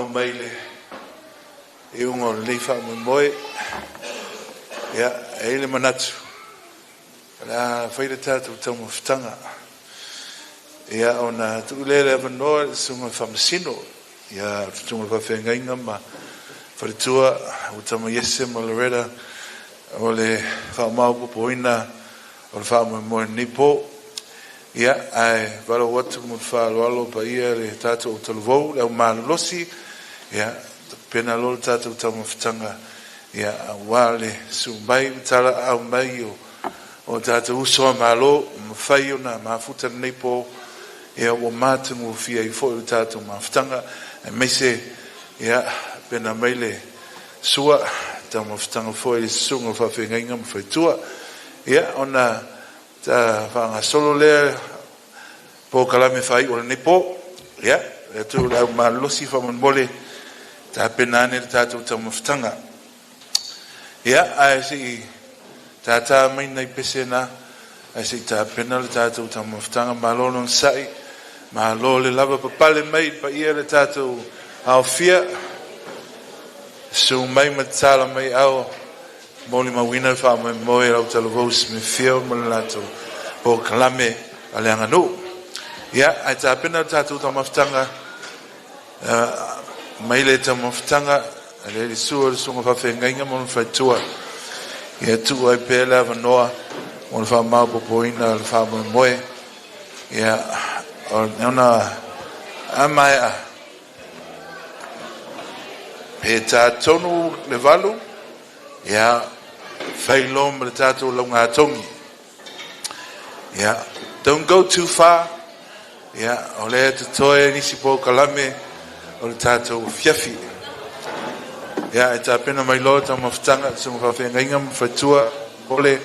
Aumai le iuga o lenei faamoemoe. Ia, e i ai le manatu, o le a fai le tatou taumafataga. Ia, ona tuu lea o le avanoa i le Susuga i le Faamasino, ia le Susuga i le Faafeagaiga ma Faletua ua Tama Iese ma Loretta o le faamaopoopoina o le faamoemoe i lenei po. Ia, ae valaau atu ma le faaaloalo paia le tatou talavou, le au malolosi, ia, tapena loa le tatou taumafataga, ia, aua le susu mai ma talaau mai o tatou uso a Malo, mafai ona mafuta lenei po, ia ua matagofie ai foi le tatou mafutaga, aemaise ia pena mai le sua taumafataga foi i susuga o faafeagaiga ma faletua. Ia ona ta faagasolo lea polokalame faaiu o lenei po. Ia le atu le au malolosi faamolemole tapena ane le tatou taumafataga. Ia ae sei tata mai nai pese na ae sei tapena le tatou taumafataga. Malo le onosai, malo le lavapapale mai i le paia o le tatou aofia, susu mai ma tatala mai ao molimauina le faamoemoe o lau talavou Smithfield ma le latou polokalame a le aganuu. Ia ae tapena le tatou taumafataga mai le taumafataga le le susu o le susuga faafeagaiga ma lona faletua, ia tuu ai pea le avanoa mo le faamaopoopoina o le faamoemoe. Ia ona a maea pe tatonu le 8, ia fai loa ma le tatou laugatogi. Ia, don't go too far. Ia, o lea totoe nisi polokalame o le tatou afiafi. Ia, e tapena mai loa le taumafataga susuga faafeagaiga ma faletua ole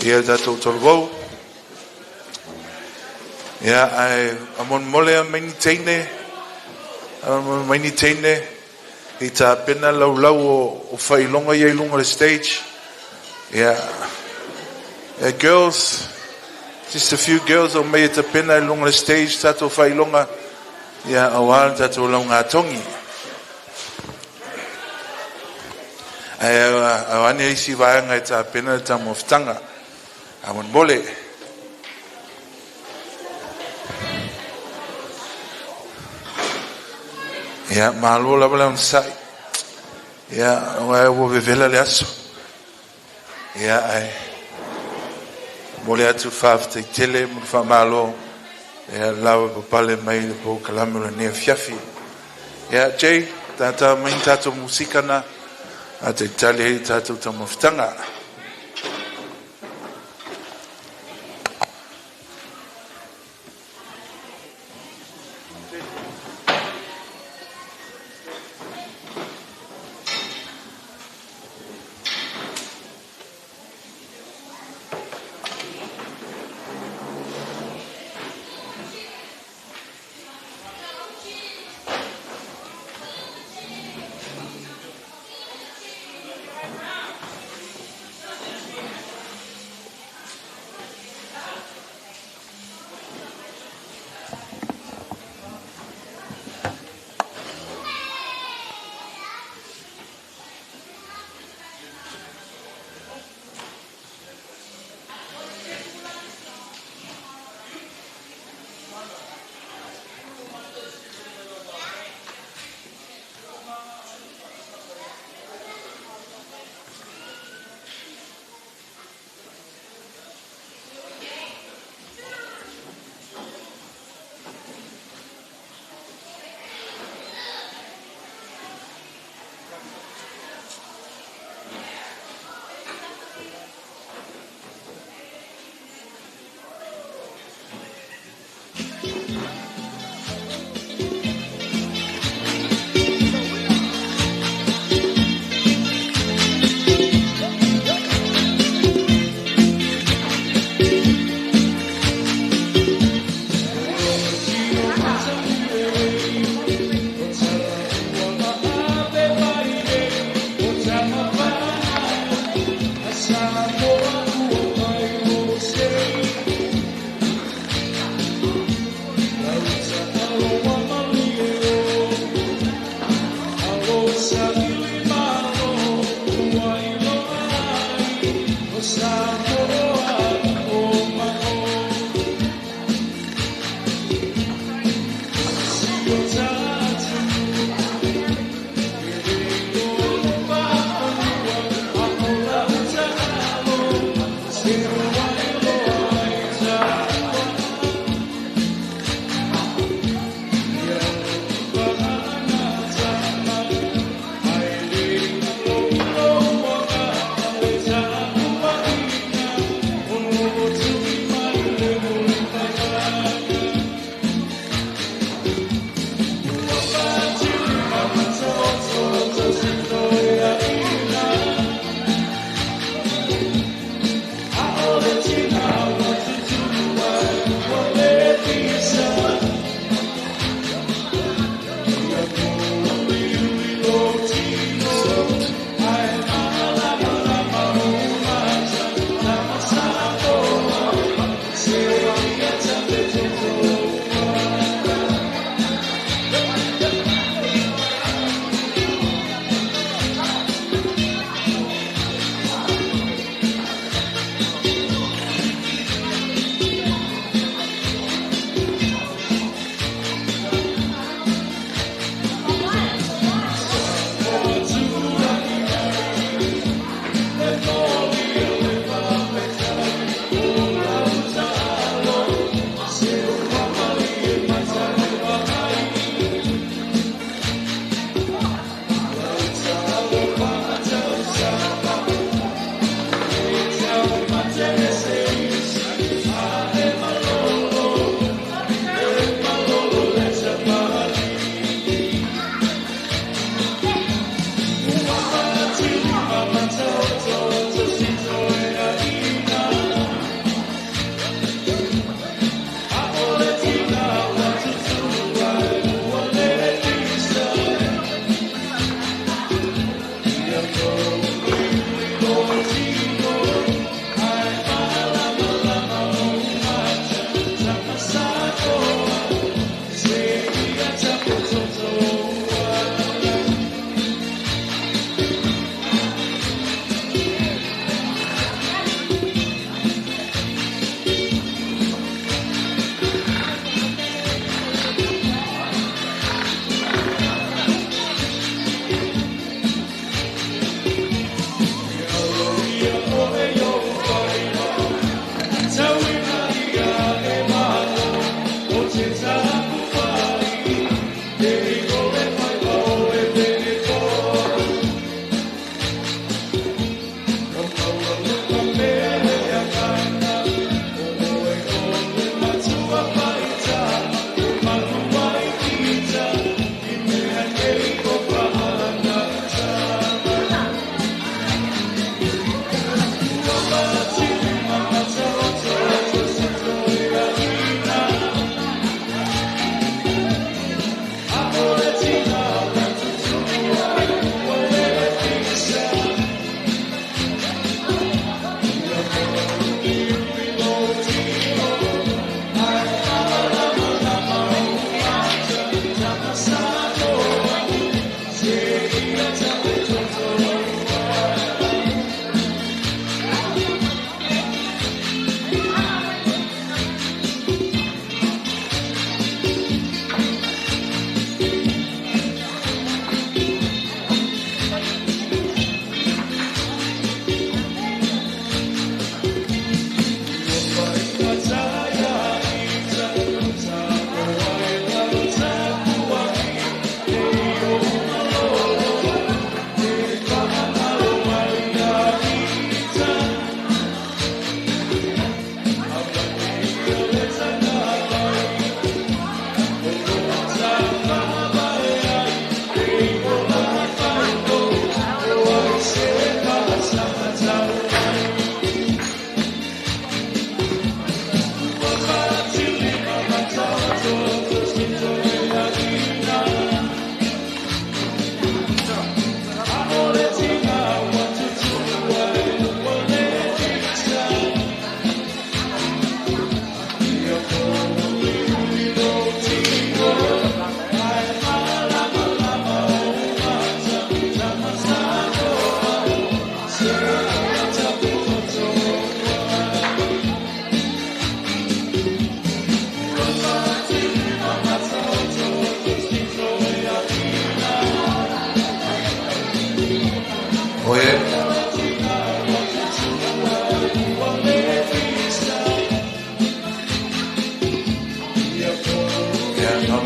ia le tatou talavou. Ia, ae molemole mai ni teine, mai ni teine i tapena laulau o failoga ia i luga o le stage. Ia, girls, just a few girls o mai e tapena i luga o le stage tatou failoga, ia aua le tatou laugatogi. Ae ane isi vaega e tapena le taumafataga. A molemole. Ia, malo lava le onosai. Ia, ua vevela le aso. Ia, ae momoli atu le faafetai tele ma le faamalo ia le lavapapale mai i le polokalame o lenei afiafi. Ia, Jay, tata mai ni tatou musika na a talitali ai le tatou taumafataga.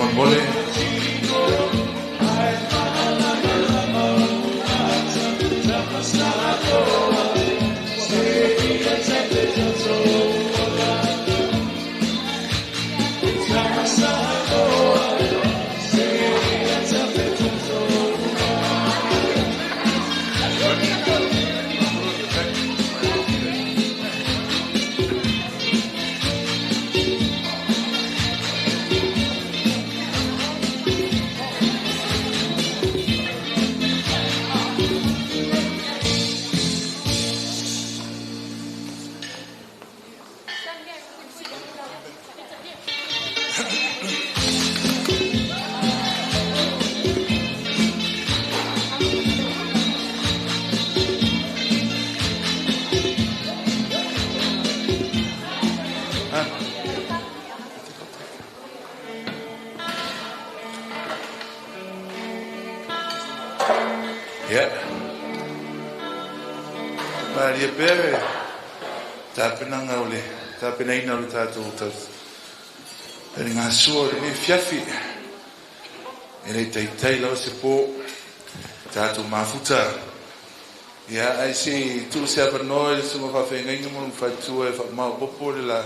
faamolemole. Ia. Malie pea le tapenaga o le tapenaina o le tatou taligasua o lenei afiafi. E le taitai lava se po tatou mafuta. Ia, ae se i tuu se avanoa i le susuga faafeagaiga ma lona faletua e faamaopoopo le la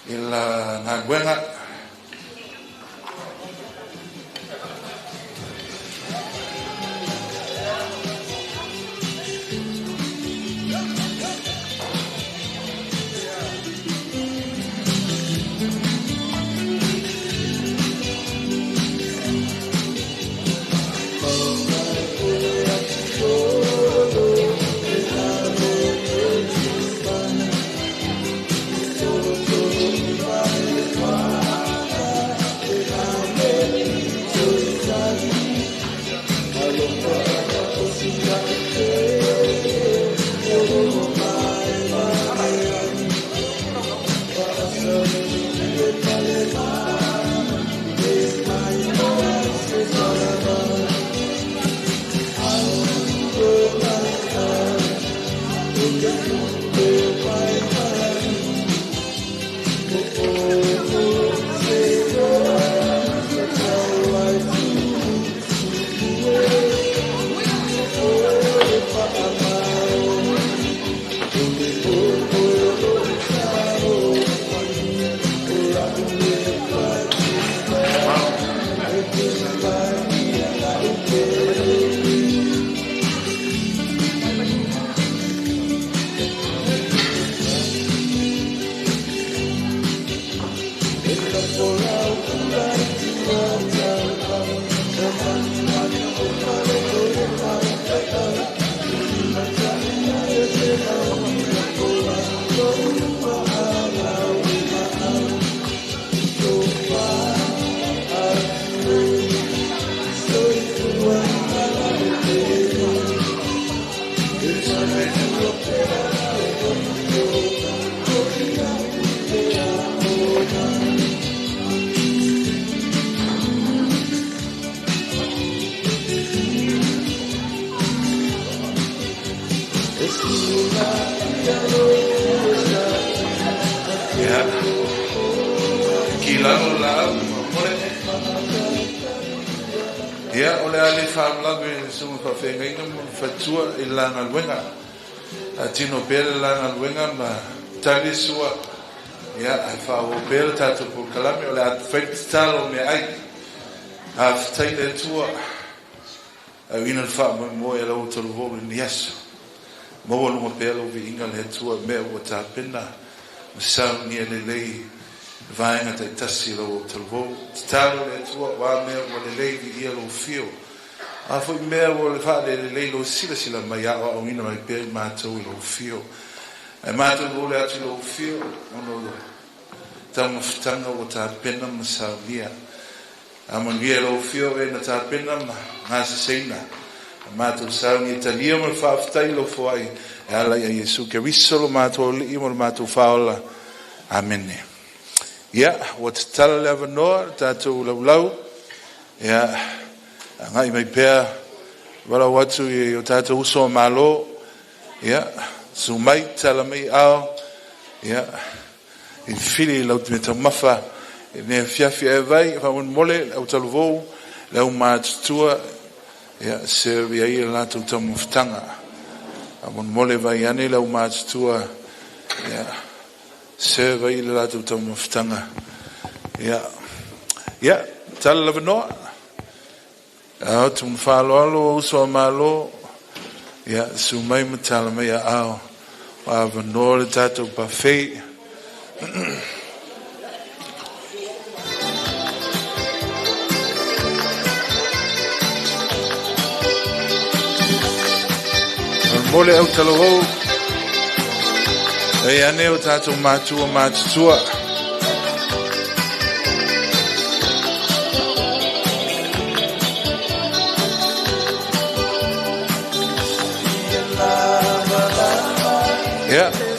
i la galuega. Ia, kilalo laau faamolemole. Ia, o le a le faalavelave i le susuga faafeagaiga ma le faletua i le la galuega. Faatino pea le la galuega ma tali sua. Ia, ae faaauau pea le tatou polokalame, o le a fai le tatalo o meaai. Faafetai le Atua. Auina le faamoemoe a lau talavou i lenei aso. Maua luga pea lou viiga le Atua i mea ua tapena ma saunia lelei vaega taitasi i lau talavou. Tatalo le Atua o a mea ua lelei viia lou fio. A foi mea ua le faalelelei lou silasila mai aoaoina mai pea i matou i lou fio. Ae matou vole atu i lou fio ona o taumafataga ua tapena ma saunia. A manuia i lau Afioga e na tapena ma gaseseina a matou sauni e talia ma le faafetai i lou foai e ala ia Iesu Keriso lo matou Alii ma lo matou Faaola. Amene. Ia, ua tatala le avanoa le tatou laulau. Ia, agai mai pea valaau atu i o tatou uso a Malo. Ia, susu mai, tala mai ao. Ia, filifili i lau mea taumafa I lenei afiafi ae vai faamolemole le autalavou le aumatutua ia serve ai le latou taumafataga. Faamolemole vai ane le aumatutua ia serve ai le latou taumafataga. Ia ia tala lavanoa atu ma faaaloalo uso a Malo ia susu mai ma tala mai aao o avanoa le tatou buffet. Mo le autalavou e ane o tatou matua matutua. Yeah.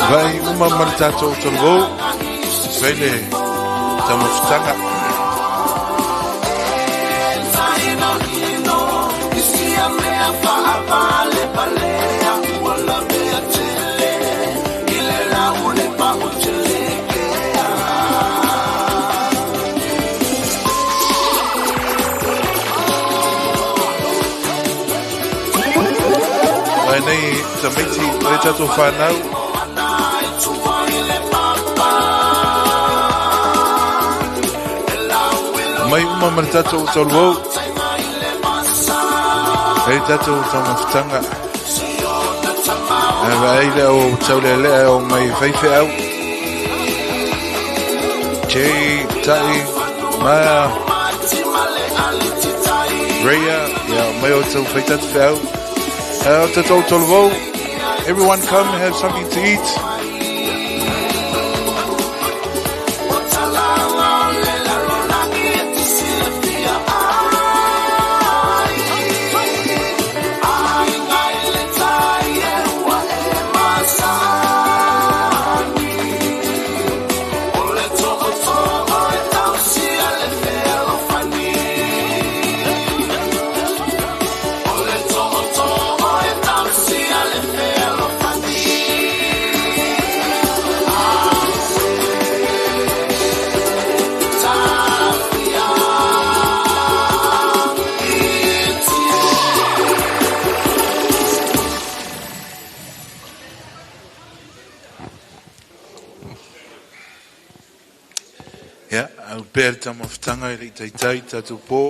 Vai uma ma le tatou talavou, fai le taumafataga. Ai nei tamaiti le tatou whanau. Mai uma ma le tatou taluau. Hei tatou taumafataga. Ae vaai le au taulelea o mai faifeau. Jay, Tai, Maya, Raya, ia mai o tau faitatu feau. O tatou talavou. Everyone come and have something to eat. Ia, au pea le taumafataga e le i taitai tatou po.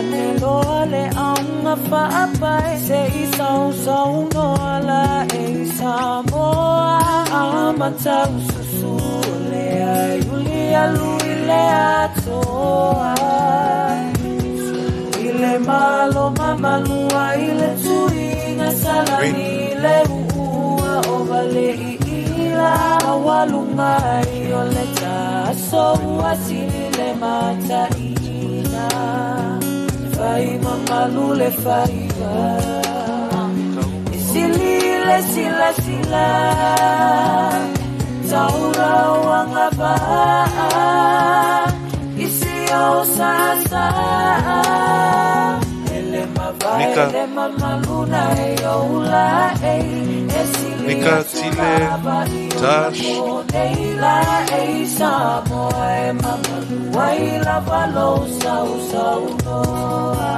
Ane loa le aunga faapai se i sausaunoa la e i Samoa a susu o le ai uli alu i le atoa i le malo mamalua i le tuiga salani le uua o vale i ila awaluga ai o le taso ua sili le mataina fai mamalu le faiva e sili le silasila taulauaga vaa isi o sasa ele mavae Nika. le mamaluna e oula e e sili Nika, atu Tile, lava i o Tash. nei la e i Samoa e mamalu ai lava lou sausaunoa.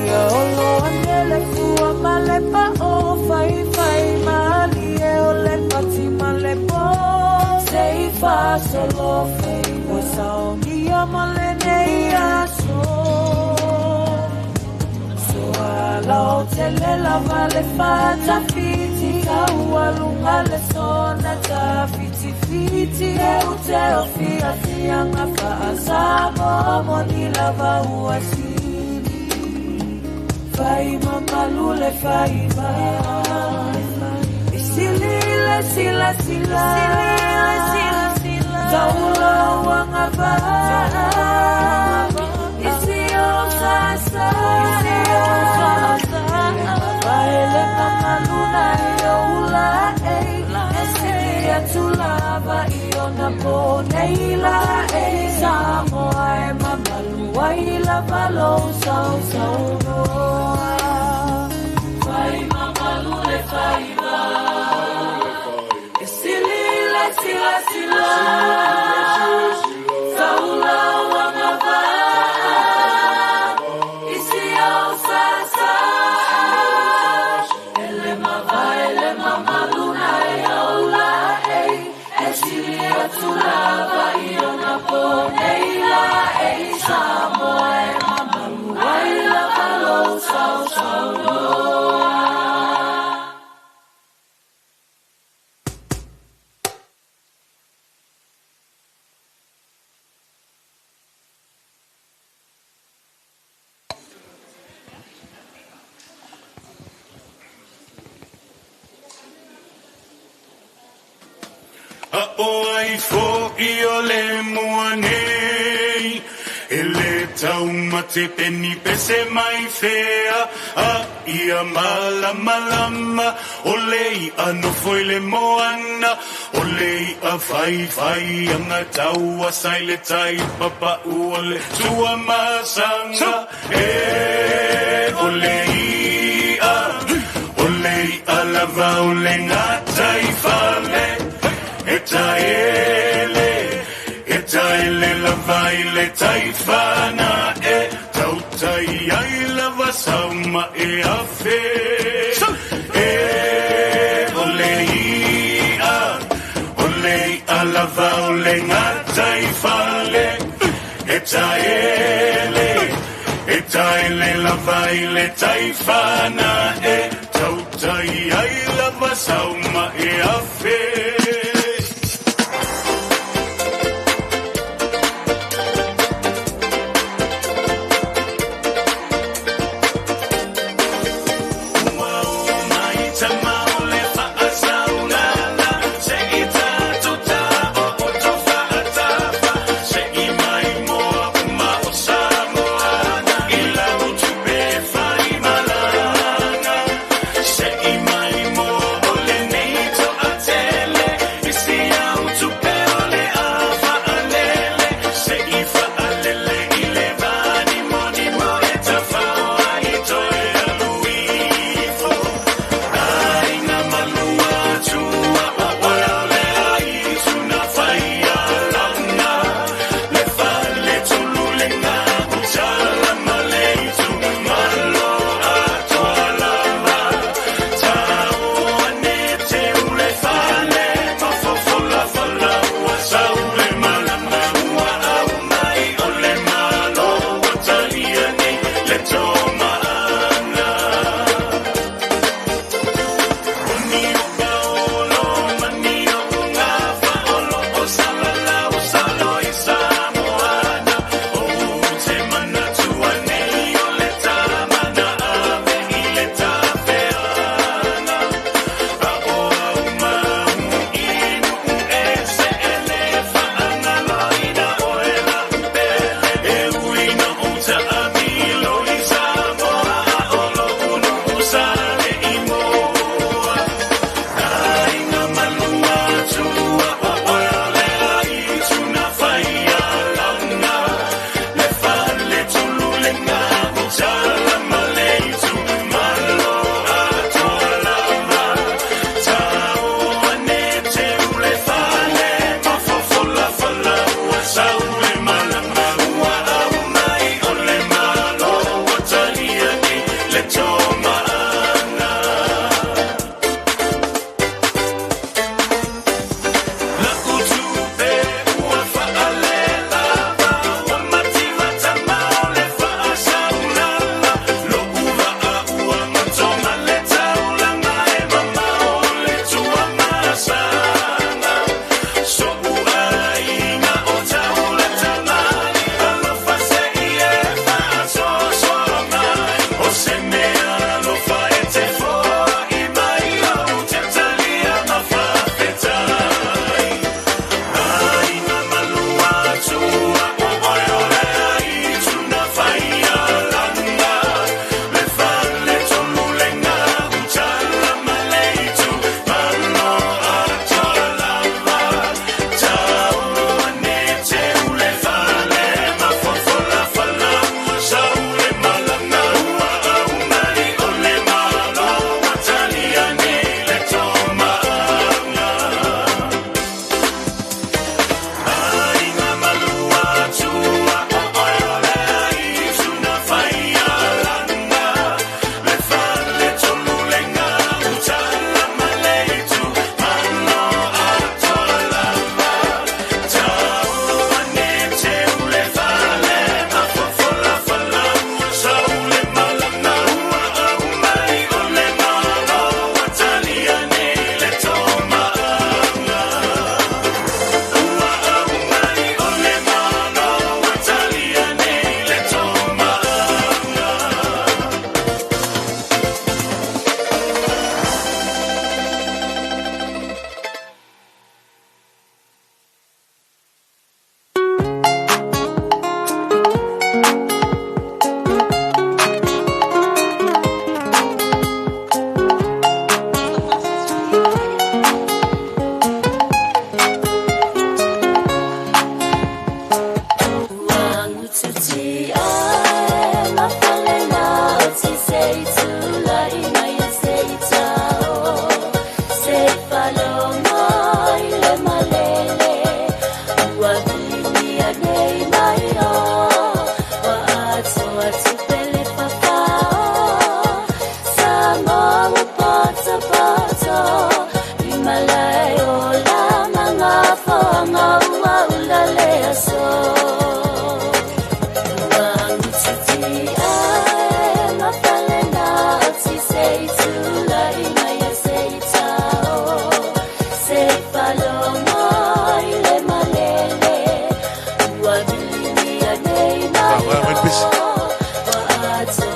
Ia olo ane le fua ma le pa'o faifai malie o le pati ma le po se i fasolo fai ua saogia mo lenei aso. Soa tele lava le fatafiti kaualuga le sona tafitifiti e ute o fiafiaga faasamoa moni lava ua sili fai mamalu le faiva e sili le silasila taulauaga vaa isi o sasa vaele mamaluna e oula e e sili atu lava i ona po nei la e Samoa e mamalu ai lava lou sausaunoa. Fai mamalu le faiva e sili le silasila taulauaga vaa isi o sasa ele mavae le mamaluna e oula e e sili atu lava i ona po nei la e i Samoa e mamalu ai lava A o ai foʻi o le mua nei e lē taumate pe ni pese mai fea a ia malamalama o le iʻa nofo i le moana o le iʻa faifai agataua sa i le tai papaʻu o le tuamasaga e o le iʻa o le iʻa lava o le gataifale e taele e taele lava i le taifana e tautai ai lava sauma e afe e o le iʻa o le iʻa lava o le gataifale e taele e taele lava i le taifana e tautai ai lava sauma e afe.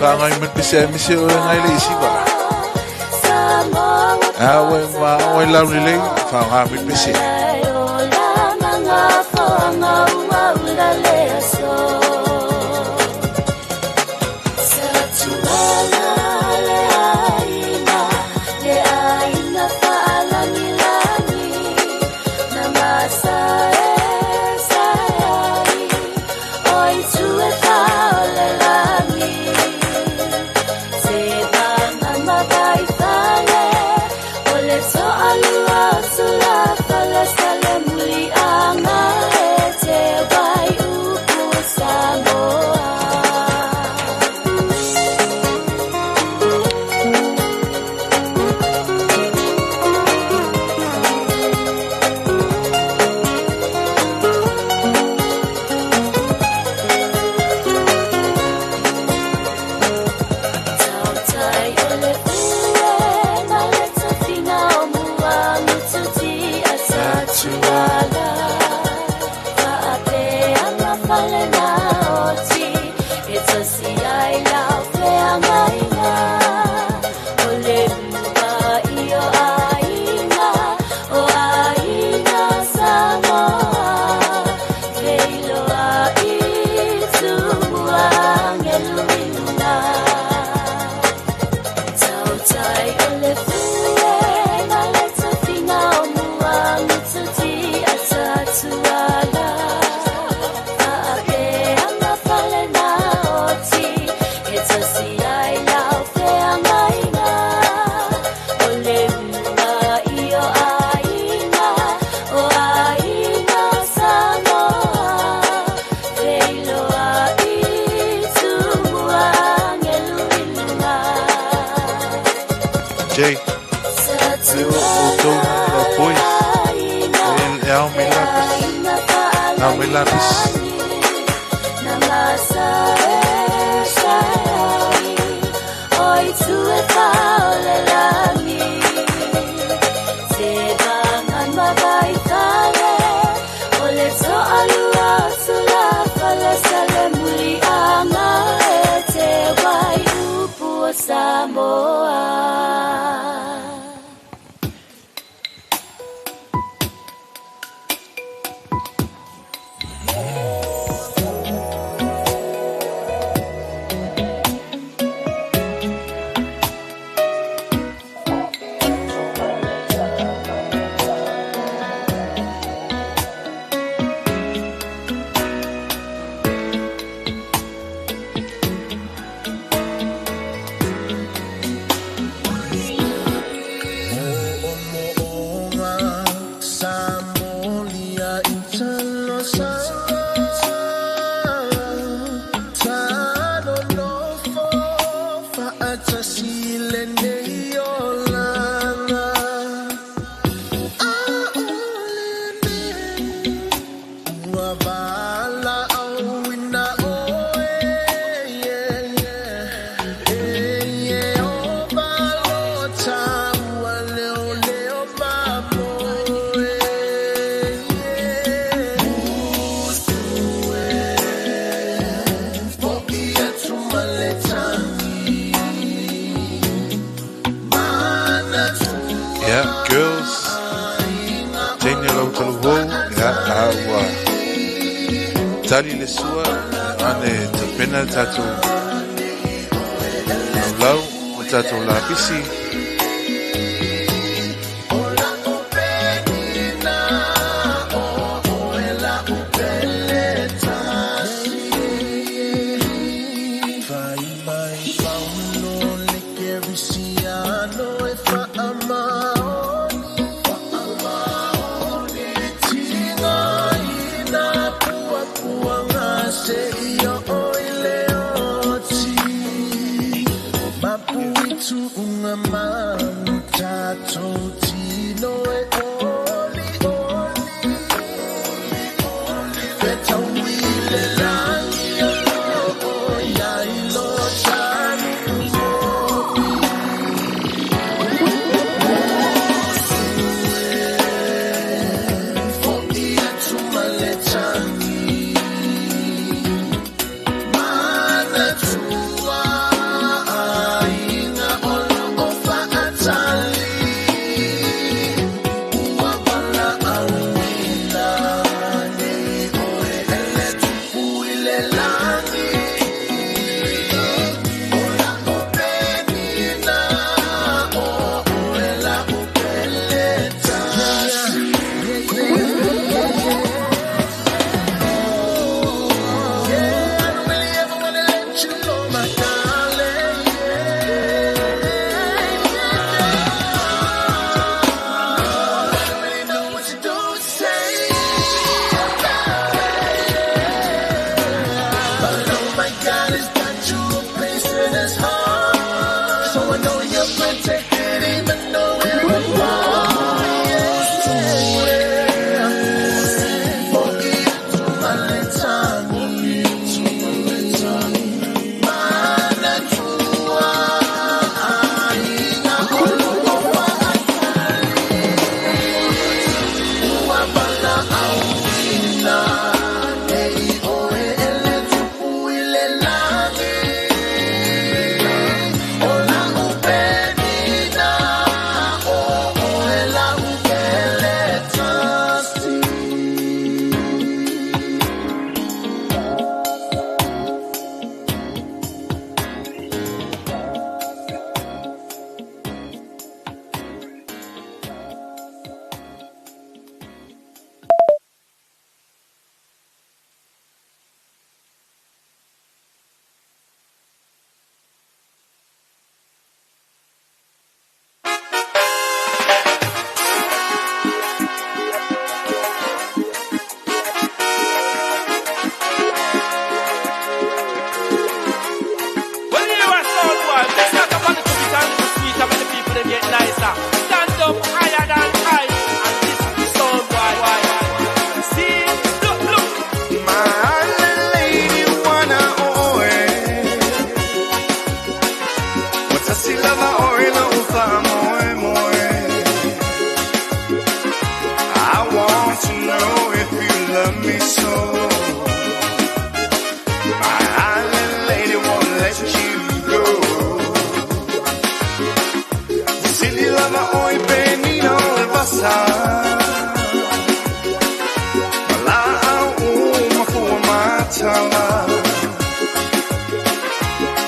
Whaangai mai pese ai mese o ngai le isi va. A oe ma oe lau lelei, whaanga mai pese. Jay, le o tou lau boys, e ao mai lapis, ao mai lapis. Samoa. Yeah, girls. Jane lau taluhou, ya, a ua tali le sua, ane tapena tātou lau, o tātou lapisi. master. Stand up higher than high. And this is sound boy. See, look, look. My island lady wanna oe. Watasi lava oe la ufa moe moe. I want to know if you love me so. My island lady won't let you go. Silly lava oi penino le vasa. La au ma matala.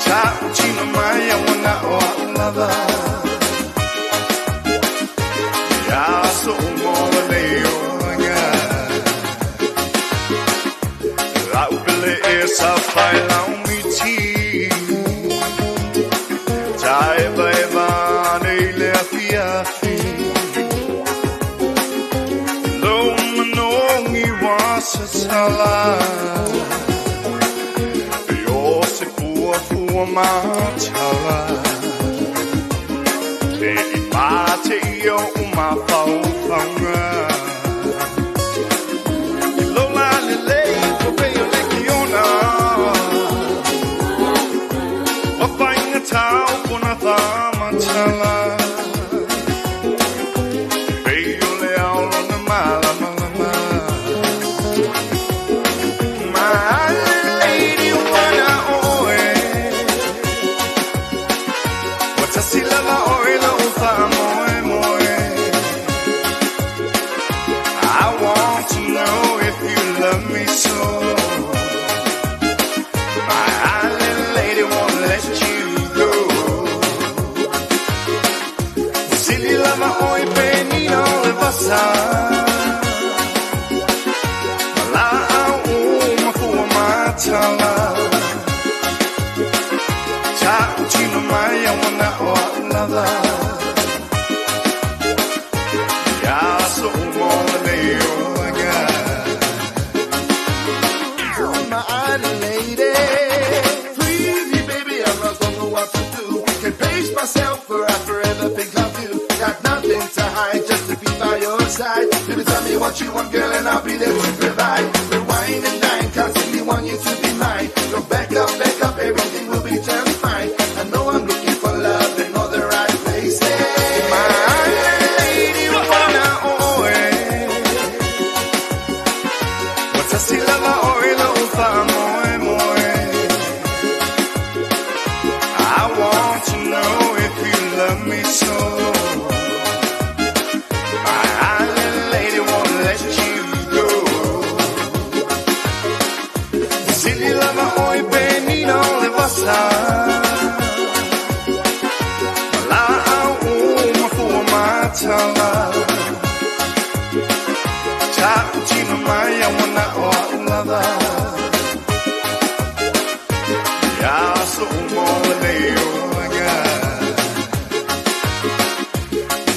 Cha uchino maya wana o lava. Ya so mo le oga. La upele esa fai la umiti. Ta eva eva ne le afi afi. Lo manongi wasa tala. Yo se fua fua matala. Te i mate i o uma fau faunga. Lo la le le ko pe o le ki ona. O whainga tau kona whamatala. Pe o le ao lona mala mala ma. My island lady wana oe. Watasi lava oe la ufa moe moe. I want to know if you love me so. My island lady won't let you go. Silly lava oi penino le vasa. La au ma fua matala. Cha uchino maya wana o lava. Ya so mo le oga. My island lady. Please me, baby, I don't know what to do. Can pace myself for I forever think of you. Got nothing to hide, just to be by your side. Baby, tell me what you want, girl, and I'll be there to provide. Rewind and dine, constantly want you to be mine. Go back up, everything will be just fine. I know I'm looking for love in all the right places. My island lady wana oe. Watasi lava oe la ufa moe moe. I want to know if you love me so. My island lady won't let you go. Silly lava oi penino le vasa. La au ma fua matala. Cha uchino maya wana o lava. Ya so mo le oga.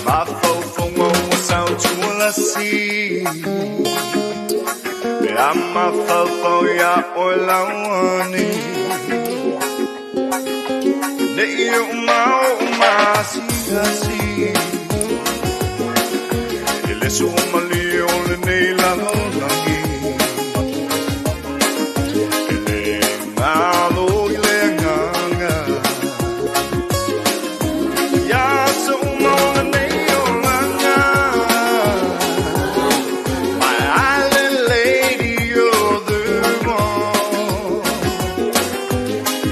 Ma fo fo mo sao tu la si. Ya ma fo fo ya o la wani. Ne i o ma o ma si la si. Ele su ma li o le nei la lo la gi. Ele ngā lo i le ngā ngā. Ya so mo le nei o la ngā. My island lady, you're the one.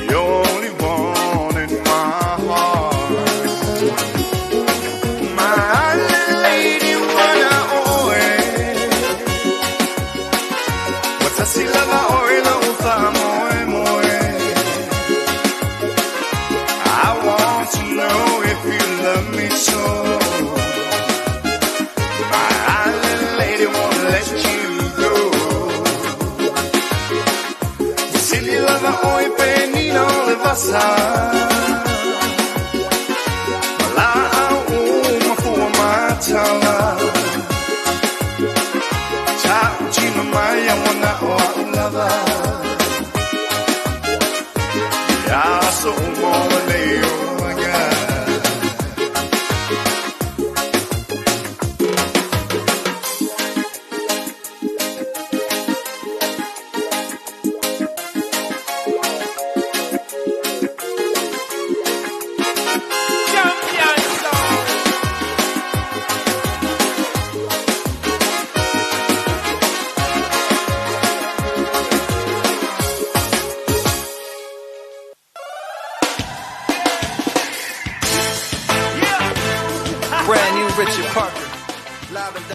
The only one in my heart. My island lady, wanna oe. Watasi lava oe la ufa moe moe. I want to know if you love me so. My island lady won't let you go. Silly lava oi penino le vasa. La au ma fua matala. Cha uchino maya wana o lava. Ya so mo le oga. Brand new Richard Parker. Live and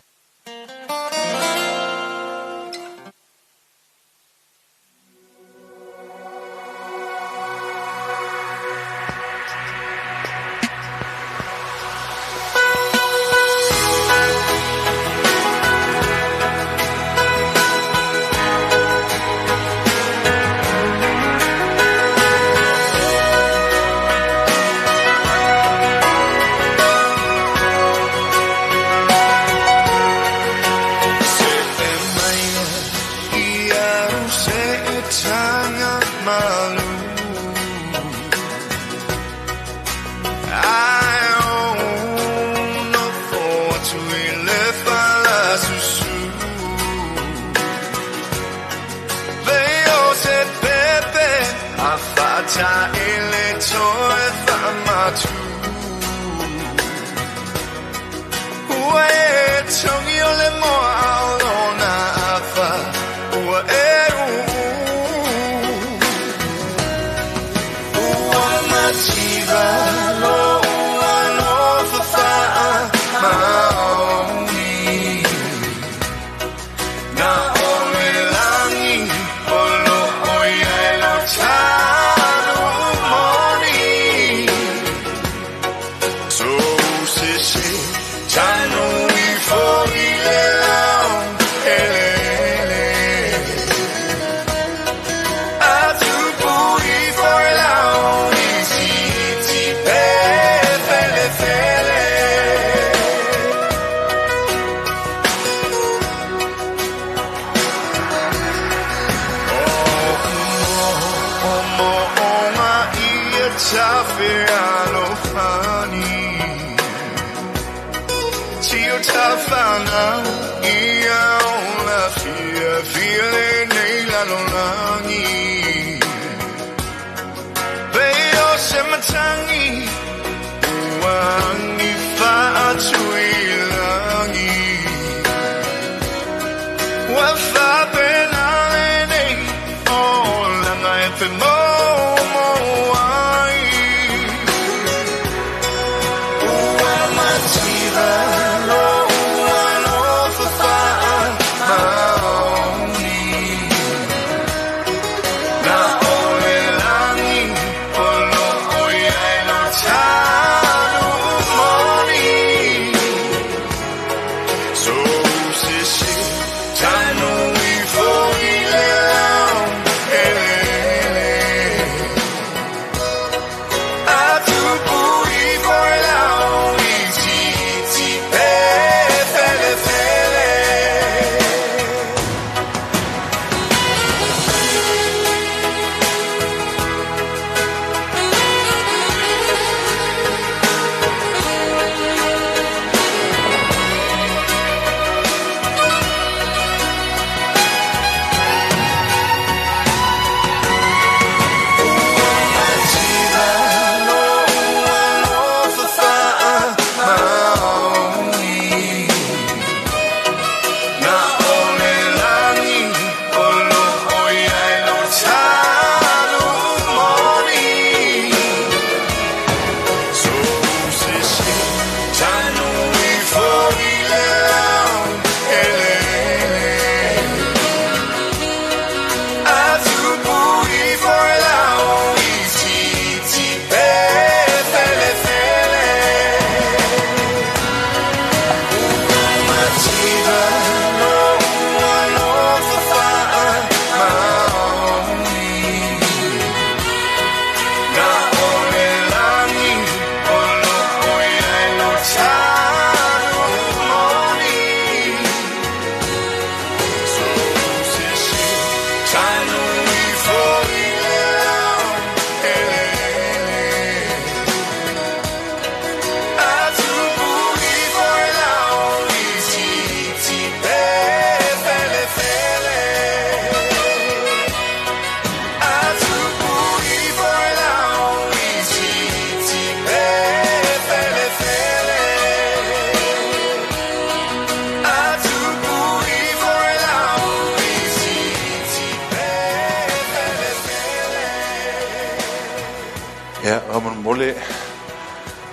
Ia, faamolemole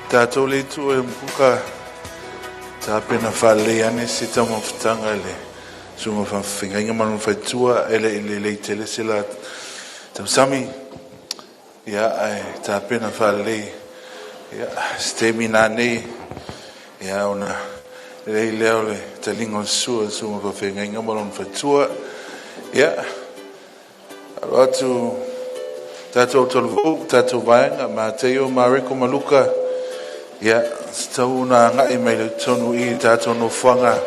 tatou le itu e mukuka. Tapena faalelei ane se taumafataga i le susuga faafeagaiga ma lona faletua e le i lelei tele se la tausami, ia ae tapena faalelei ia se taimi nanei ia ona lelei lea o le taliga o le sua i le susuga faafeagaiga ma lona faletua. Ia alo atu tatou talavou tatou vaega Mataio, Mareko ma Luka, ia tatau ona agai mai le totonu i tatou nofoaga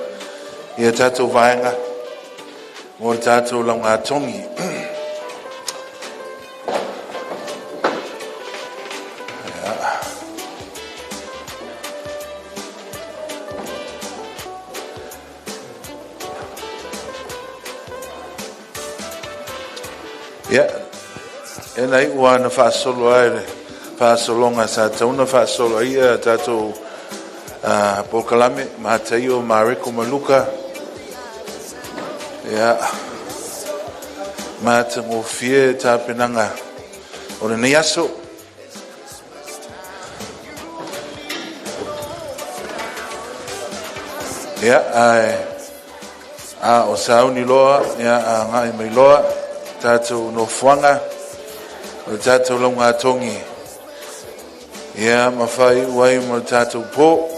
ia tatou vaega mo le tatou laugatogi. Ia, e na iu lava na faasolo ai le faasologa sa tatau ona faasolo ai ia tatou polokalame, Mataio, Mareko ma Luka. Ia, matagofie tapenaga o lenei aso. Ia, ae a o sauni loa, ia agai mai loa tatou nofoaga o le tatou laugatogi, ia ma faaiu ai ma le tatou po.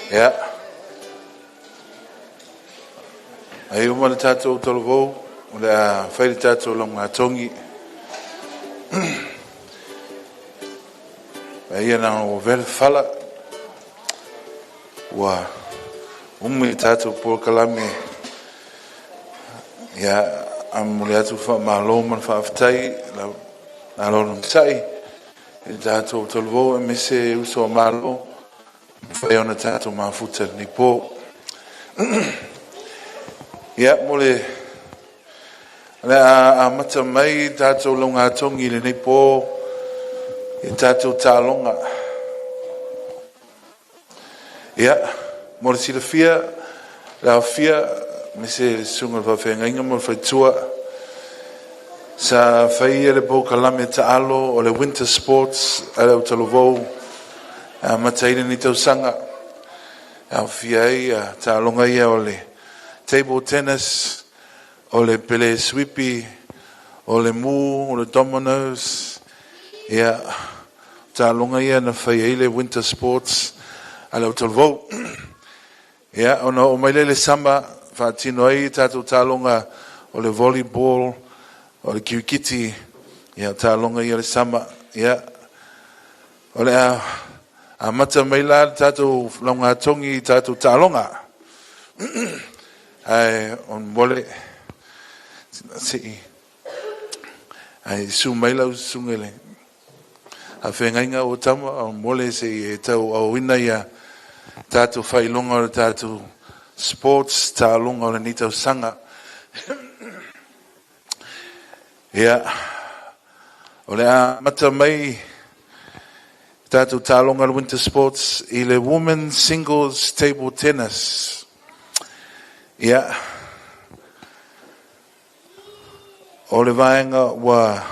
Ia. Ai uma le tatou talavou, o le a fai le tatou laugatogi. Ai ia na o vele fala, ua umi le tatou polokalame. Ia, a momoli atu le faamalo ma le faafetai lau alo onosai i le tatou talavou aemaise uso a Malo mafai ona tatou mafuta i lenei po. Ia, mo le a amata mai tatou laugatogi i lenei po i tatou taaloga. Ia, mo le silafia, le aofia, aemaise le susuga i le faafeagaiga ma le faletua, sa faia le polokalame taalo o le Winter Sports a le Autalavou amata ai lenei tausaga. E aofia ai taaloga ia o le table tennis, o le pele suipi, o le mu, o le dominoes. Ia, taaloga ia na fai ai le Winter Sports a le Autalavou. Ia, ona oo mai lea i le sama, faatino ai tatou taaloga o le volleyball, o le kirikiti, ia taaloga ia o le sama. Ia, O le a amata mai la le tatou laugatogi i tatou taaloga. Ae on mole sei ae su mai lau susuga i le afeagaiga o tama o mole sei e tau aoina ia tatou faailoga o le tatou sports taaloga o lenei tausaga. Ia, o le a amata mai tatou taaloga le Winter Sports i le Women's Singles Table Tennis. Ia, o le vaega ua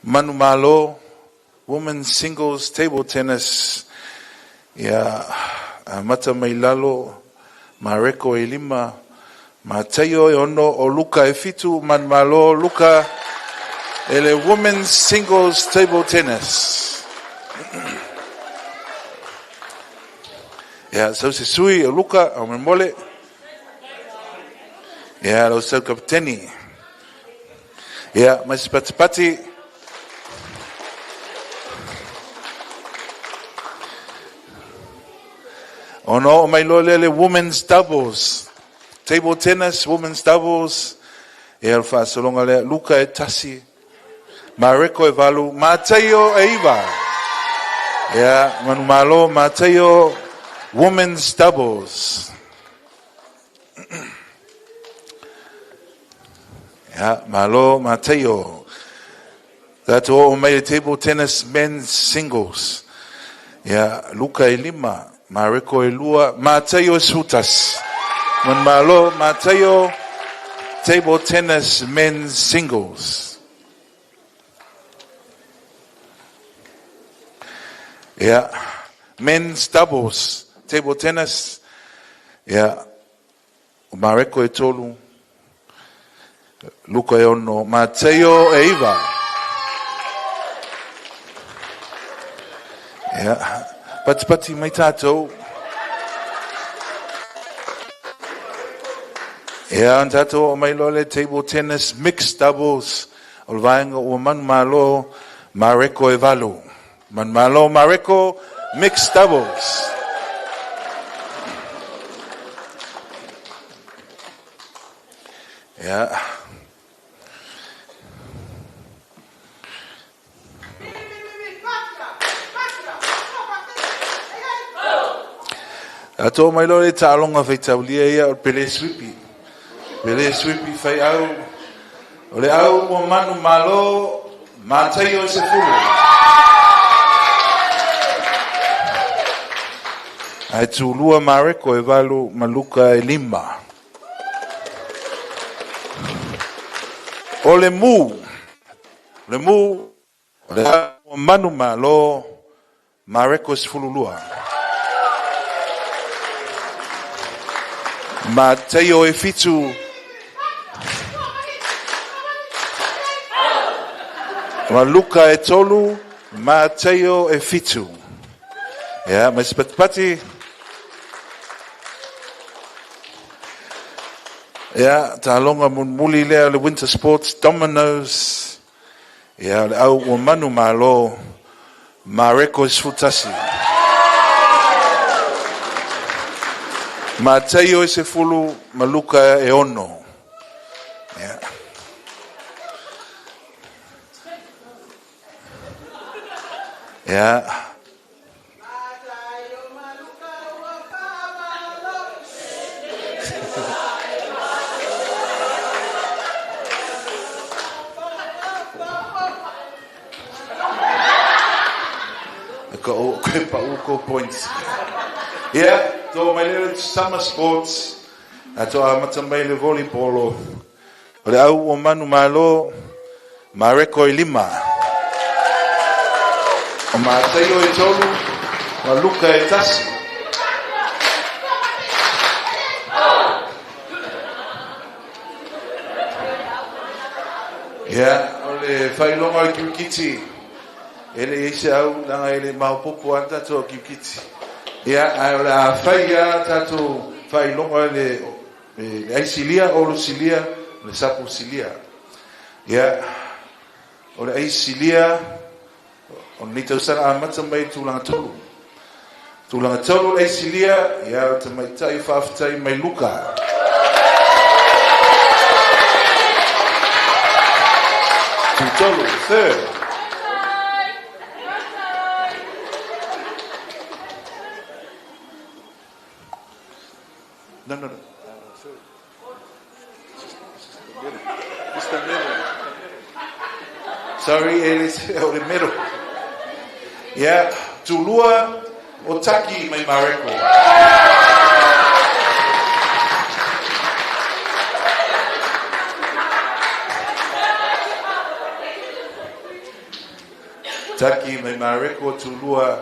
manumalo Women's Singles Table Tennis, ia, amata mai lalo Mareko e 5, Mataio e 6, o Luka e 7, manumalo Luka e le Women's Singles Table Tennis. Ia, sau se sui o Luka, o Memole. Ia, lau sau kapiteni. Ia, mai se patipati. Ona oo mai loa lea le Women's Doubles. Table Tennis, Women's Doubles. Ia, o le faasologa lea, Luka e 1, Mareko e 8, Mataio e 9. Ia, manumalo, Mataio, Women's Doubles. Ia, malo, Mataio. Tatou oo mai le Table Tennis Men's Singles. Ia, Luka e 5, Mareko e 2, Mataio e 11. Manumalo, Mataio, Table Tennis Men's Singles. Ia, Men's Doubles, Table Tennis. Ia, o Mareko e 3, Luka e 6, Mataio e 9. Ia, patipati mai tātou. Ia, ona tātou oo mai loa le Table Tennis Mixed Doubles, o le vaega ua manumalo, Mareko e 8. Manumalo Mareko, Mixed Doubles. Ia. A tō mai loa le taaloga faitaulia ia o le pele suipi. Pele suipi fai au. O le au ua manu malo, Mataio e 10. Ae tūlua Mareko e 8, ma Luka e 5. O le mu, le mu, o le au ua manu malo, Mareko e 12. Mataio e 7. Ma Luka e 3, Mataio e 7. Ia, mai se patipati. Ia, taaloga mulimuli lea o le Winter Sports Dominoes. Ia, o le au ua manu malo, Mareko e 11. Mataio e 10, ma Luka e 6. Ia. Ia. Ka o koe pa u ko points. Ia, tō mai le Summer Sports, a tō amata mai le volleyball o le au o manu malo, Mareko e 5. O Mataio e 3, ma Luka e 1. Ia, o le faailoga o le kirikiti, e le i ai se au, leaga e le maopoopo lava le tatou au kirikiti. Ia, ae o le a fai lava tatou faailoga i le ai silia, olo silia, le sapo silia. Ia, o le ai silia, O lenei tausaga amata mai i le tulaga tolu. Tulaga tolu le aisilia, ia o le tamaitai faafetai mai Luka. Tutolu, third. No, no, no. Third. Just the middle. Sorry, e le o le middle. Yeah, tulua o Taki mai Mareko. Taki mai Mareko tulua.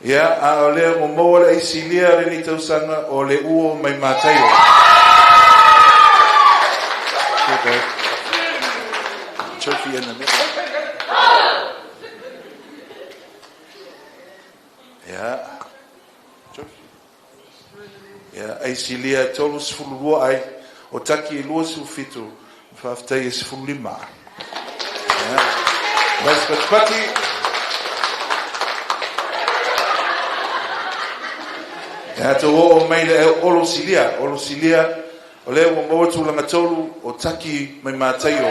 Ia, a o lea ua maua le aisilia lenei tausaga o le uo mai Mataio. Trophy in the middle. Ia. Trophy. Ia, aisilia e 32 ai, o Taki e 27, faafetai e 15. Ia. Mas patipati. Ia, tau oo mai le olo silia, olo silia, o lea ua maua tulaga tolu o Taki mai Mataio.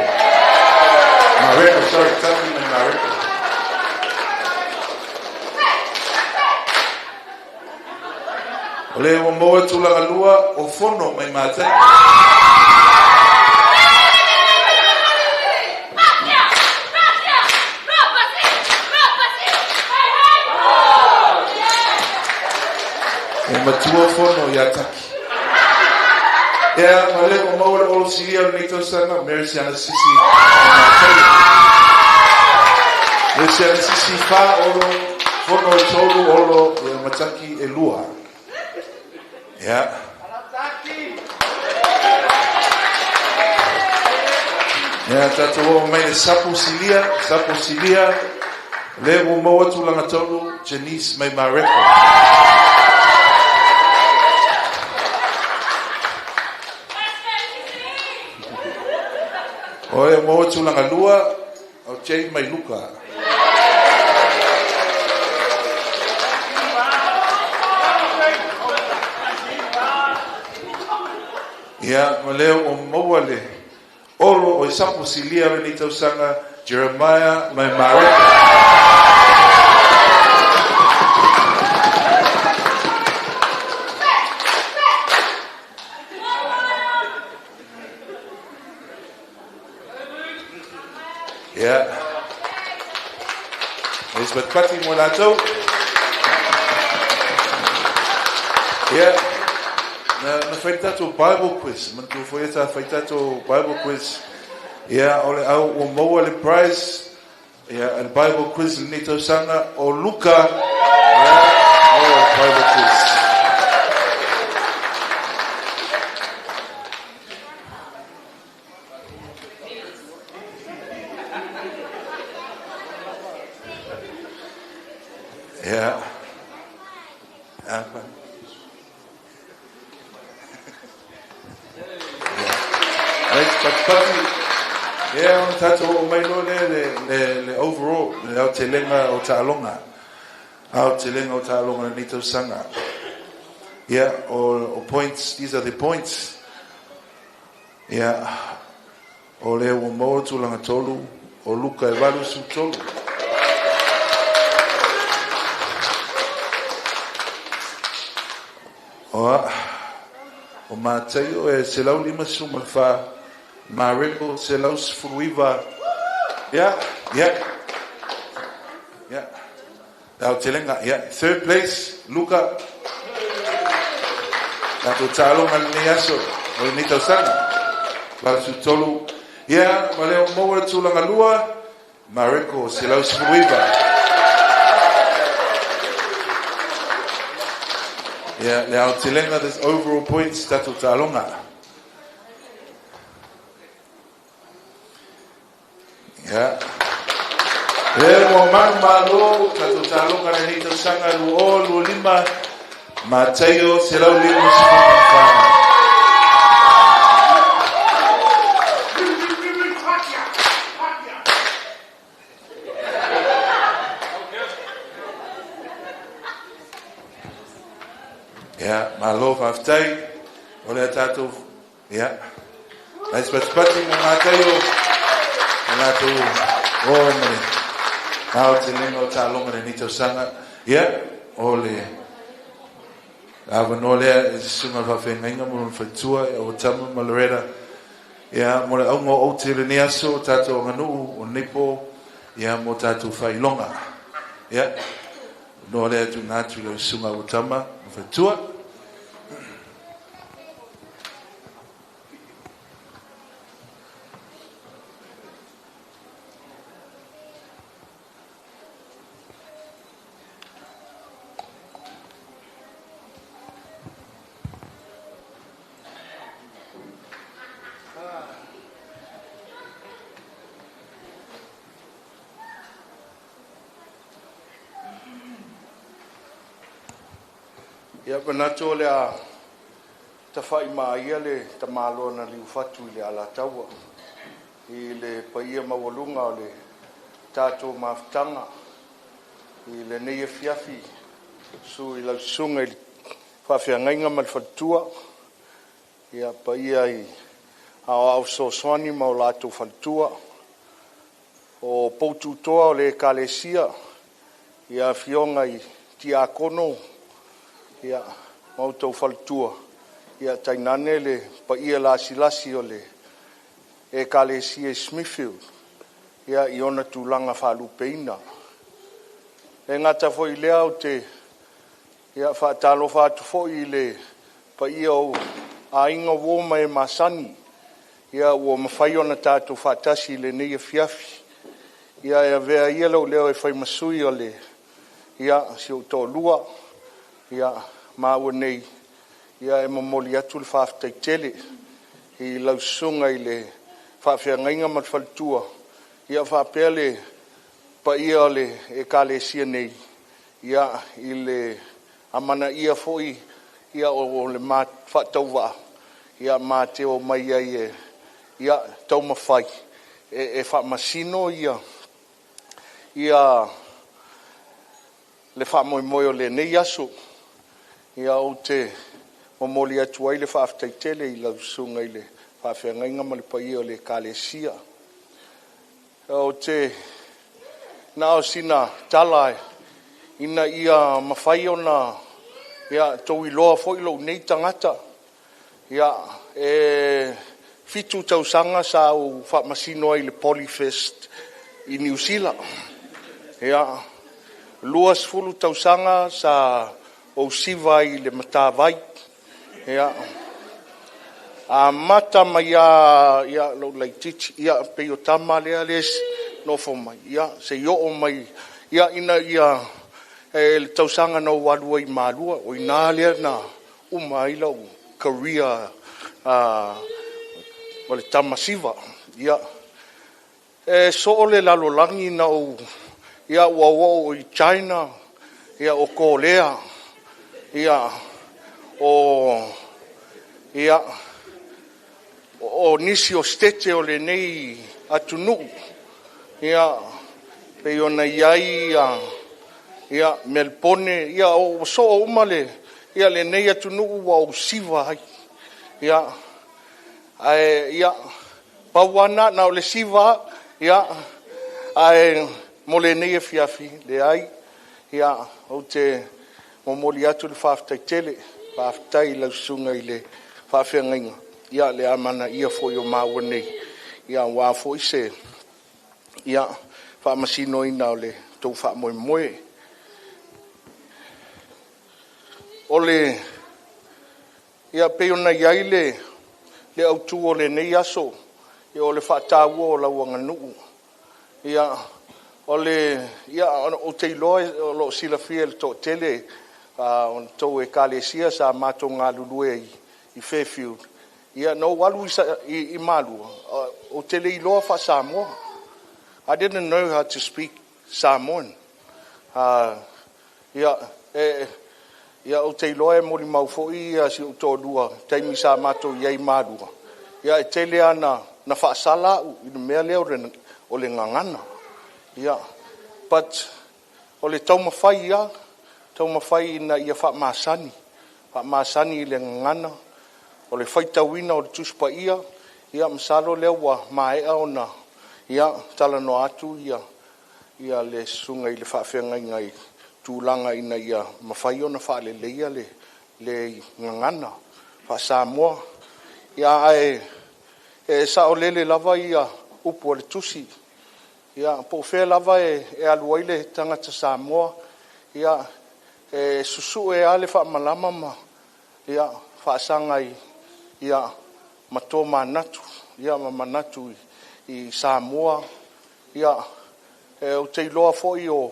Mareko, sorry, Taki mai Mareko. O lea ua maua tulaga lua o Fono mai Mataio. E matua Fono ia Taki. Ia, ma lea ua maua le olo silia o lenei tausaga, Mary Siana Sisi mai Mataio. Mary Siana Sisi wha olo, Fono e tolu olo, ia Mataki e lua. Ia. Ia, tatou oo mai le sapo silia, sapo silia, lea ua maua tulaga tolu, Janice mai Mareko. O lea ua maua tulaga lua, o Jay mai Luka. Ia, ma lea ua maua le olo o i sapo silia lenei tausaga, Jeremiah mai Mareko. Ia. Elizabeth Pati mo latou. Ia. Na fai tatou Bible quiz. Manatua foi e ta fai tatou Bible quiz. Ia, o le au ua maua le prize. Ia, le Bible quiz lenei tausaga o Luka. Ia, maua le Bible quiz. Ia. Apa. Right, patipati. Ia, ona tatou oo mai loa lea le overall, le aotelega o taaloga. Aotelega o taaloga lenei tausaga. Ia, o points, these are the points. Ia, o lea ua maua tulaga tolu, o Luka e 83. O, o Mataio e 154, Mareko 119. Ia, ia, ia. Aotelega, ia. Third place, Luka. Tatou taaloga lenei aso, o lenei tausaga. 83. Ia, ma lea ua maua le tulaga lua, Mareko 119. Ia, le aotelega, this overall points, tatou taaloga. Ia. Lea ua manumalo tatou taaloga lenei tausaga 2025, Mataio 154. Ia, malo faafetai o le tatou, ia, nai patipati mo Mataio o latou o ma le aotelega o taaloga lenei tausaga. Ia, o le avanoa lea i susuga faafeagaiga mo lona faletua o Tama ma Loretta. Ia, mo le auga o aute lenei aso o tatou aganuu o lenei po, ia, mo tatou faailoga. Ia, noa lea tuuina atu i lau susuga o Tama ma faletua. Ia manatu o le a tafa'i maa ia le tamaloa na liufatu i le Alataua i le paia maualuga o le tatou mafutaga i lenei afiafi, susu i lau Susuga i le Faafeagaiga ma le Faletua, ia paia i Aoao Fesoasoani ma o latou faletua, o poututoa o le Ekalesia, ia afioga i Tiakono ma outou faletua, ia tainane le paia lasilasi o le Ekalesia i Smithfield i ona tulaga faalupeina. E le gata foi i lea ou te faatalofa atu foi i le paia o aiga, uo ma e masani ua mafai ona tatou faatasi i lenei afiafi. Ia e avea ia lou leo e fai ma sui o le si ou toalua maua nei, e momoli atu le faafetai tele i lau susuga i le faafeagaiga ma le faletua, ia faapea le paia o le Ekalesia nei i le amanaia foi o le ma faatauvaa ma te omai ai e taumafai e faamasino le faamoemoe o lenei aso. Ia, ou te momoli atu ai le faafetai tele i lau susuga i le faafeagaiga ma le paia o le Ekalesia. Ou te na o sina tala ina ia mafai ona outou iloa foi lou nei tagata. Ia, e 7 tausaga sa ou faamasino ai i le Polyfest i Niu Sila. Ia, 20 tausaga sa ou siva ai i le Matavai. Ia, amata mai lava lou laitiiti, ia pei o tama lea e nofo mai, ia seia oo mai ina ia le tausaga na ou alu ai i Malua, o i ina lea na uma ai lau career o le tama siva. Ia, e soo le lalolagi na ou, ia ua oo i China, ia o Korea, ia o ia o nisi o Setete o lenei atunuu, ia pei ona i ai ia Melepone, ia ua soo uma le lenei atunuu ua ou siva ai. Ia, ae ia pau lava lena, na o le siva lava, ia, ae mo lenei afiafi, leai, ia, ou te momoli atu le faafetai tele, faafetai i lau susuga i le faafeagaiga, ia le amanaia foi o maua nei, aua foi se faamasinoina o le tou faamoemoe. O le ia pei ona i ai le autu o lenei aso, o le faataua o lau aganuu. Ia o le ia ou te iloa o lo o silafia e le toatele o le tou Ekalesia sa matou galulue ai i Fairfield. Ia na ou alu i Malua, ou te le iloa faa-Samoa. I didn't know how to speak Samoan. Ia, ou te iloa e molimau foi si ou toalua i le taimi sa matou i ai i Malua, ia e tele lava ina faasala au i le mea lea o le gagana. Ia, but o le taumafai lava, taumafai ina ia faamasani. faamasani i le gagana. O le faitauina o le Tusi Paia, ia masalo o lea ua maea ona talanoa atu le susuga i le faafeagaiga i tulaga ina ia mafai ona faaleleia le gagana faa-Samoa. Ia ae saolele lava upu a le Tusi, ia po o fea lava e alu ai le tagata Samoa, ia e susue lava le faamalama ma faasaga i ma tomanatu, ma manatu i Samoa. Ia ou te iloa foi o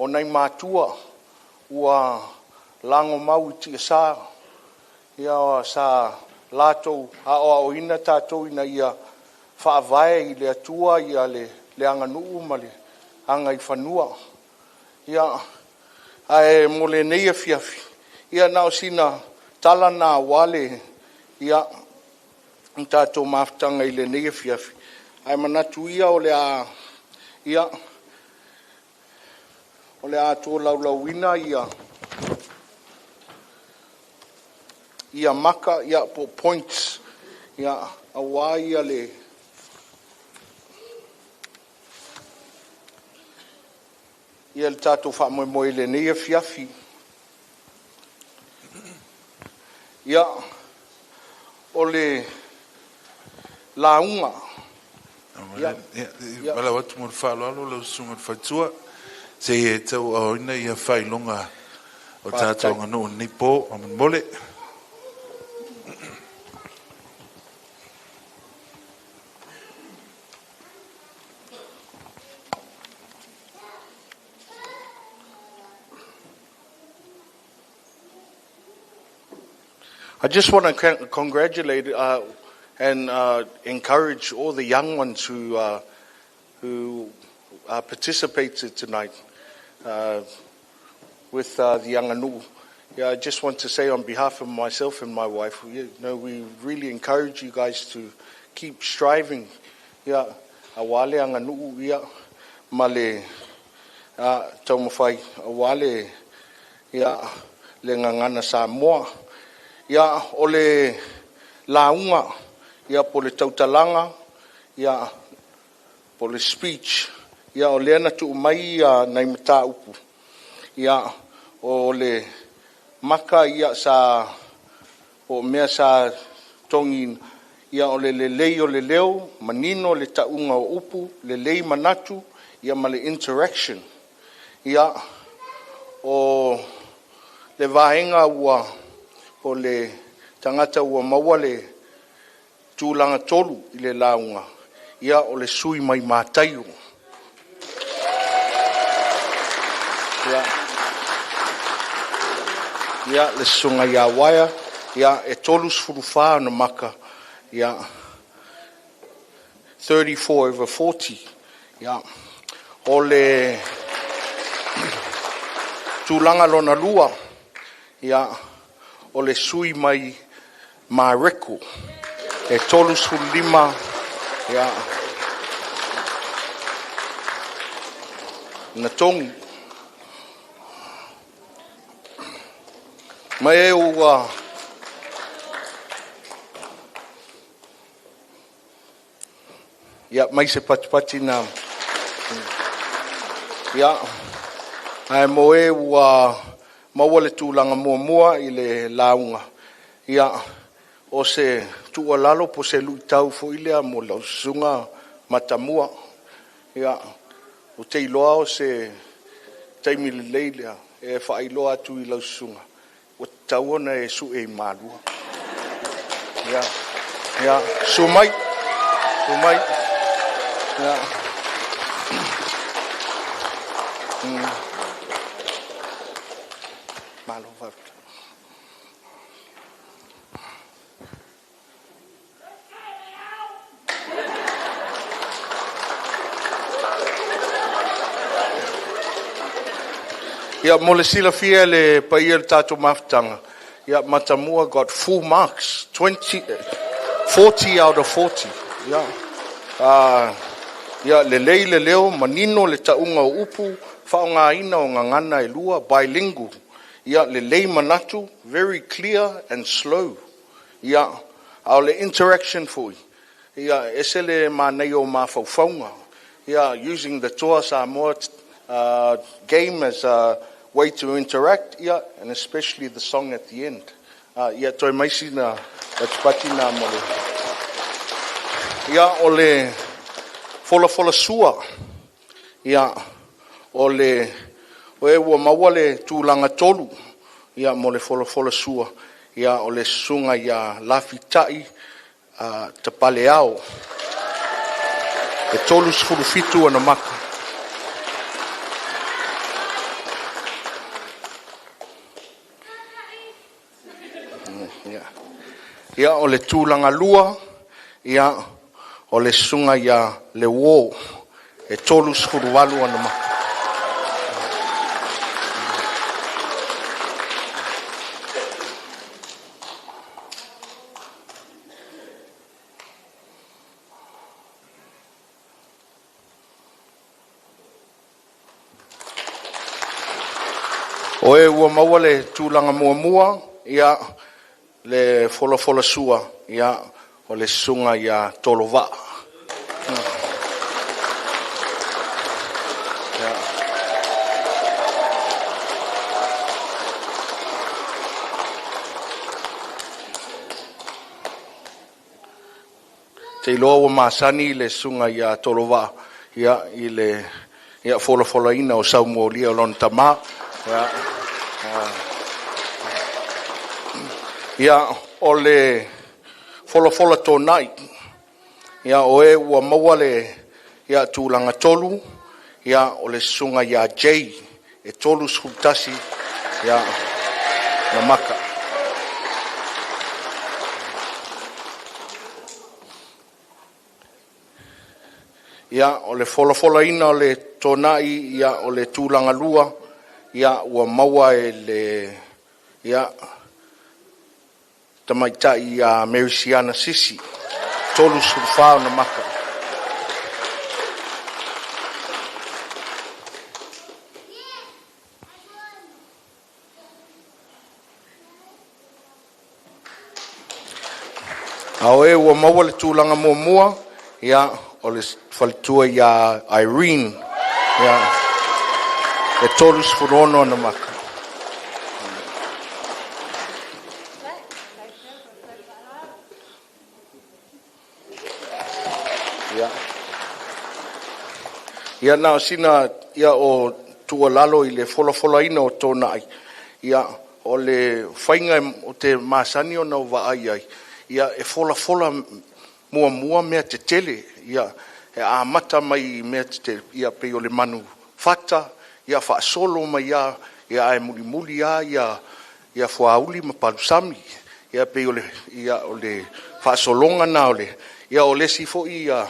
nai matua ua lagomau i tiasa, sa latou aoaoina tatou ina ia faavae i le Atua le aganuu ma le agaifanua. Ia, ae mo lenei afiafi, ia na o sina tala lena aua le tatou mafutaga i lenei afiafi, ae manatu ia o le a tolaulauina maka po o points aua le tatou faamoemoe i lenei afiafi. Ia, o le lauga. E valaau atu ma le faaaloalo lau susuga i le faletua, se i e tauaaoina faailoga o le tatou aganuu i lenei po faamolemole. I just want to congratulate and encourage all the young ones who participated tonight with the Aganuu. Yeah, I just want to say on behalf of myself and my wife, we really encourage you guys to keep striving. Yeah, aua le aganuu ia ma le taumafai aua le ia le gagana Samoa. Ia, o le lauga ia po o le tautalaga ia po o le speech ia, o lea na tuu mai nai mataupu ia, o le maka ia sa po o mea sa togiina ia, o le lelei o le leo, manino le tauga o upu, lelei manatu ia ma le interaction. Ia, o le vaega ua o le tagata ua maua le tulaga tolu i le lauga, ia o le sui usufono mai Mataio. Ia, le susuga ia Uaea, ia e 34 ona maka, ia 34 over 40. Ia, o le tulaga lona lua, ia, o le sui usufono mai Mareko, e 35 ia na togi. Ma e ua ia mai se patipati na ia, ae mo e ua maua le tulaga muamua i le lauga, ia o se tuualalo po o se luitau foi lea mo lau susuga Matamua. Ia, ou te iloa o se taimi lelei lea e faailoa atu i lau susuga ua tatau ona e sue i Malua. Ia, ia, susu mai, susu mai. Ia. Malo faafetai. Ia, mo le silafia e le paia o le tatou mafutaga, ia Matamua got full marks, 20, 40 out of 40. Ia, ia lelei le leo, manino le tauga o upu, faaaogaina o gagana e lua, bilingual. Ia, lelei manatu, very clear and slow. Ia, a o le interaction foi, ia, ese le manaia o mafaufauga. Ia, using the Toa Samoa game as a way to interact, ia, and especially the song at the end. Ia, toe mai sina patipati na mo le. Ia, o le folafola sua. Ia, o le o e ua maua le tulaga tolu, ia, mo le folafola sua, ia, o le susuga ia Lafitai Tapaleao. E 37 ona maka. Ia, o le tulaga lua, ia, o le susuga ia Leuo, e 38 ona maka. O e ua maua le tulaga muamua, ia, le folafola sua, ia, o le susuga ia Tolovaa. Ia. Te iloa ua masani le susuga ia Tolovaa, ia, i le, ia, folafolaina o saumualia o lona tamā. Ia, ia, o le folafola tona'i, ia, o e ua maua le, ia, tulaga tolu, ia, o le susuga ia Jay, e 31, ia, na maka. Ia, o le folafolaina o le tona'i, ia, o le tulaga lua, ia, ua maua e le, ia, tamaitai ia Merisiana Sisi, 34 ona maka. A o e ua maua le tulaga muamua, ia, o le faletua ia Irene, ia, e 36 ona maka. Ia, ia na o sina, ia, o tuualalo i le folafolaina o tona'i, ia, o le faiga o te masani ona o vaai ai, ia, e folafola muamua mea tetele, ia, e amata mai i mea tetele, ia, pei o le manu fata, ia, faasolo mai a, ia, ae mulimuli a ia, ia fuauli ma palusami. Ia, pei o le, ia, o le faasologa na o le, ia, o le isi foi, ia,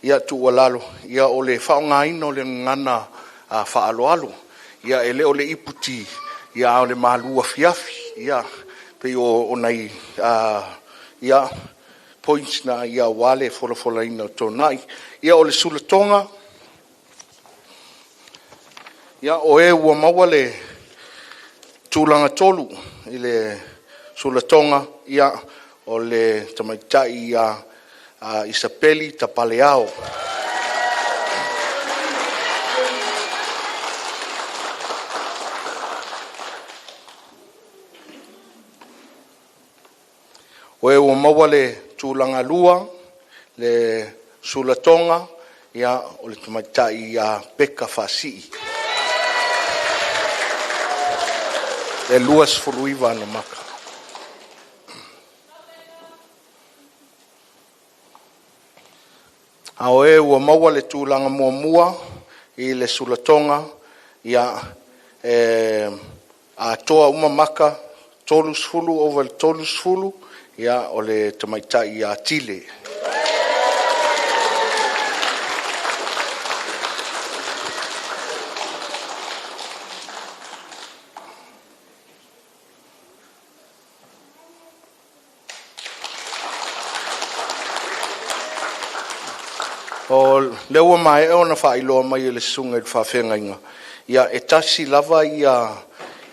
ia, tuualalo, ia, o le faaaogaina o le gagana faaaloalo. Ia, e le o le iputi, ia, a o le malu afiafi. Ia, pei o nai ia points na, ia, aua le folafolaina o tona'i. Ia, o le sulatoga, ia, o e ua maua le tulaga tolu i le sulatoga, ia, o le tamaitai ia Isapeli Tapaleao. O e ua maua le tulaga lua, le sulatoga, ia, o le tamaitai ia Peka Faasii. E 29 ana maka. A o e ua maua le tulaga muamua i le sulatoga, ia, e atoa uma maka 30 ova i le 30, ia, o le tamaitai ia Tile. O lea ua maea ona faailoa mai e le susuga i le faafeagaiga, ia, e tasi lava ia,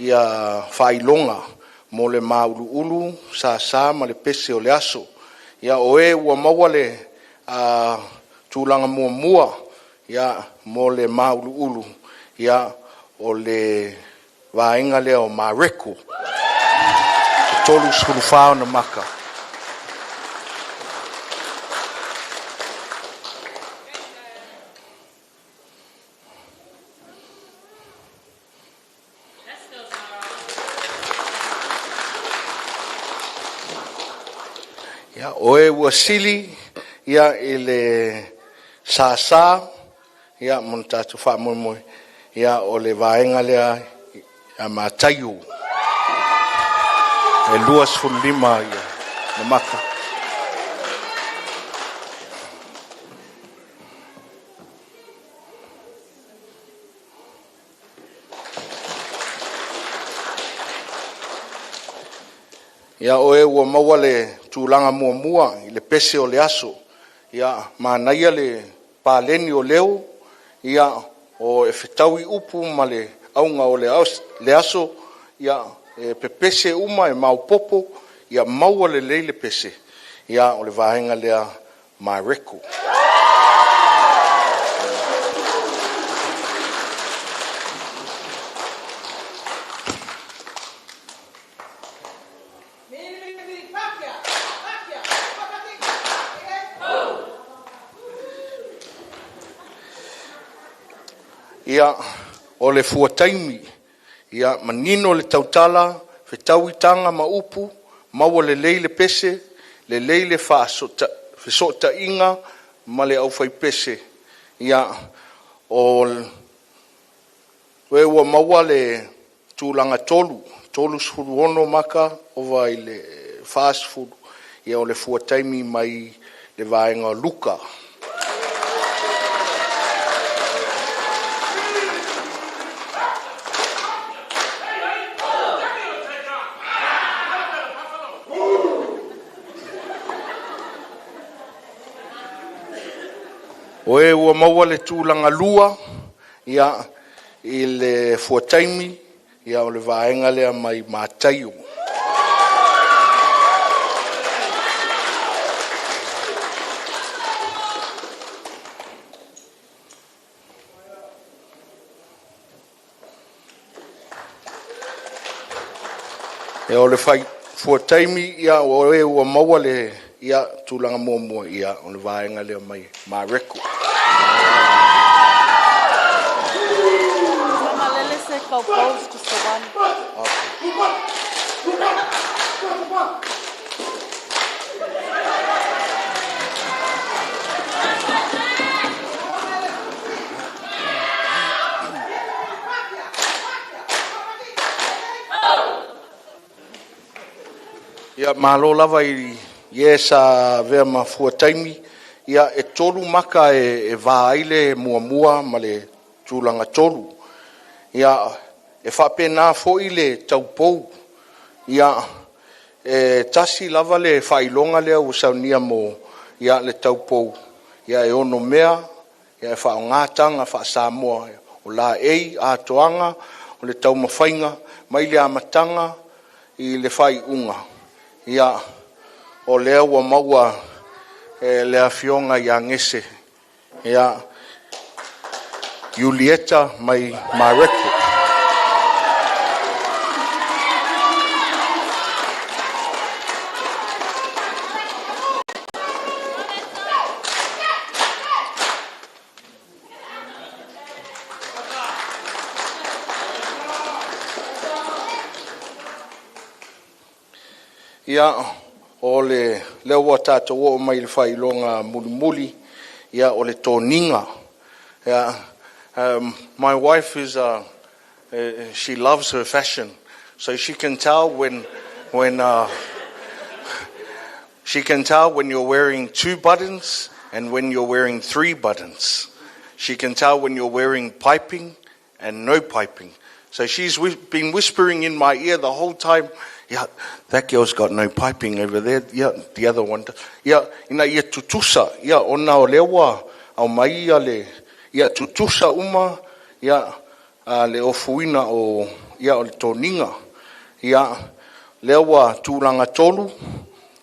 ia faailoga mo le mauluulu sasa ma le pese o le aso. Ia o e ua maua le tulaga muamua ia mo le mauluulu ia o le vaega lea o Mareko 34 ona maka. Ia, o e ua sili ia i le sasa ia mo le tatou faamoemoe ia o le vaega lea ia Mataio e 25 ia na maka. Ia oe ua maua le tulaga muamua i le pese o le aso. Ia manaia le paleni o leo, ia o e fetaui upu ma le auga o le aso, ia e pepese uma e maopoopo, ia maua lelei le pese, ia o le vaega lea Mareko. Ia, o le fuataimi, ia manino le tautala, fetaui taga ma upu, maua lelei le pese, lelei le fesootaiga ma le aufaipese, ia o e ua maua le tulaga 3, 36 maka ova i le 40, ia o le fuataimi mai le vaega o Luka. O e ua maua le tulaga 2 ia i le fuataimi ia o le vaega lea mai Mataio. Ia o le fuataimi ia o e ua maua le ia tulaga muamua ia o le vaega lea mai Mareko. Ia malo lava i e sa avea ma fuataimi. Ia e 3 maka e va ai le muamua ma le tulaga 3. Ia e faapena foi le taupou. Ia e tasi lava le faailoga lea ua saunia mo ia le taupou, ia e onomea ia e faaaoga taga faa-Samoa o laei, atoaga, o le taumafaiga mai le amataga i le faaiuga. Ia o lea ua maua e le Afioga ia Gese ia Iulieta mai Mareko. Ia, o lea ua tatou oo mai i le faailoga mulimuli, ia o le toniga. Yeah. My wife is she loves her fashion, so she can tell when she can tell when you're wearing 2 buttons and when you're wearing 3 buttons. She can tell when you're wearing piping and no piping. So she's been whispering in my ear the whole time, yeah, that girl's got no piping over there. Yeah, the other one. Yeah, ina ia tutusa. Yeah, ona o lea ua aumai ia le, ia tutusa uma, ia, le ofuina o Ia, o le toniga. Ia, lea ua tulaga tolu,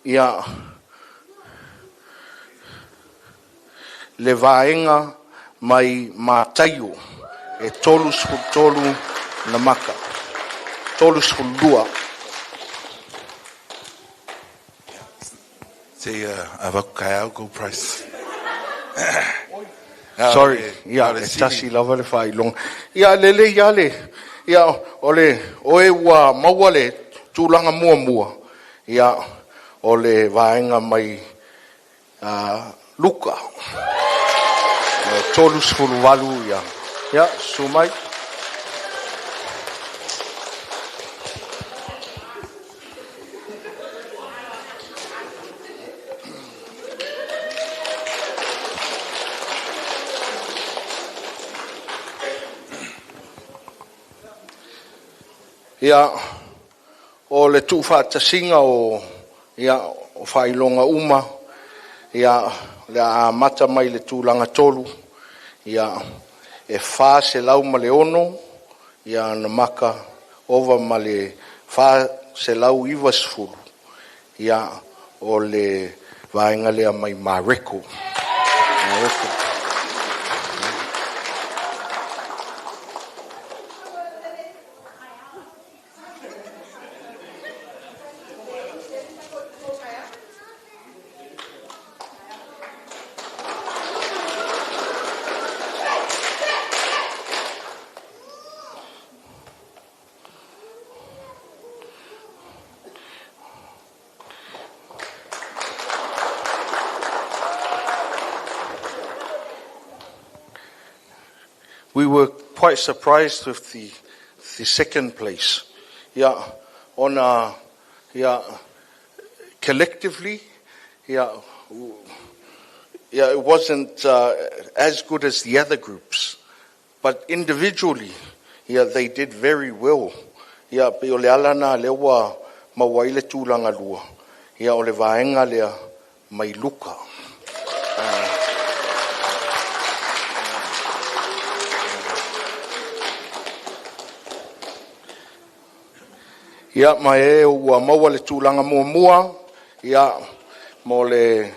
ia, le vaega mai Mataio e 33 na maka. 32. Se ia avatu kaeao kou price. Sorry, ia, e tasi lava le faailoga. Ia, lelei lava le, ia, o le, oe ua maua le tulaga muamua, ia, o le vaega mai Luka. 38 ia. Ia, susu mai. Ia, o le tuufaatasiga o, ia, o faailoga uma, ia, o le a amata mai le tulaga tolu, ia, e 406 ia na maka ova ma le 490, ia, o le vaega lea mai Mareko. Mareko. We were quite surprised with the second place. Yeah, on yeah, collectively, yeah, it wasn't as good as the other groups, but individually, yeah, they did very well. Yeah, pe o le ala na lea ua maua ai le tulaga lua. Ia, o le vaega lea mai Luka. Ia, ma e ua maua le tulaga muamua, ia, mo le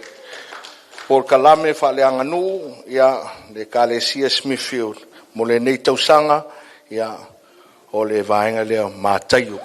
polokalame faaleaganuu, ia, le Ekalesia Smithfield mo lenei tausaga, ia, o le vaega lea Mataio.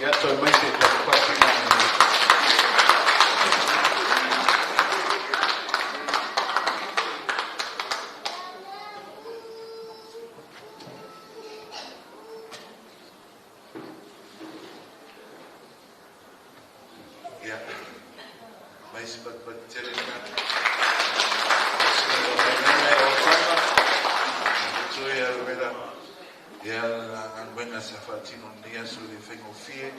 Ia, toe mai se patipati. Ia, mai se patipati tele na. Ia, galuega sa faatino lenei aso e le faigofie.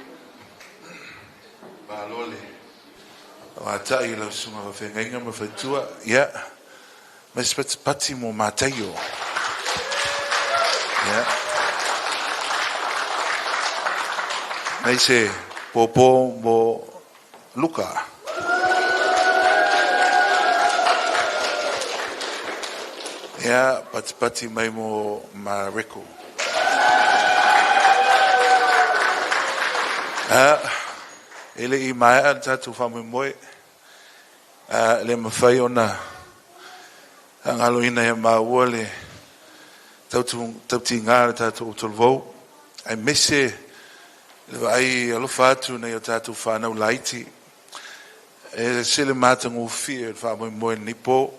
Malo le mata'i i lau susuga faafeagaiga ma faletua. Ia, mai se patipati mo Mataio. Ia. Mai se pōpō mo Luka. Ia, patipati mai mo Mareko. E le i maea le tatou faamoemoe, e le mafai ona faagaloina ia maua le tautiga le tatou talavou, aemaise le vaai alofa atu nei o tatou whanau laiti. E se le matagofie le faamoemoe lenei po.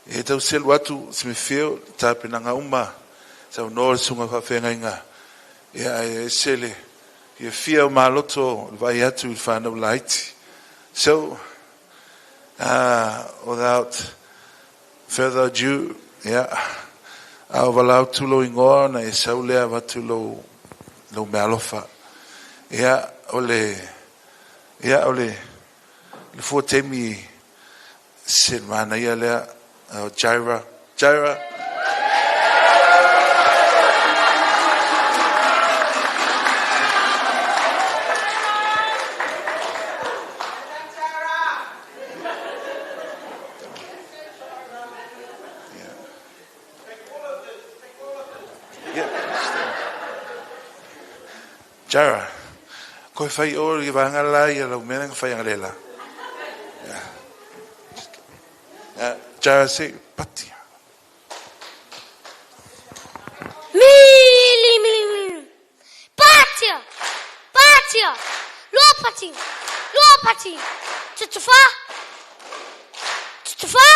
E tau selu atu Smithfield, tapenaga uma, saunoa le susuga faafeagaiga, ia e ese le fiafia o maloto le vaai atu i le whanau laiti. So, Without further ado, ia, a o valaau atu lou igoa ona e sau lea avatu lou, lou meaalofa. Ia, o le, ia, o le, le fua taimi se manaia lea, o Jaira, Jaira. Jara, koe whai o i wanga la ia lau mea nga whai anga lela. Jara se patia. Mili, mili, mili. Patia, patia. Lua pati, lua pati. Tutuwha, tutuwha.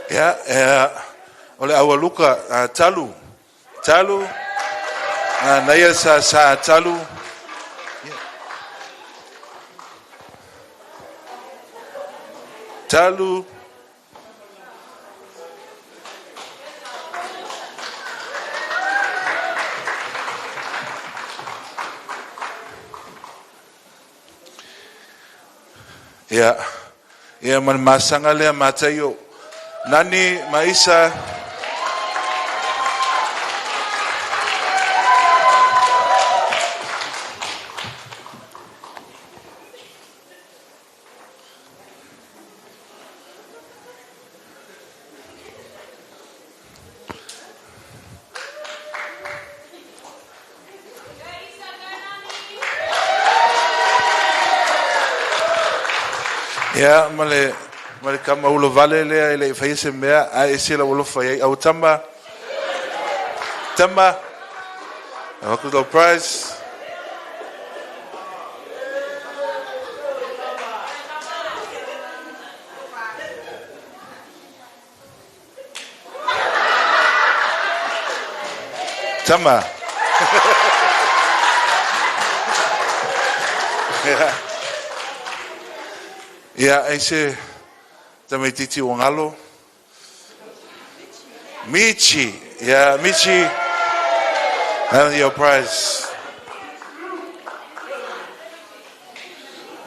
Ia, e, o le aualuka, a, talu, talu, a, naia sa sa talu. Ia. Talu. Ia, ia ma le masaga lea Mataio. Nani ma Isa. Ia, ma le, ma le kama ulo vale lea e le i faia se mea, a e se lau alofa i ai. Au tama, tama, avatu lau prize. Tama. Ia, ai se tamaitiiti ua galo. Michi. Yeah, Michi. And your prize.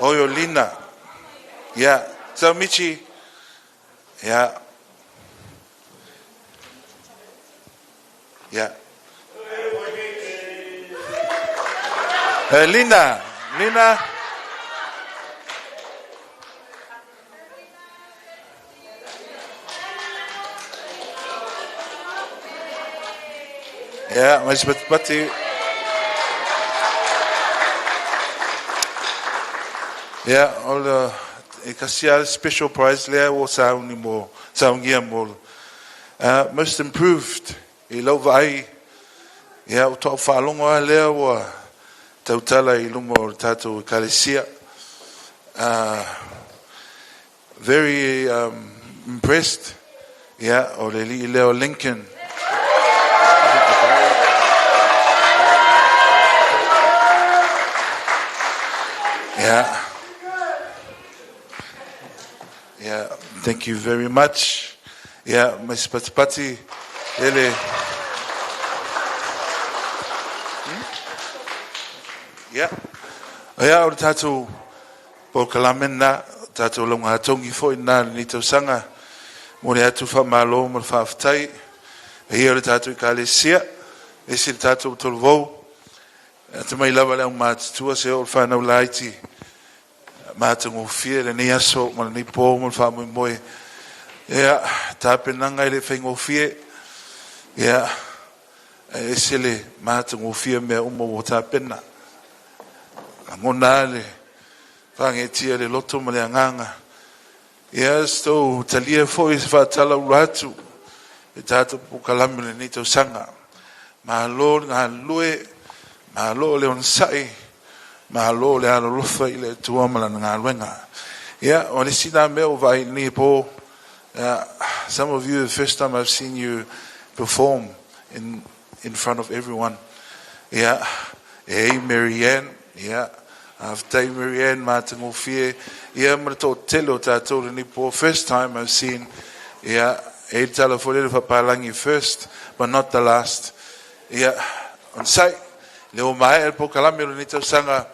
Oyo Lina. Yeah. So Michi. Yeah. Yeah. Lina. Lina. Ia, mai se patipati. Ia, o le e kasi a special prize lea ua sauni mo, saungia mo most improved i lau vaai. Ia, o toʻu faalogo lava lea ua tautala i luma o le tatou Ekalesia. Very impressed. Ia, o le alii lea o Lincoln. Yeah. Yeah, thank you very much. Yeah, mai se patipati, ele. Yeah. Ia, o le tatou polokalame lena, o tatou lauga tongi foi lena i lenei tausaga. Mo le atu faamalo ma le faafetai. E ia o le tatou Ekalesia, ese le tatou talavou. Ata mai lava le aumatutua se oo i le fanau laiti, matagofie lenei aso ma lenei po ma le faamoemoe. Ia, tapenaga e le faigofie. Ia, e ese le matagofie mea uma ua tapena. Lagona le faagetia le loto ma le agaga. Ia, se tou talia foi se faatala ula atu e tatou polokalame lenei tausaga. Malo le galulue, malo le onosai, malo le alolofa i le Atua ma lana galuega. Ia, o le isi na mea ua vaai i lenei po, some of you, the first time I've seen you perform. in in front of everyone. Ia, e hei Mary Ann, ia, faafetai Mary Ann matagofie, ia ma le toatele o tatou lenei po. First time I've seen, ia, e i le tala foi lele faapalagi first, but not the last. Ia, onosai, lea ua maea le polokalame o lenei tausaga,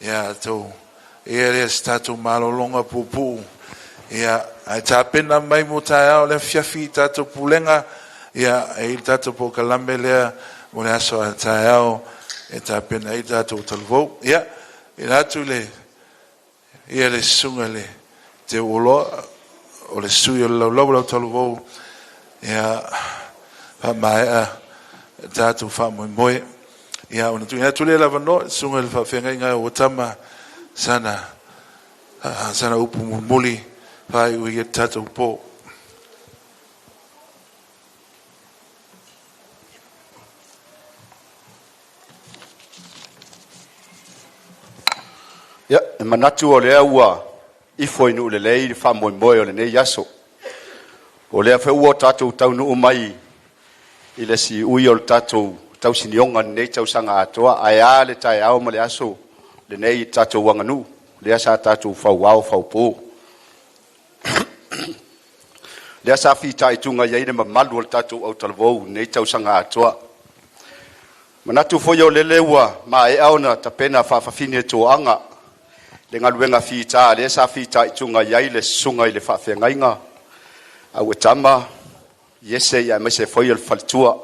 ia, tou, ia lea se tatou malologa puupuu, ia, ae tapena mai mo taeao le afiafi i tatou pulega, ia, e i le tatou polokalame lea mo le aso a taeao e tapena ai le tatou talavou. Ia, ila atu le, ia le susuga i le Teuoloa, o le sui o le laulau o lau talavou, ia, faamaea tatou faamoemoe. Ia, ona tuuina atu lea le avanoa i le susuga i le faafeagaiga ua tama sana, sana upu mulimuli faaiu ai le tatou po. Ia, e manatu o lea ua ifo i nuu lelei le faamoemoe o lenei aso. O lea foi ua tatou taunuu mai i le siui o le tatou tausinioga i lenei tausaga atoa, ae a le taeao ma le aso lenei i le tatou aganuu, lea sa tatou fauao faupo. Lea sa fitaituga i ai le mamalu o le tatou autalavou i lenei tausaga atoa. Manatu foi o lele ua maea ona tapena faafafine e toaga le galuega fita lea sa fitaituga i ai le susuga i le faafeagaiga au e tama Iese ia aemaise foi o le faletua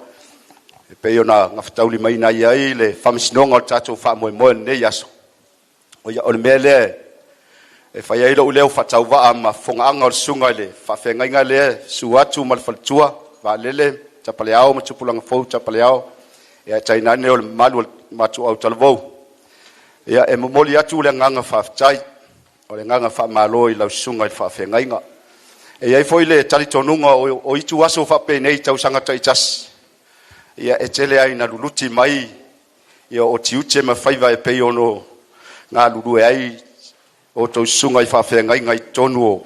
e pei ona gafataulimaina ai le faamasinoga o le tatou faamoemoe o lenei aso. O ia, o le mea lea e fai ai lou leo faatauvaa ma fofogaaga o le susuga i le faafeagaiga lea susu atu ma le faletua, Vaalele, Tapaleao ma Tupulaga fou Tapaleao, ia tainane o le mamalu o le matou autalavou. Ia, e momoli atu le agaga faafetai, o le agaga faamalo i lau susuga i le faafeagaiga. E i ai foi le talitonuga o itu aso faapenei i tausaga taitasi, ia e tele ai ina luluti mai ia o tiute ma faiva e pei ono galulue ai o outou susuga i faafeagaiga i totonu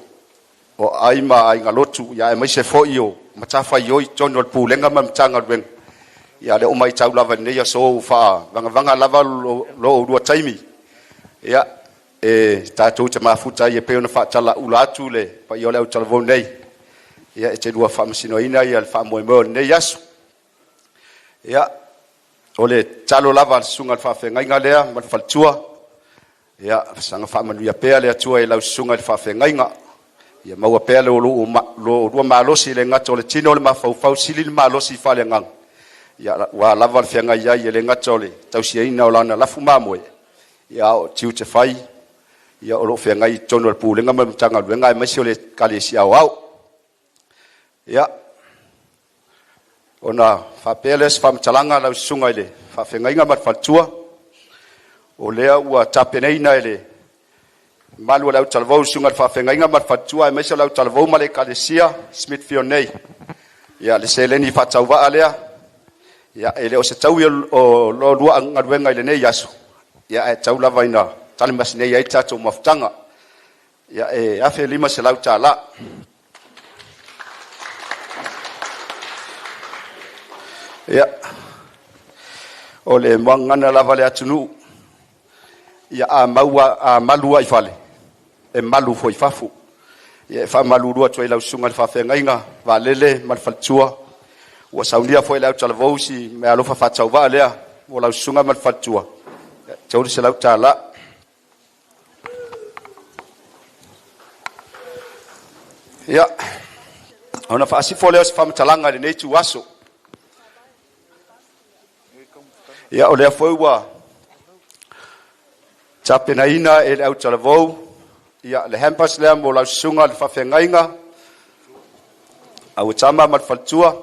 o ai ma aiga lotu, ia aemaise foi o matafaioi i totonu o le Pulega ma le Matagaluega. Ia lea ua matau lava i lenei aso ua faavagavaga lava lo oulua taimi, ia e tatou te mafuta ai e pei ona faatalaula atu le paia o le autalavou nei, ia e te lua faamasinoina ia le faamoemoe o lenei aso. Ia, o le tatalo lava a le susuga i le faafeagaiga lea ma le faletua, ia saga faamanuia pea le Atua i lau susuga i le faafeagaiga, ia maua pea lo oulua malosi e le gata o le tino o le mafaufau, sili le malosi faaleagaga, ia ua lava le feagai ai e le gata o le tausiaina o lana lafu mamoe, ia o tiute fai, ia o lo o feagai i totonu o le Pulega ma le Matagaluega aemaise o le Ekalesia Aoao. Ia, ona faapea lea o se faamatalaga lau susuga i le faafeagaiga ma le faletua, o lea ua tapenaina e le mamalu o le autalavou, susuga i le faafeagaiga ma le faletua, aemaise o le autalavou ma le Ekalesia Smithfield nei, ia le seleni faatauvaa lea, ia e le o se taui o lo lua galuega i lenei aso, ia ae tau lava ina talamasi nei ai le tatou mafutaga. Ia e $1,500. Ia, o le muagagana lava le atunuu, ia a maua, a malu ai fale, e malu foi i fafo. Ia e faamalulu atu ai lau susuga i le faafeagaiga, Vaalele ma le faletua, ua saunia foi le autalavou si meaalofa faatauvaa lea mo lau susuga ma le faletua, $300. Ia, ona faasifo lea o se faamatalaga i lenei ituaso. Ia, o lea foi ua tapenaina e le autalavou ia le hampers lea mo lau susuga i le faafeagaiga, auatama ma le faletua.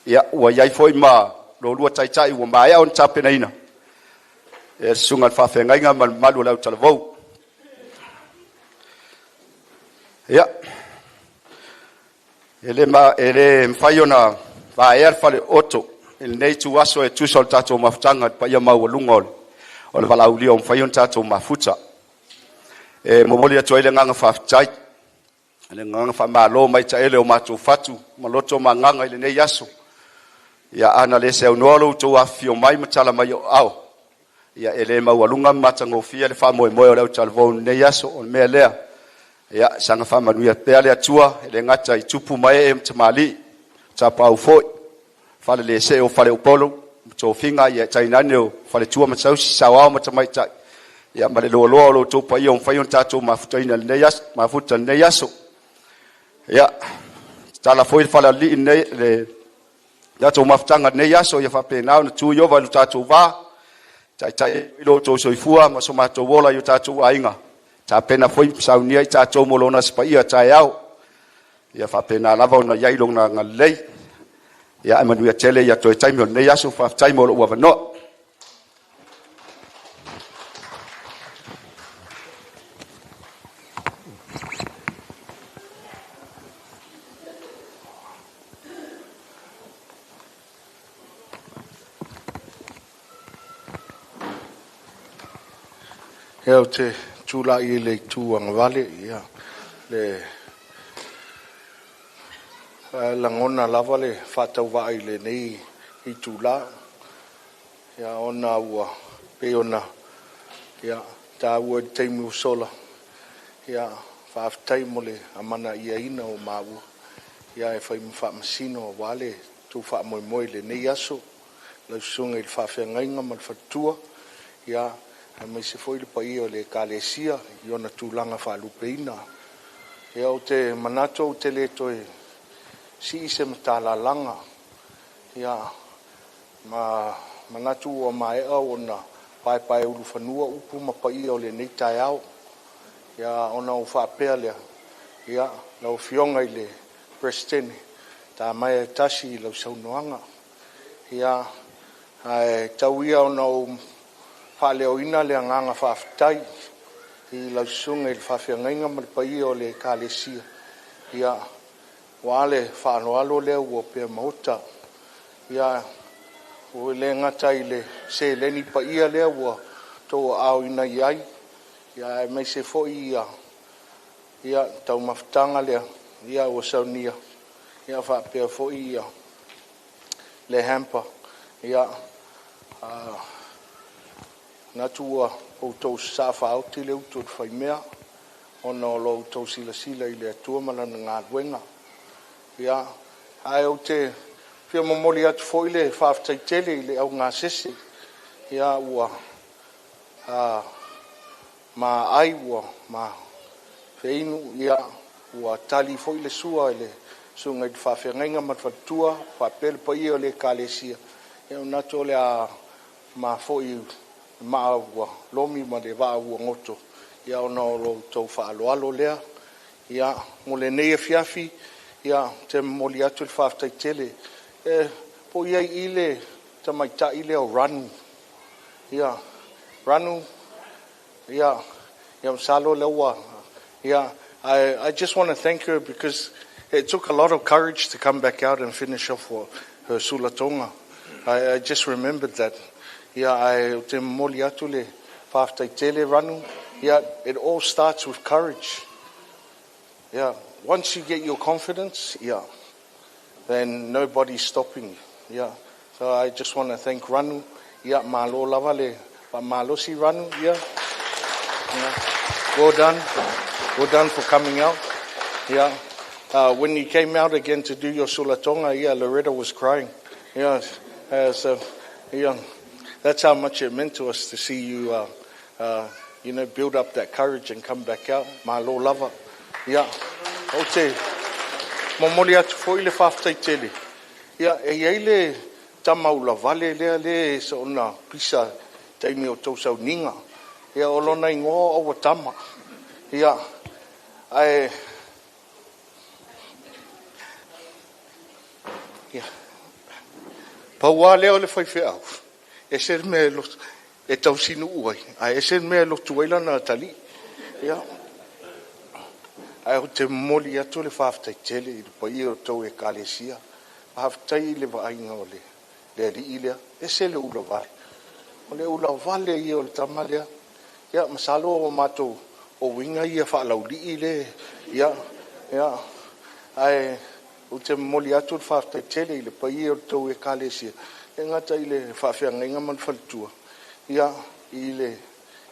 Ia, ua i ai foi ma lua taitai ua maea ona tapenaina e le susuga i le faafeagaiga ma le mamalu o le autalavou. Ia, e le mafai ona vaea le faleoto i lenei ituaso e tusa o le tatou mafutaga i le paia maualuga o le valaaulia ua mafai ona tatou mafuta. E momoli atu ai le agaga faafetai. Le agaga faamalo mai taele o matou fatu ma loto ma agaga i lenei aso. Ia ana le saunoa lo outou afifio mai ma tala mai o aao, ia e le maualuga ma matagofie le faamoemoe o le autalavou i lenei aso. O le mea lea, ia saga faamanuia pea le Atua e le gata i tupu ma ee ma tamalii, tapaau foi, falelesee o faleupolu ma tofiga, ae tainane o faletua ma tausii, saoao ma tamaitai, ia ma le loaloa o lo outou paia ua mafai ona tatou mafutaina i lenei aso, mafuta i lenei aso. Ia, tatala foi le falealii i le tatou mafutaga i lenei aso, ia faapena ona tu Ieova i lo tatou va, taitai ai lo outou soifua ma so matou ola i o tatou aiga, tapena foi ma saunia i tatou mo Lona Aso Paia a taeao. Ia faapena lava ona i ai Lona agalelei. Ia ae manuia tele toe taimi o lenei aso. Faafetai mo lou avanoa. Ia, ou te tulai i le itu agavale, e lagona lava le faatauvaa i lenei itula, ona ua pei ona taua i le taimi ua sola, faafetai mo le amanaiaina o maua e fai ma faamasino aua le tou faamoemoe i lenei aso, lau susuga i le faafeagaiga ma le faletua, aemaise foi le paia o le Ekalesia i ona tulaga faalupeina. Ia, ou te manatu ou te le toe sii se matalalaga, ma manatu ua maea ona paepaeulufanua upu ma paia o lenei taeao. Ona ou faapea lea, ia, lau Afioga i le Peresetene, ta maea e tasi i lau saunoaga. Ae tau ia ina ou faaleoina le agaga faafetai i lau susuga i le faafeagaiga ma le paia o le Ekalesia, aua le faaaloalo lea ua opea i maota. Ua le gata i le seleni paia lea ua outou aoina i ai, aemaise foi le taumafataga lea ua saunia faapea foi le hamper. Ia, e manatu ua outou sasaa faaoti le utu a le faimea ona o lo outou silasila i le Atua ma Lana galuega. Ae ou te fia momoli atu foi le faafetai tele i le augasese ua maai ua feinu, ua tali foi le sua i le susuga i le faafeagaiga ma le faletua faapea le paia o le Ekalesia. Ia, e manatu o le a ma foi le maa ua lomi ma le vaa ua goto ona o lo outou faaaloalo lea. Ia, mo lenei afiafi, ou te momoli atu le faafetai tele. Po o i ai i i le tamaitai lea o Ranu? Ia, Ranu, ia masalo o lea ua… Ia, I just want to thank her because it took a lot of courage to come back out and finish off her sulatoga. I just remembered that. Ia, ae ou te momoli atu le faafetai tele, Ranu. Yeah, it all starts with courage. Yeah, once you get your confidence, yeah, then nobody's stopping you. Yeah. So I just want to thank Ranu. Yeah, malo lava le malosi Ranu. Yeah. Yeah. Well done. Well done for coming out. Yeah. When you came out again to do your sulatoga, yeah, Loretta was crying. Yeah. So, yeah, that's how much it meant to us to see you, build up that courage and come back out. Malo lava. Yeah. Ou te momoli atu foi le faafetai tele. Ia, e i ai le tama ulavale lea le soona pisa taimi o tou sauniga. Ia, o lona igoa o Auatama. Ia, ae ia, pau lava lea o le faifeau, e ese le mea e tausinuu ai, ae ese le mea e lotu ai lana atalii. Ia, ae ou te momoli atu le faafetai tele i le paia o tou Ekalesia. Faafetai i le vaaiga o le alii lea, e ese le ulavale. O le ulavale ia o le tama lea. Ia, masalo o matou uiga ia faalaulii le, ia, Ia, ae ou te momoli atu le faafetai tele i le paia o le tou Ekalesia, e le gata i le faafeagaiga ma le faletua, ia, i le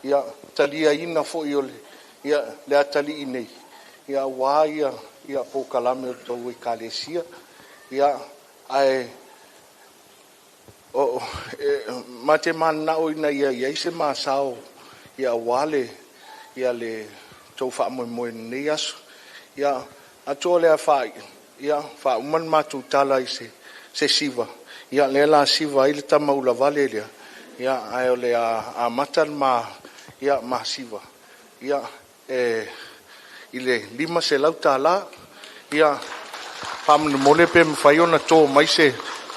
ia, taliaina foi o le, ia, le atalii nei, ia, aua ia, ia polokalame o le tou Ekalesia. Ia, ae o, e, ma te mananao ina ia i ai se ma sao, ia, aua le, ia, le tou faamoemoe i lenei aso. Ia, atu o le a ia, faauma le matou tala i se, se siva, ia, lea la siva ai le tama ulavale lea, ia, ae o le a amata le ma, ia, ma siva, ia, e, i le $500, ia, faamolemole pe mafai ona to mai se,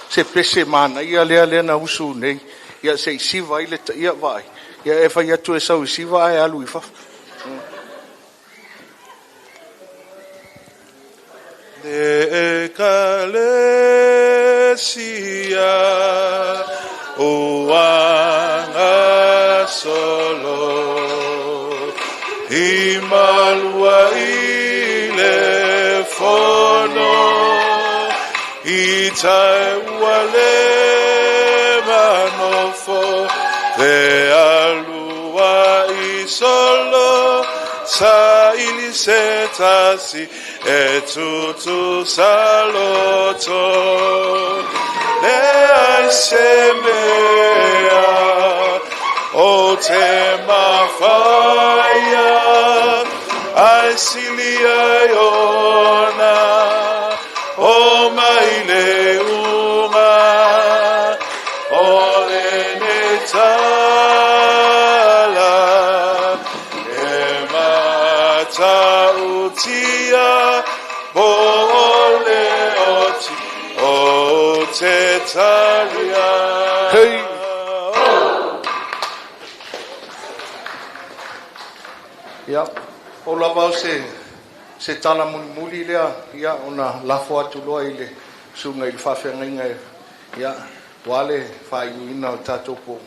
se pese manaia lea lea na usu nei, ia, se i siva ai le, ia, vaai, ia, e fai atu e sau i siva ae alu i fafo. Le ekalesia ua gasolo i malua i le fono i tai ua le manofo te alua i solo sa ili se tasi e tutu saloto le ai se mea o te mafaia ai sili ai ona o mai le unga o le ne tala e matautia po o le oti o te talia. Hey! Ia, pau lava o se, se tala mulimuli lea, ia, ona lafo atu loa i le susuga i le faafeagaiga e, ia, aua le faaiuina o le tatou po.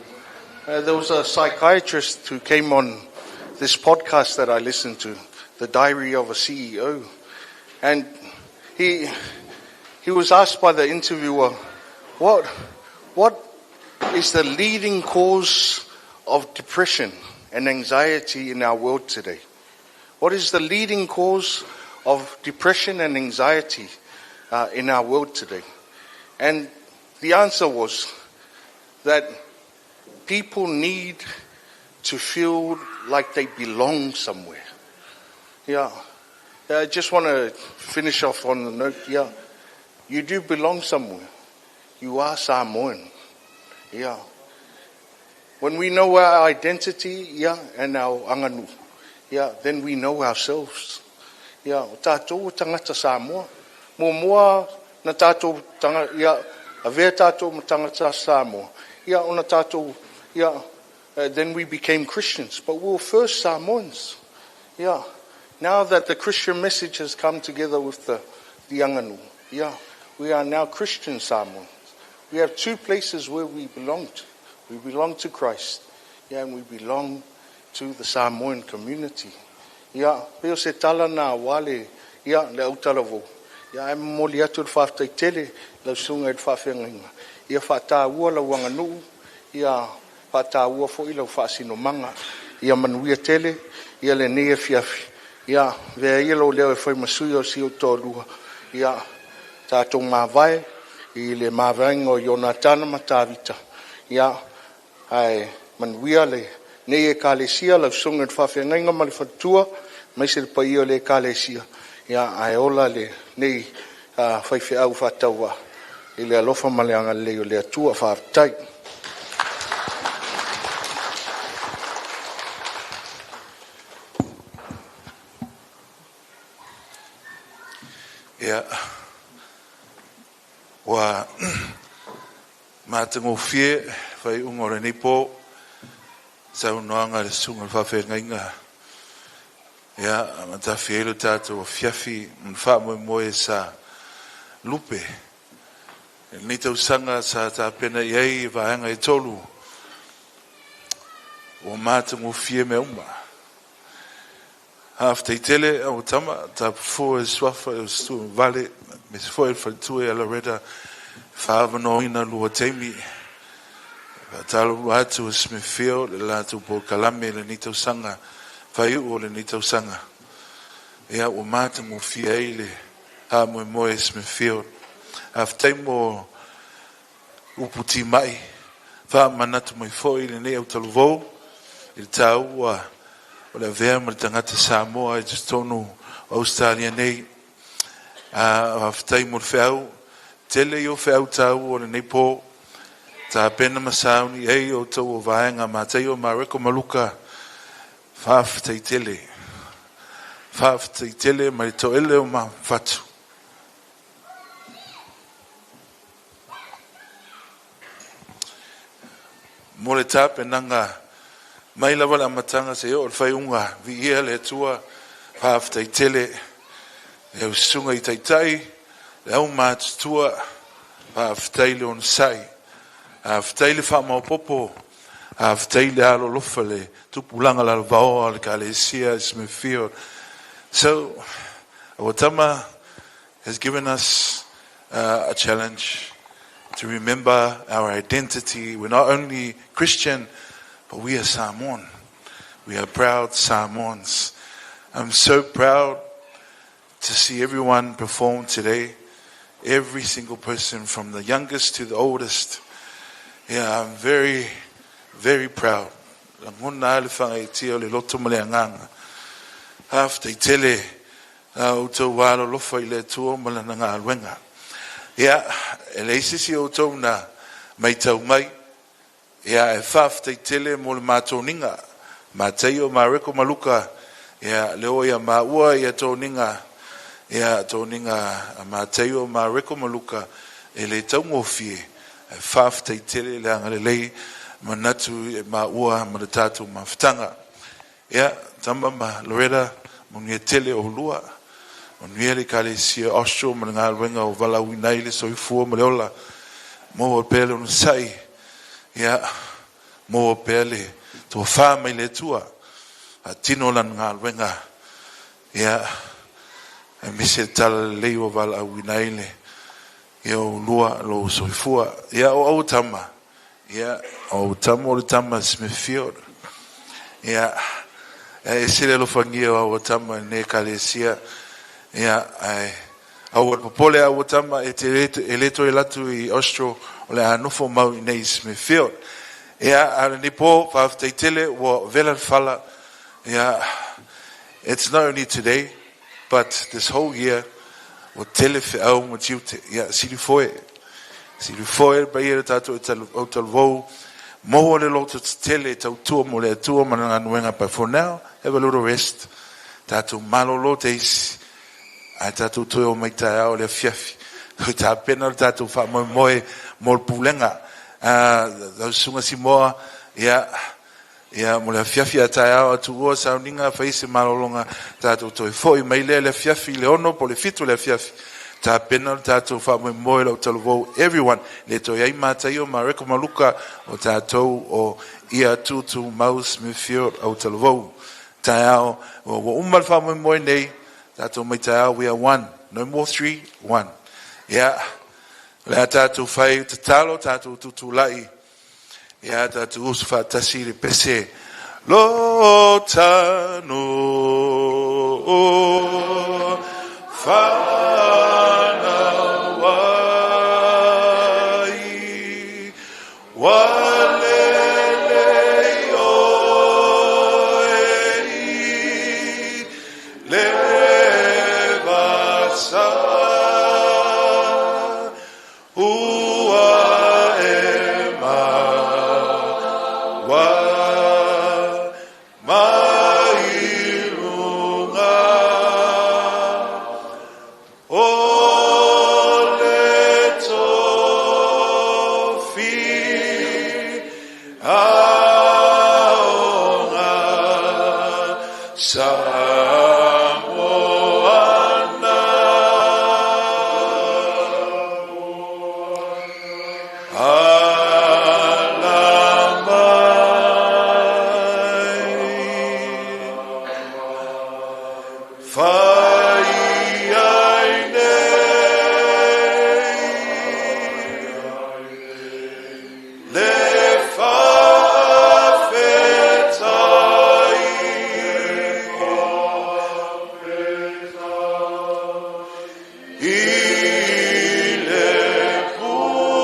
There was a psychiatrist who came on this podcast that I listened to, The Diary of a CEO. And he, he was asked by the interviewer, what, what is the leading cause of depression and anxiety in our world today? What is the leading cause of depression and anxiety in our world today? And the answer was that people need to feel like they belong somewhere. Yeah. I just want to finish off on the note. Yeah. You do belong somewhere. You are Samoan. Yeah. When we know our identity, yeah, and our anganu, yeah, then we know ourselves. Yeah, o tātou o tangata Samoa. Muamua na tātou tanga, yeah, avea tātou ma tangata Samoa. Yeah, ona tātou, yeah, then we became Christians. But we were first Samoans. Yeah. Now that the Christian message has come together with the, the anganu, yeah, we are now Christian Samoans. We have two places where we belong to. We belong to Christ, yeah, and we belong to the Samoan community. Ia, pei o se tala na aua le, ia, le autalavou. Ia, ae momoli atu le faafetai tele i lau susuga i le faafeagaiga. Ia faataua lau aganuu, ia faataua foi lau faasinomaga. Ia manuia tele, ia lenei afiafi. Ia, avea ia lou leo e fai ma sui o si ou toalua. Ia, tatou mavae i le mavaega o Ionatana ma Tavita. Ia, ae manuia lenei Ekalesia, lau Susuga i le Faafeagaiga ma le Faletua, aemaise le paia o le Ekalesia, ia, ae ola lenei faifeau faatauvaa i le alofa ma le agalelei o le Atua. Faafetai. Ia, ua matagofie faaiuga o lenei po, saunoaga a le Susuga i le Faafeagaiga, ia, ma tafi ai lo tatou afiafi ma le faamoemoe sa lupe. I lenei tausaga sa tapena i ai vaega e 3, ua matagofie mea uma. Faafetai tele au tama tapufua e suafa e o Stuart Vale me se foi le faletua ia Loretta faaavanoaina lua taimi. Faatalo atu Smithfield le latou polokalame i lenei tausaga faiuu o lenei tausaga. Ia ua matagofie ai le faamoemoe Smithfield. Faafetai mo upu timai faamanatu mai foi lenei autalavou i le taua o le avea ma le tagata Samoa i totonu o Ausetalia nei. Faafetai mo le feau, tele i o feau taua o lenei po, tapena ma sauni ai o outou o vaega Mataio, Mareko ma Luka. Faafetai tele. Faafetai tele mai toele o mafatu. Mo le tapenaga mai lava le amataga seia oo i le faaiuga, viia le Atua, faafetai tele i lau susuga i taitai, le aumatutua, faafetai le onosai, faafetai le faamaopoopo, faafetai le alolofa i le tupulaga lalovaoa o le Ekalesia Smithfield. So, our tama has given us a challenge to remember our identity. We're not only Christian, but we are Samoan. We are proud Samoans. I'm so proud to see everyone perform today. Every single person from the youngest to the oldest. Yeah, I'm very, very proud. Lagona le faagaeetia o le loto ma le agaga. Faafetai tele la outou alolofa i le Atua ma lana galuega. Ia, e leai se isi o outou na matau mai. Ia, e faafetai tele mo le matoniga. Mataio, Mareko ma Luka, ia, le oo ia maua ia toniga, ia, toniga a Mataio, Mareko ma Luka, e le taugofie. Ae faafetai tele le agalelei manatu e maua ma le tatou mafutaga. Ia, Tama ma Loretta, manuia tele oulua. Manuia le Ekalesia Austral ma le galuega o valaauina ai le soifua ma le ola. Maua pea le onosai, ia, maua pea le tofa mai le Atua. Faatino lana galuega, ia, aemaise le talalelei ua valaauina ai le, ia oulua lou soifua. Ia, o au tama, ia, o tama o le tama Smithfield. Ia, e ese le alofagia o au tama i lenei Ekalesia. Ia, ae aua le popole au tama e te e le toe alu atu i Austral, o le a nofo mau i nei i Smithfield. Ia, a o lenei po, faafetai tele ua vela le fala. Ia, it's not only today, but this whole year, ua tele feau ma tiute. Ia, sili foe. Sili foe le paia le tatou autalavou. Maua le loto tetele e tautua mo le Atua ma lana galuega. But for now, have a little rest. Tatou malolo te isi. Ae tatou toe o mai taeao le afiafi. Toe tapena le tatou faamoemoe mo le pulega. Lau susuga Simoa, ia, ia mo le afiafi a taeao atu ua sauniga fai se malologa tatou toe foi mai lea le afiafi i le 6 po o le 7 le afiafi. Tapena le tatou faamoemoe lau talavou everyone. Le toe ai Mataio, Mareko ma Luka o tatou o ia tutu mau Smithfield au talavou. Taeao, ua uma le faamoemoe nei, tatou mai taeao, we are one. No more three, one. Ia, o le a tatou fai tatalo, tatou tutulai. Ia, tatou usu faatasi i le pese. Lo tanu whanau ai wa lele oe i le vasa ua e maua mai luga o le tofi aoga Samoana. Ala mai. I le pule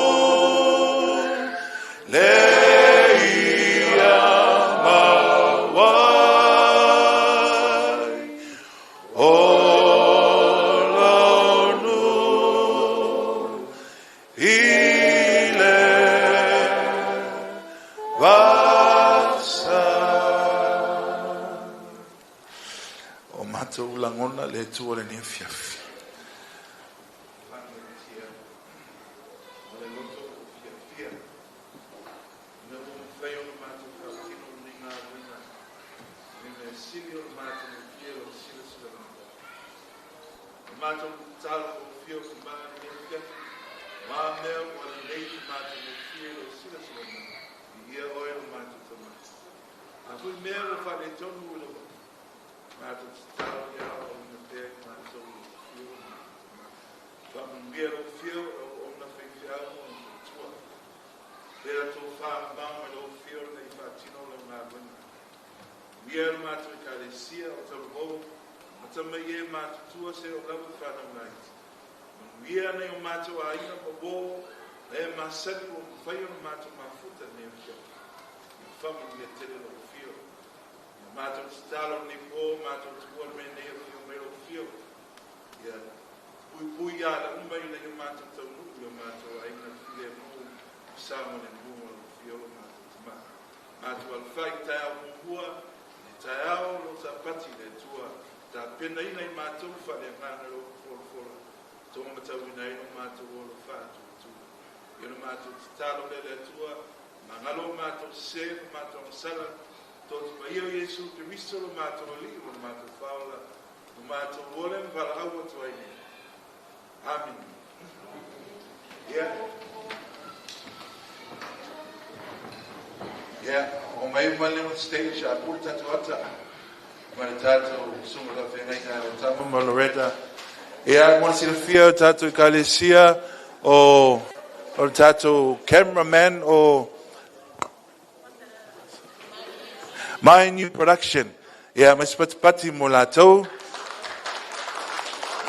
ia maua ai o lou nuu i le vasa. O matou lagona le Atua i lenei afiafi. Ma le loto ua fiafia ina ua mafai ona matou faatino lenei galuega i le mea sili o le matagofie o lau silasila mai. O le matou tatalo ua fia o tamaa i lenei afiafi, o a mea ua lelei le matagofie i lau silasila mai, viia oe lo matou Tama. A foi mea ua faaletonu i lau vaai, matou tatalo ia aoaoina pea i matou i lau afio lo matou Tama. Faamanuia lau afio o auauna faifeau ma ona faletua. Pea tofa mamao mai lau afio ina ia faatino lau galuega. Manuia le matou Ekalesia o Talavou, amata mai e matutua seia oo lava i fanau laiti. Manuia nai o matou aiga ma uo na e masani ua mafai ona matou mafuta i lenei afiafi. Ia faamanuia tele lau afio. Ia matou tatalo i lenei po, matou tuua le mea nei afio mai lau afio. Ia puipui ala uma ina ia matou taunuu i o matou aiga i le filemu ma saogalemu o lau afio lo matou Tama. Matou alafai i taeao muamua, i le taeao o lo Sapati i le Atua, tapenaina i matou le faaleagaga i lau folafola, tonga matauina ai lo matou ola faatuatua. Ia ona matou tatalo lea i le Atua, magalo o matou sese ma matou agasala, Totu Paia o Iesu Keriso lo matou Alii ma lo matou Faaola, lo matou ola ma valaau atu ai nei. Amene. Ia. Ia, o mai uma le on stage a pule tatou ata ma le tatou susuga faafeagaiga o Tama ma Loretta. Ia, mo le silafia o tatou Ekalesia o le tatou cameraman o My New Production. Ia, mai se patipati mo latou.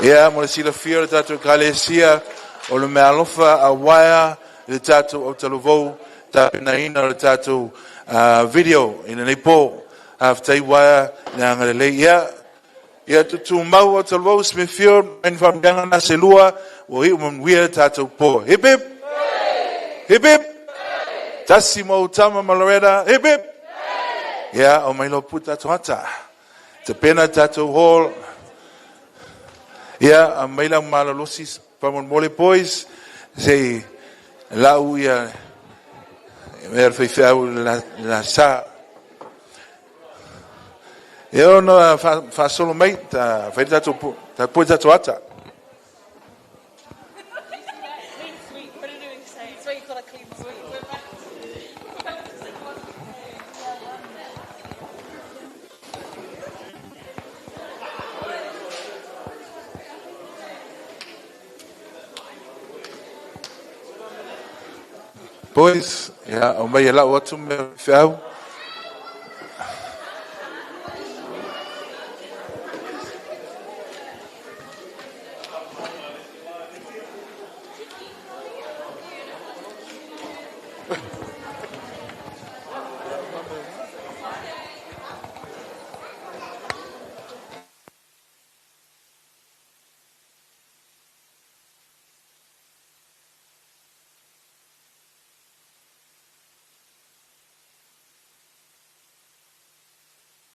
Ia, mo le silafia o le tatou Ekalesia, o le meaalofa a Uaea i le tatou autalavou tapenaina o le tatou video i lenei po. Faafetai Uaea le agalelei. Ia, ia tutumau autalavou Smithfield, mai ni faamanuiaga na se lua, ua iu manuia le tatou po. Hip hip! Hip hip! Tasi mo Tama ma Loretta. Hip hip! Ia, o mai loa pue tatou ata. Tapena tatou hall. Ia, a mai lau malolosi faamolemole boys. Se i lau ia mea le faifeau i le la sa. Ia ona faasolo mai, ta fai le tatou, ta pue tatou ata. Boys, ia, aumai e lau atu mea feau.